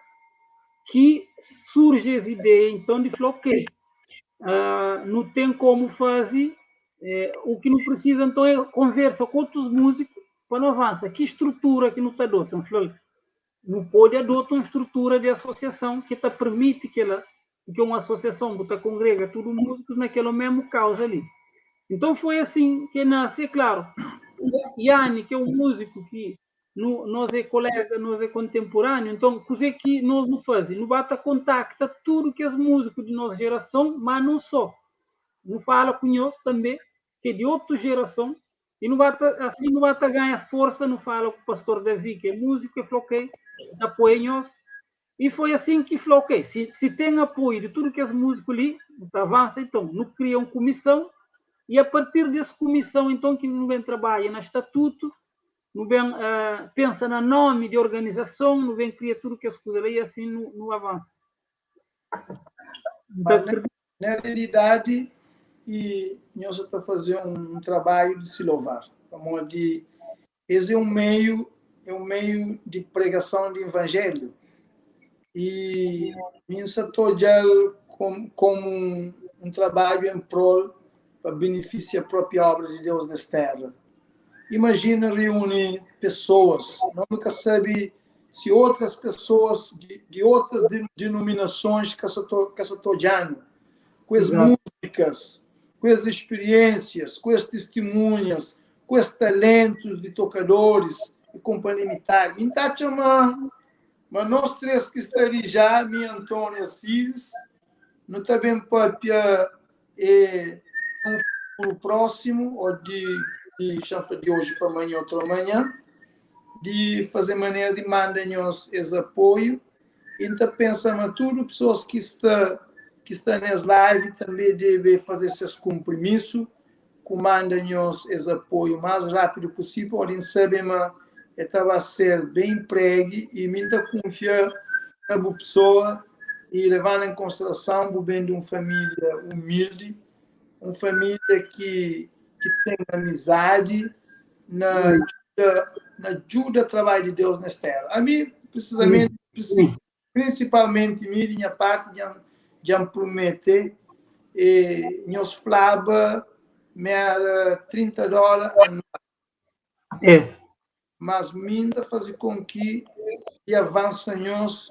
ki surji es ideia nton di fla, ok, nu ten komu faze, u ki nu prisiza nton é konversa ku otus múziku pa nu avansa. Ki strutura ki nu ta adota? N fla-l, nu pode adota un strutura di asosiason ki ta permiti kela, ki é un asosiason bu ta kongrega tudu múzikus na kel mesmu kauza li. Nton foi asin ki nase, é klaru, Yanni, ki é un múziku ki nu, nos é kolega, nos é kontemporaniu, nton kuze ki nos nu faze? Nu ba ta kontakta tudu kes múziku di nos jerason, ma non só, nu fala ku nhos tanbe, ki é di otu jerason, e nu ba ta, asin nu ba ta ganha forsa, nu fala ku pastor Davi, ki é múziku, e fla ok, N ta apoia nhos. E foi asin ki fla ok, si ten apoiu di tudu kes múziku li, nu ta avansa. Enton, nu kria un kumison, e a partir des kumison, enton, ki nu ben trabadja na statutu, nu ben pensa na nomi di organizason, nu ben kria tudu kes kuza la, e asin nu avansa. N ta akredita. Na realidadi, e nhos sa ta faze un trabadju di si louvar, pamodi es é un meiu, é un meiu di pregason di Ivanjeliu. I mi N sa ta odja-l komu un trabadju en prol pa benefisia propi obra di Deus nes tera. Imajina riuni pesoas, no nu ka sabe si otras pesoas di otras denominasons ka sa ta odja-nu ku es múzikas, ku es spiriénsias, ku es tistimunhas, ku es talentus di tokadoris i konpanhia limitada. Mi N ta atxa ma ma nos 3 ki sta li ja, mi, António e Alcides, nu ta ben papia e un futuru prósimu ô di di xa di oji pa manha outro manha, di faze manera di manda nhos es apoiu. I N ta pensa ma tudu pesoas ki sta ki sta nes live tanbe debe faze ses kunprimisu ku manda nhos es apoiu mas rapidu pusivel, pamodi N sabe ma e ta ba ser ben pregi i mi N ta kunfia na bu pesoa i levando en konsiderason bu ben di un familia umildi, un familia ki ki ten amizadi na djuda na djuda trabadju di Deus nes tera. Ami prisizamenti prinsipalmenti mi di nha parti dja N prumete e nhos flaba mi era 30 dola anual. Mas mi N ta faze kon ki i avansa nhos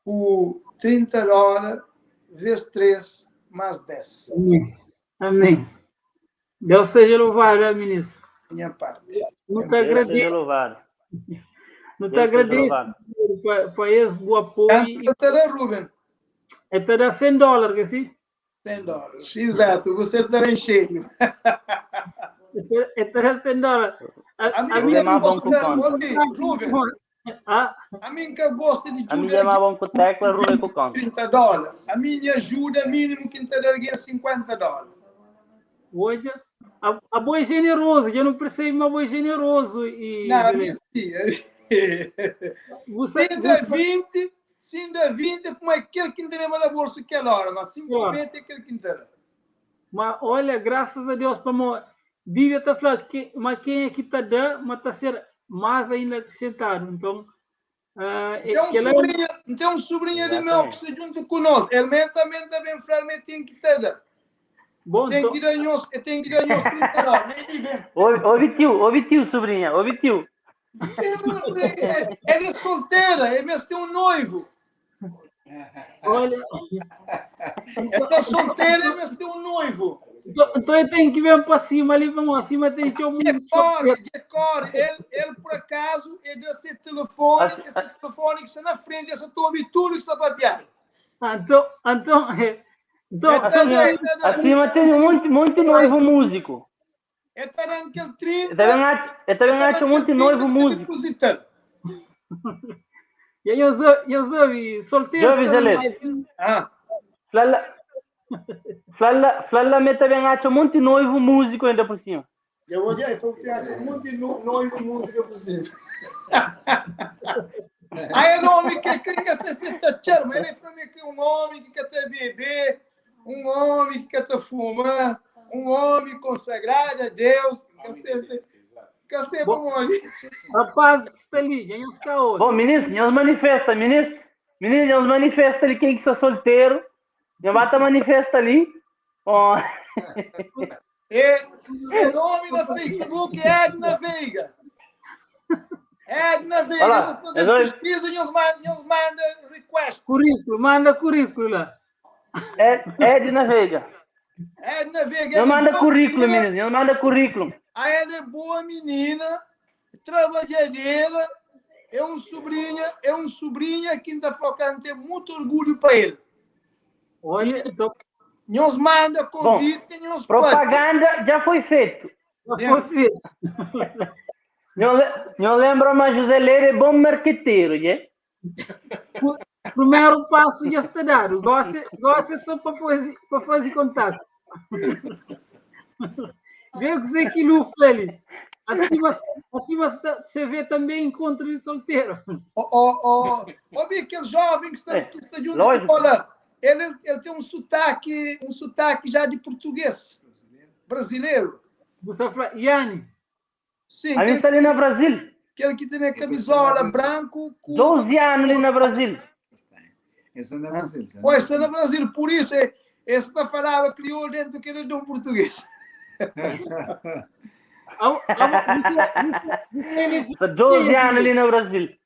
ku 30 dola ves 3 mas 10. Amén. Amén. Deus seja louvado, eh, ministro. Minha parte. Nu ta agradece. Nu ta agradece pa es bu apoio. Quanto ta da, Ruben? É ta da 100 dólares, que sim? 100 dólares, exato. Você está em cheio. É ta da 100 dólares. A mim não gosto de Ruben. A mim que gosta de A minha é bom com tecla, Ruben com conta. 30 dólares. A minha ajuda mínimo que te dá alguém 50 dólares. Hoje, a boa é generoso, já não percebo, mas boa é generoso. E, não, a mim sim. Você, se dá 20, se dá 20, como é aquele que não tem na bolsa aquela hora, mas simplesmente é aquele que não tem. Mas olha, graças a Deus, como Bíblia está falando, que, mas quem é que está dando, mas está ser mais ainda acrescentado. Então, tem um sobrinho de meu que se junta conosco. Ele também também fala, tem que ter. Bom, tem que dar nós, tem que dar nós 30 dólares. Ouve tio, sobrinha, ouve tio. Ela é solteira, ele mesmo tem um noivo. Olha. Ela é solteira, ele mesmo tem um noivo. Então eu tenho que vir para cima ali, vamos acima, tem que um Decore, ele por acaso, é desse telefone, esse telefone que está na frente, essa torre, tudo que está para piar. Então, acima tem um monte noivo músico. É aquele 30. Eu também acho um monte noivo músico. E eu sou solteiro. Fla-l fla-l fla-l ma el ta ben atxa monti noivu múziku inda por sima. Dja bo dja, e fla bu ta atxa monti noivu múzika por sima. Ai el omi ke kre ka se se ta txer, ma el fla mi ke un omi ki ka ta bebe, un omi ki ka ta fuma, un omi konsagradu a Deus, ka se se ka se pamodi. Rapaz ki sta li, dja nhos ka odja. Bom, minis, nhos manifesta, minis, minis, nhos manifesta li ken ki sta solteru, nhos ba ta manifesta li. Oh. E se nome na Facebook é Edna Veiga. Edna Veiga, Olá, nós fazer é pesquisa e nós manda, nós manda request. Currículo, manda currículo lá. Edna Veiga. Edna Veiga. Não manda currículo, menino. Não manda currículo. A ela é boa menina, trabalhadeira, é um sobrinha, é um sobrinha que ainda focando tem muito orgulho para ele. Olha, então... Nos manda convite, Bom, nos propaganda já foi feito. Já foi feito. Não lembro, mas José Leire é bom marqueteiro, né? Primeiro passo já está dado. Gosta, gosta só para fazer, para fazer contato. Vê o que você que ali. Acima, acima você vê também encontro de solteiro. Oh, oh, oh, oh, aquele jovem que está, que está junto de bola, ele, ele tem um sotaque já de português, brasileiro. Você fala, Yanni. Sim. A gente está ali no Brasil. Aquele que tem a camisola branco. Com... 12 anos ali no Brasil. Esse está no Brasil. Pois, está no Brasil, por isso, esse está falava crioulo dentro do que ele de um português. Está 12 anos ali no Brasil.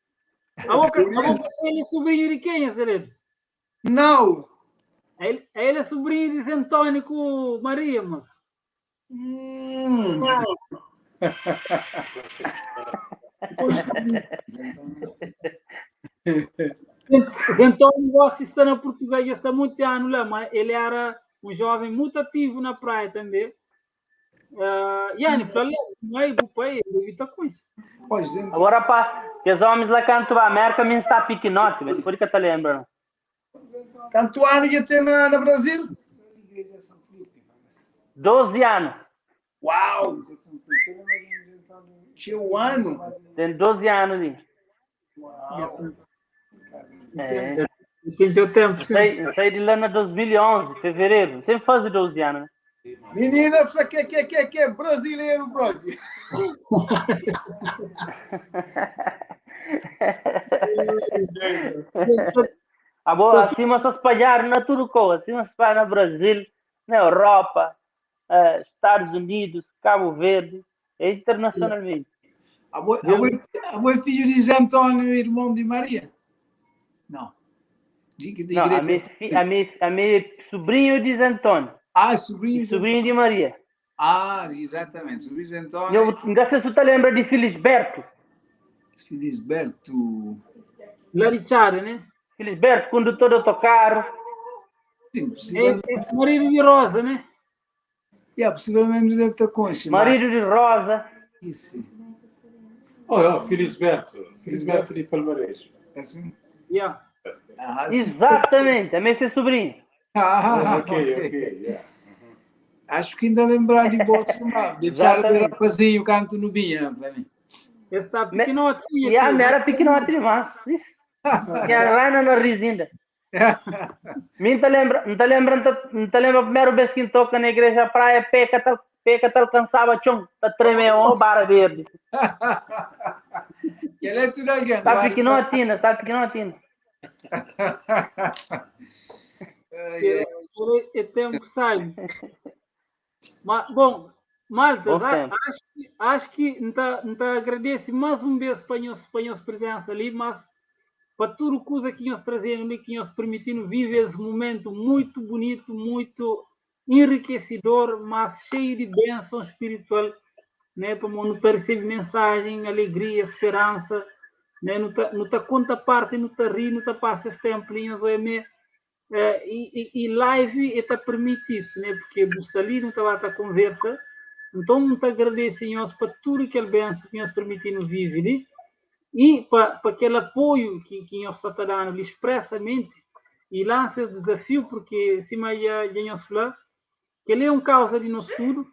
Ele é sobrinho de quem, Zé? Não. Ele, ele é sobrinho de Zé Antônio com Maria, mas. Zé Antônio gosta de estar na Portugal, já está muito ano lá, mas ele era um jovem muito ativo na praia também. Yanni, fala, mãe, o pai, ele está com isso. Agora, pá, que os homens lá cantam a América, me está piquenote, mas por que tá lembrando? Quanto ano que tem na, na Brasil? 12 anos. Uau! Tinha um ano? Tem 12 anos, hein? Uau! É. Tem teu tempo. Saí, saí de lá em 2011, fevereiro. Sempre faz 12 anos, né? Menina, que, que, que, que é brasileiro, brother. Agora, acima se espalharam na Turquia, acima se espalharam no Brasil, na Europa, Estados Unidos, Cabo Verde, internacionalmente. A é filho de Zé Antônio, irmão de Maria? Não. De, de Não, a minha, a minha sobrinho de Zé Antônio. Ah, sobrinho, sobrinho de Maria. Ah, exatamente, sobrinho de Antônio. Eu, não sei se você lembra de Felisberto. Felisberto. Larichara, né? Felisberto, condutor do autocarro. Sim, possivelmente. É, é marido de Rosa, né? Yeah, possivelmente deve estar com esse. Marido de Rosa. Isso. Oh, Felisberto. Felisberto de Palmares. É assim? Yeah. Ah, Exatamente, também seu sobrinho. Ah, ok, ok. Yeah. Acho que ainda lembrar de bolsa, deve ser rapazinho canto no Binha, para mim. Está pequenotinho. Yeah, me era pequenote demais. Isso. Tinha lá na nariz ainda. Me não lembra, não lembra, não lembra a primeira vez que toca na igreja praia, peca tal, peca tal cansava chão, tá tremendo o barra verde. Ele é tudo alguém. Tá pequenotinho, tá pequenotinho. É tempo sabe. Mas, bom, Malta, acho que então agradeço mais um vez para a nossa presença ali, mas para tudo coisa que nós trazendo e que nós permitindo viver esse momento muito bonito, muito enriquecedor, mas cheio de bênção espiritual, né? Para não receber mensagem, alegria, esperança, né? Não tá, não tá conta parte, não tá ri, não tá passa esse tempo, e live eta permite isso, né? Porque você ali não tá lá tá conversa. Então, muito agradeço a para tudo que ele benção que nós permitindo viver ali. E para aquele apoio que nós está dando expressamente, i lansa es dizafiu porque sima dja dja nhos fla, kel-li é un kauza di nos tudu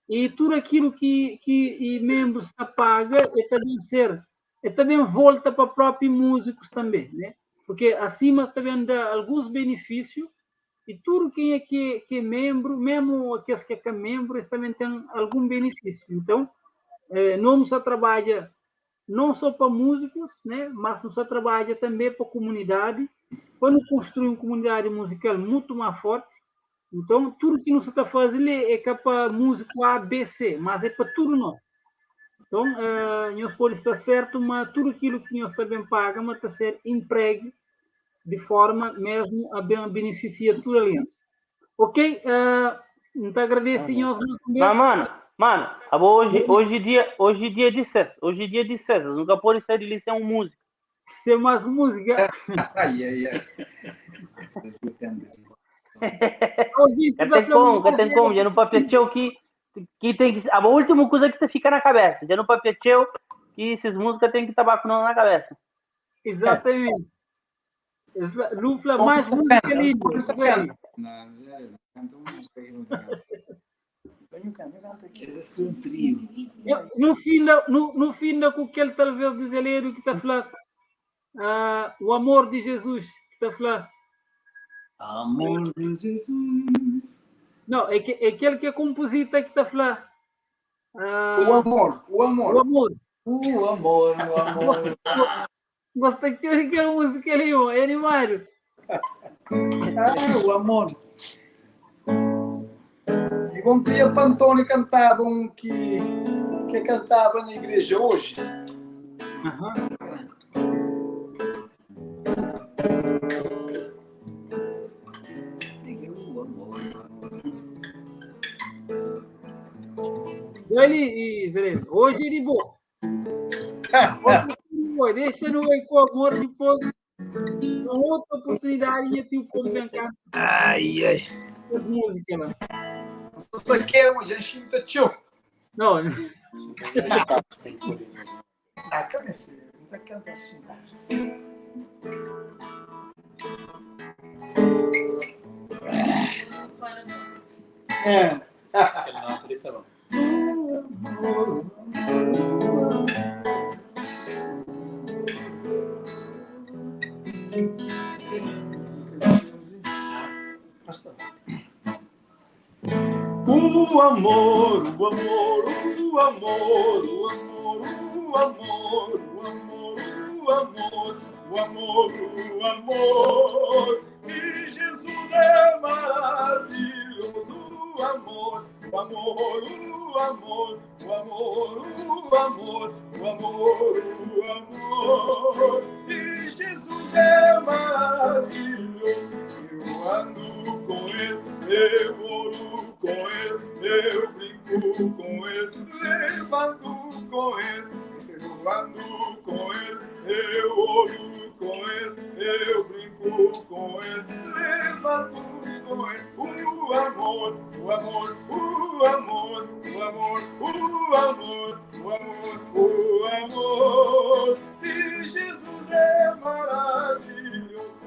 i tudu akilu ki ki i menbrus ta paga e ta ben ser e ta ben volta pa propi múzikus tanbe, né? Porque asima ta ben da alguns benefísiu i tudu kenha ki ki é menbru, mesmu kes ki é ka menbru, es tanbe ten algun benefísiu. Então, no nu sta trabadja não só pa múzikus, né, mas nu sta trabadja tanbe pa kumunidadi, pa nu konstrui un kumunidadi muzikal mutu más forti. Então, tudu ki nu sta ta faze li é ka pa múziku A, B, C, mas é pa tudu nós. Então, nhos pode sta sertu ma tudu akilu ki nhos ta ben paga ma ta ser inpregi di forma mesmu a ben benefisia tudu algen. Ok, N ta agradese nhos mais un Mas, bes. mano, mano, abo hoje, hoje dia, hoje dia de sexta, hoje dia de sexta, nunca pode sair de li sem um música. Sem mais música. Ai, ai, ai. Hoje, Ka tem como, ka tem como, já não papia txeu que que tem que, a última coisa que te fica na cabeça, já não papia txeu que essas músicas tem que tabaco não na cabeça. Exatamente. Lufla mais música linda. Não, já canta uma música que não tem. Existe um trio. No fim da, no, no fim da com aquele talvez de Zeleiro que está falando, o amor de Jesus que está falando. Amor de Jesus. Não, é, que, é aquele que é composita que está falando. O amor, o amor. O amor. O amor, o amor. Gosta de aquela música ali, ó, é animado. Ah, o amor. E como queria para Antônio cantava um que, que cantava na igreja hoje. O amor. Ele, e, hoje ele boa. Hoje, deixa no com amor depois uma outra oportunidade e eu como bem cá. Ai, ai. As músicas lá. Só quer um gente tá tchau. Não. Ah, cabeça, não tá cantando assim. É. O amor, o amor, o amor, o amor, o amor, o amor, o amor, o amor, o amor. E Jesus é maravilhoso, o amor, o amor, o amor, o amor, o amor, o amor, o amor. E Jesus é maravilhoso, eu ando com ele, eu oro com ele, eu brinco com ele, levanto com ele, eu ando com ele, eu oro com ele, eu brinco com ele, levanto com ele. O amor, o amor, o amor, o amor, o amor, o amor, o amor. E Jesus é maravilhoso.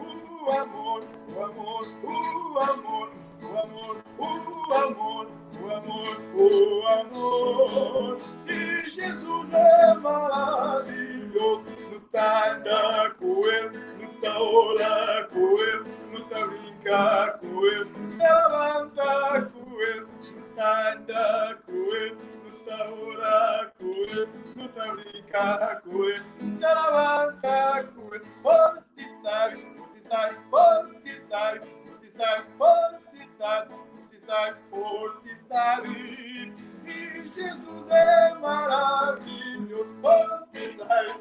O amor, o amor, o amor, o amor, o amor, o amor, o amor. E Jesus é maravilhoso. No tá anda com ele, no tá ora com ele, no tá brinca com ele, levanta com ele, no tá anda com ele, no tá ora com ele, no tá brinca com ele, levanta com ele. Forte sabe, forte sabe, forte sabe, forte sabe, forte sabe, forte sabe, forte sabe. E Jesus é maravilhoso, forte sabe.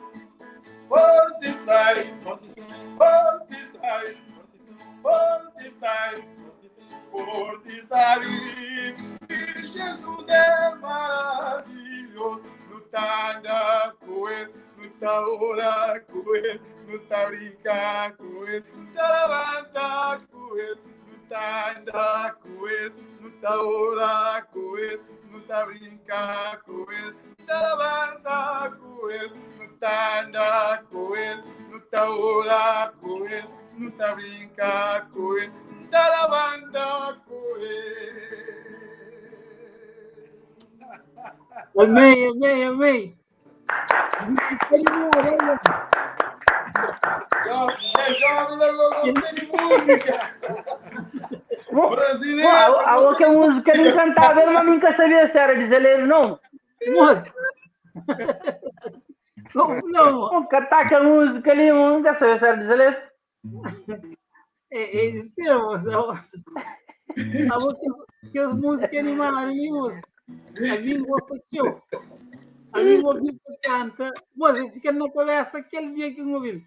Forte sai, forte sai, forte sai, forte sai. E Jesus é maravilhoso. No tá anda com ele, no tá ora com ele, no tá brinca com ele, tá levanta com ele, no tá anda com ele, no tá ora com ele, no tá brinca com ele, tá levanta com ele, no tá anda com ele, no tá ora com ele, Nu ta brinka ku el, nu ta labanta ku el. Amém, amém, amém. É jovem, eu gostei de música. Brasileiro. A outra música ele cantava, mas nunca sabia se era brasileiro, não. Não, não. Cantar aquela música ali, nunca sabia se era brasileiro. É, é, temos. A outra que as músicas animadas ali, moço. A mim gosta de show. A mim ouvi que canta. Moço, fica na cabeça aquele dia que eu ouvi.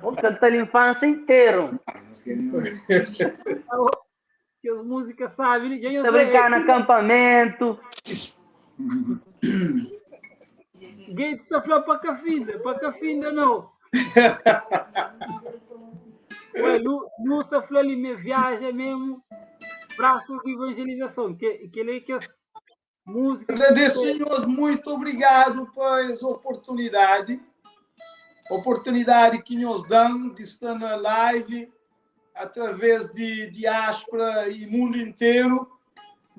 Vou cantar a infância inteira. Que as músicas sabem. Já Tá brincar no acampamento. Gates está falando para Cafinda, para Cafinda não. Ué, Lu, Lu está falando ali, minha viagem mesmo, braço de evangelização, que ele é que as músicas. Agradeço, senhores, muito obrigado por essa oportunidade. Oportunidade que nos dão de estar na live através de diáspora e mundo inteiro.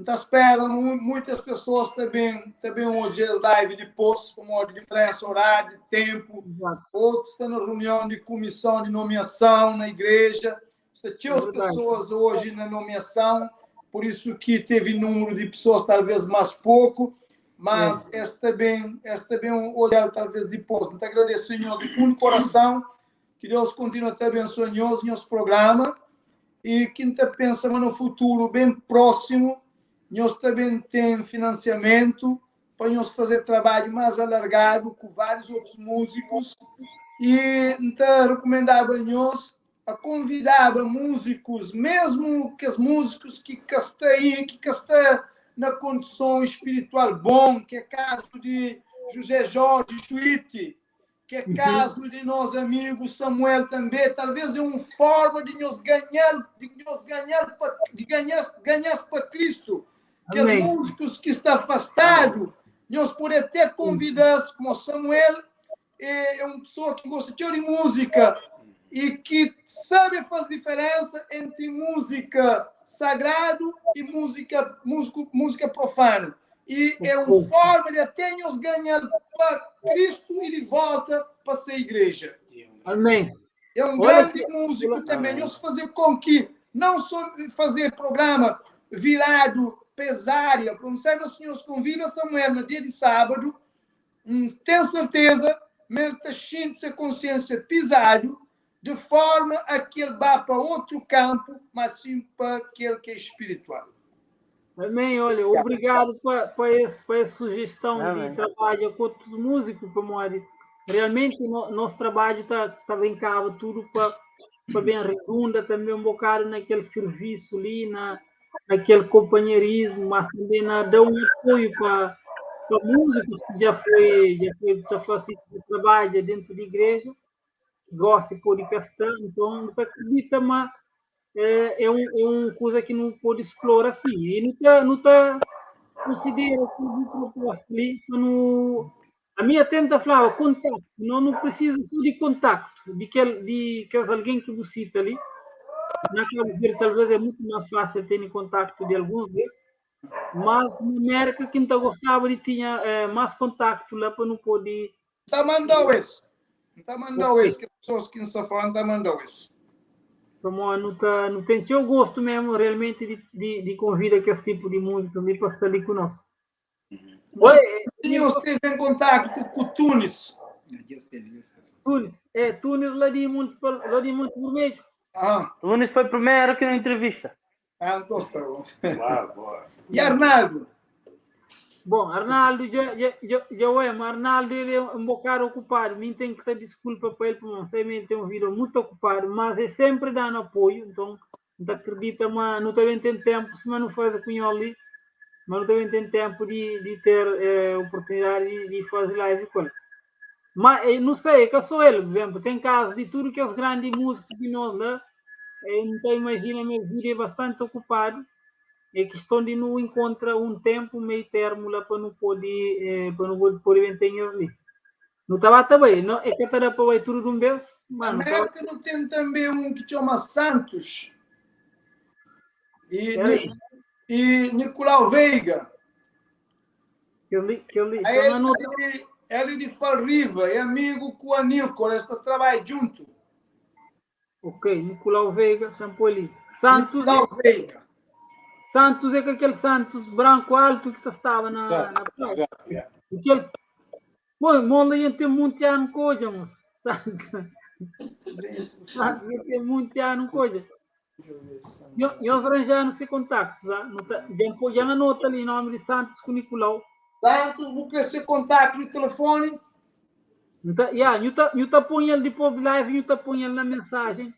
Então, espero muitas pessoas também hoje as live depois, como a diferença horário, de tempo. Exato. Outros estão na reunião de comissão de nomeação na igreja. Está tinha as É verdade. pessoas hoje na nomeação, por isso que teve número de pessoas talvez mais pouco, mas esta bem um olhar talvez depois. Então, agradeço, Senhor, de fundo do coração, que Deus continue a te abençoar nós, nosso programa, e quem está pensando no futuro bem próximo, nós também tem financiamento para nós fazer trabalho mais alargado com vários outros músicos, e então recomendava a nós a convidar músicos, mesmo que os músicos que estão aí, que estão na condição espiritual bom, que é caso de José Jorge Chuite, que é caso de nosso amigo Samuel também, talvez é uma forma de nos ganhar, de nos ganhar, de ganhar, ganhar para Cristo. Que os Amém. músicos que estão afastados, nós podemos até convidar, como Samuel, é uma pessoa que gosta de música e que sabe fazer diferença entre música sagrado e música profana. E é uma forma de até nos ganhar para Cristo e de volta para ser igreja. Amém. É um Olha grande que- músico também. Amém. Nós fazer com que, não só fazer programa virado pesária, não sei, mas os senhores convida Samuel no dia de sábado, tenho certeza, mas ele sente a consciência pisado, de forma a que ele vá para outro campo, mas sim para aquele que é espiritual. Amém. Olha, obrigado por essa sugestão de Amém. trabalho com outros músicos, para realmente nosso trabalho tá bem cabo, tudo pa bem redunda, também um bocado naquele serviço ali, naquele companheirismo, mas também na dar um apoio pa músicos que já foi, já foi assim, que trabalha dentro da igreja, que gosta de pôr de questão, então não acredita, mas é uma coisa que não pode explorar assim, e não tá, não tá considera que o proposta ali, não, a minha tenta falar contato, não precisa só de contato, de que alguém que você cita ali, na Cabo Verde talvez é muito mais fácil ter contato de alguns deles, mas na América quem tá gostava de tinha mais contato lá para não poder. Tá mandando isso. Tá mandando isso, que as pessoas que não estão falando, tá mandando isso. Como não tá, não tem teu gosto mesmo realmente de convida que esse tipo de música ali para estar ali conosco. Oi, Senhor, esteve em contato com o Tunis. Tunis, Tunis lá de Monte, lá de Monte Vermelho. Tunis foi o primeiro que na entrevista. Ah, gostou. Uau, boa. E Arnaldo? Bom, Arnaldo, já é, mas Arnaldo ele é um bocado ocupado, mim tem que ter desculpa para ele, porque não sei, ele tem um vida muito ocupado, mas é sempre dando apoio, então não acredita, mas não também tem tempo, se não faz a cunha ali, mas não também tem tempo de ter oportunidade de fazer live com ele. Mas não sei, é que eu sou ele, por exemplo, tem casos de tudo que os grandes músicos de nós lá, então imagina, minha vida é bastante ocupado. É questão de não encontrar um tempo meio termo lá para não poder, para não poder, poder bem ter ali. Nu ta ba ta bai. No, é ka ta da pa bai tudu di un bes, mas nu ta bai. Amérika nu ten tanbe un ki txoma Santos e, Peraí. e Nicolau Veiga. Kel-li, kel-li, Aí então ele, anota. ele de Falriva, é amigo com o Anilco, eles trabalham junto. Ok, Nicolau Veiga, Champoli. Santos, Nicolau Veiga. Santos é que aquele Santos branco alto que estava na, na Exato, praia. exato, yeah. Aquele, bom, mola ia ter muito ano coisa, moço. Santos, Santos ia ter muito ano coisa. Eu arranjar no seu contacto, já, não tá, depois já anota ali nome de Santos com Nicolau. Santos, vou querer ser contato de telefone. Não tá, yeah, eu tá, eu tá põe ele depois de live, eu tá põe ele na mensagem.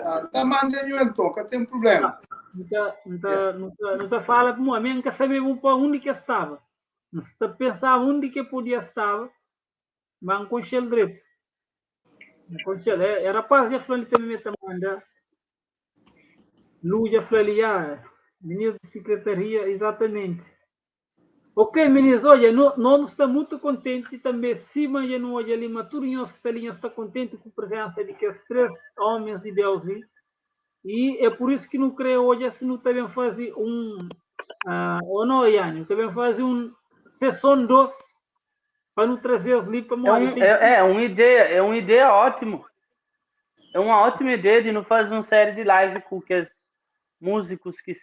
Ah, tá mandando então, que tem problema. Não tá, não tá, não tá, não tá fala como a mim, nunca sabia para onde que estava. Não tá pensava onde que podia estar, mas não conhecia ele direito. Não conhecia ele. É, era rapaz, já falou também me manda. Lu já falou ali, ah, ministro de secretaria, exatamente. Ok, meninos, olha, nós estamos muito contentes também, se já não olha ali, mas tudo nós está ali, nós está contente com a presença de que os três homens de Deus, hein? E é por isso que não creio hoje, se não também fazer um, ou não, Iane, também fazer um sessão 2 para não trazer os ali para É, morrer. um, é, é uma ideia, é uma ideia ótima. É uma ótima ideia de não fazer uma série de live com que os músicos que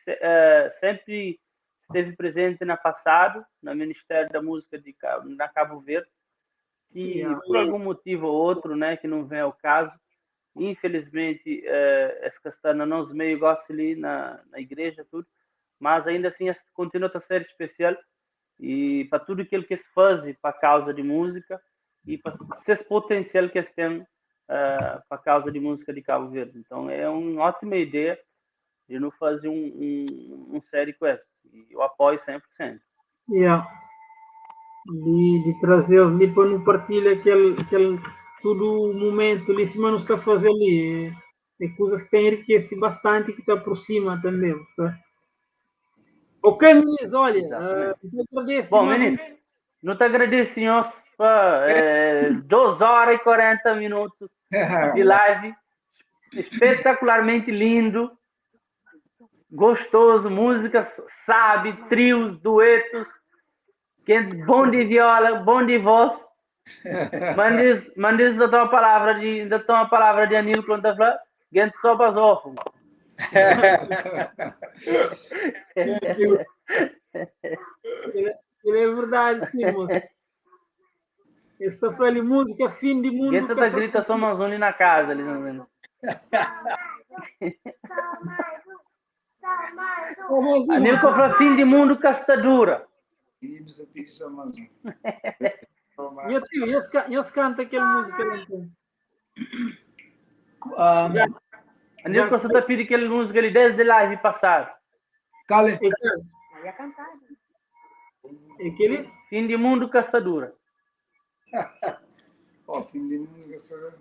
sempre esteve presente no passado, no Ministério da Música de na Cabo Verde, que por algum motivo ou outro, né, que não vem ao caso, infelizmente, essa questão não nos meio gosta ali na igreja, tudo, mas ainda assim essa continua a ser especial e para tudo aquilo que se faz para a causa de música e para esse potencial que se tem para a causa de música de Cabo Verde. Então é uma ótima ideia de não fazer um série com essa. E eu apoio 100%. Yeah. De trazer ali para não partilhar aquele todo momento ali, se não está a fazer ali, é coisas que tem enriquece bastante e que te aproxima também. Tá? Ok, meninos, olha, eu agradeço. Bom, meninos, não te agradeço, senhor, 2 horas e 40 minutos de live, espetacularmente lindo, gostoso, músicas, sabe, trios, duetos, bom de viola, bom de voz. Mandes da tua palavra de, da tua palavra de Anil quando tá falando, gente só basofo. Ele é verdade, sim, moço. Esta foi ali música fim de mundo. Gente tá grita só mais um na casa ali, não Anil compra fim de mundo castadura. Eu tio, eu canto aquela música. Anil Costa tá pedindo aquela música ali desde live passado. Cale. Aquele fim de mundo castadura. Ó, fim de mundo castadura.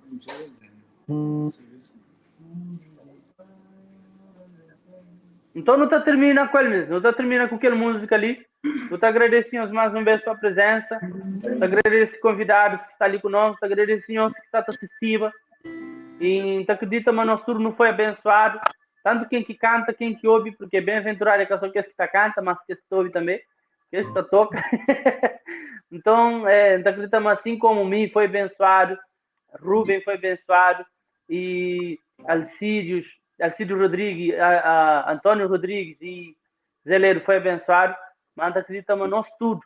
Então não tá terminando com ele mesmo, não tá terminando com aquela música ali. Eu te agradecendo mais uma vez pela presença, te agradeço convidados que estão ali conosco, te agradeço que está assistindo. E te acredito, mas nosso turno foi abençoado. Tanto quem que canta, quem que ouve, porque bem-aventurado é que só que está canta, mas que ouve também, que está toca. Então, te acredito, mas assim como mim foi abençoado, Rubem foi abençoado e Alcídio Rodrigues, Antônio Rodrigues e Zeleiro foi abençoado. Mas acreditamos nós tudo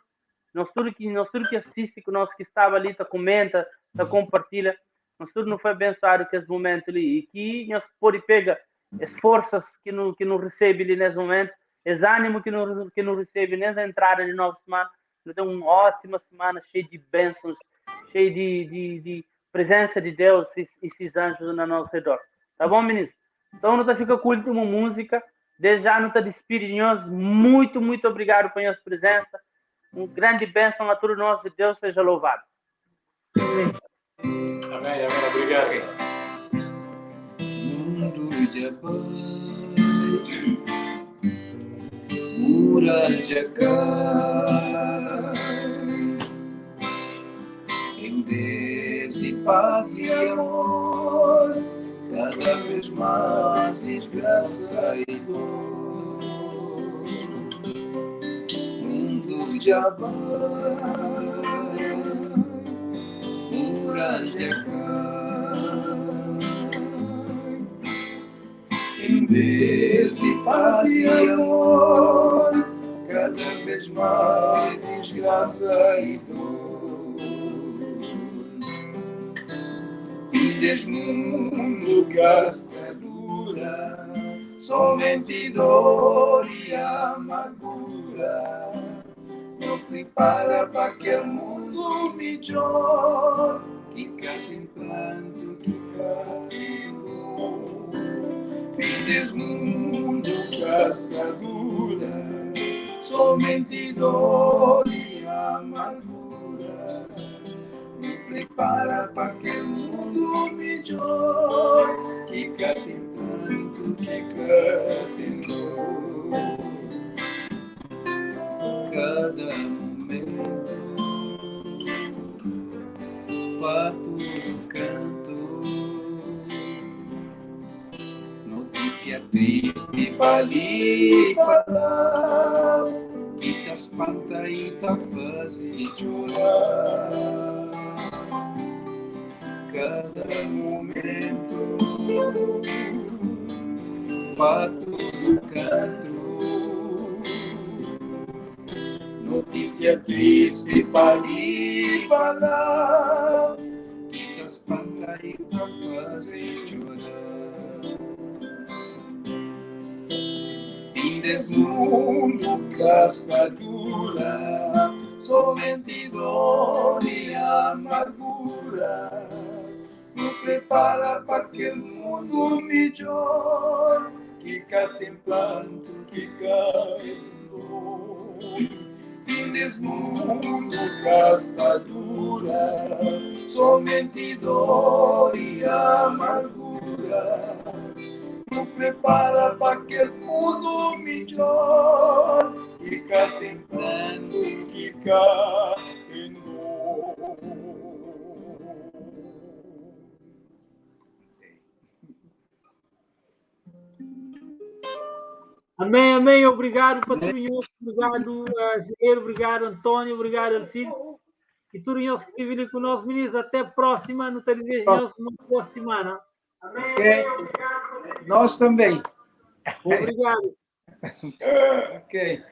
que assiste, que nós que estava ali, tá comenta, tá compartilha, nós tudo não foi abençoado que esse momento ali e que nós pode pegar as forças que não recebe ali nesse momento, esse ânimo que não recebe nessa entrada de nova semana, nós temos uma ótima semana cheia de bênçãos, cheia de presença de Deus e esses anjos no nosso redor. Tá bom, ministro? Então, não tá fica com a última música. Desde já, não te despide de nós. Muito, muito obrigado pela sua presença. Um grande bênção a todos nós e Deus seja louvado. Amém, amém. Obrigado. Mundo de pai, mura de cai, paz e amor, cada vez mais desgraça e dor. Mundo já vai, mural já cai. Em vez de paz e amor, cada vez mais desgraça e dor. Fim deste mundo casta dura, somente dor e amargura. Não prepara para aquele mundo melhor, que cá tem pranto, que cá tem dor. Fim deste mundo casta dura, somente dor e amargura. Me prepara para aquele mundo melhor, que cá tem pranto, que cá tem dor. Cada momento, pa tudo canto, notícia triste pa ali pa lá, que te espanta e te faz chorar. Cada momento, pa tudo canto, notícia triste pa ali pa lá, que te espanta e te faz chorar. Fim desse mundo casca dura, somente dor e amargura. Não prepara para aquele mundo melhor, que cá tem pranto, que cá tem dor. Fim desse mundo casca dura, somente dor e amargura. Não prepara para aquele mundo melhor, que cá tem pranto, que cá tem dor. Amém, amém. Obrigado, Patrinho. Obrigado, Jair. Obrigado, Antônio. Obrigado, Alcides. E tudo isso que esteve ali conosco, meninos. Até a próxima. No desejo uma boa semana. Amém. Okay. Nós também. Obrigado. Ok.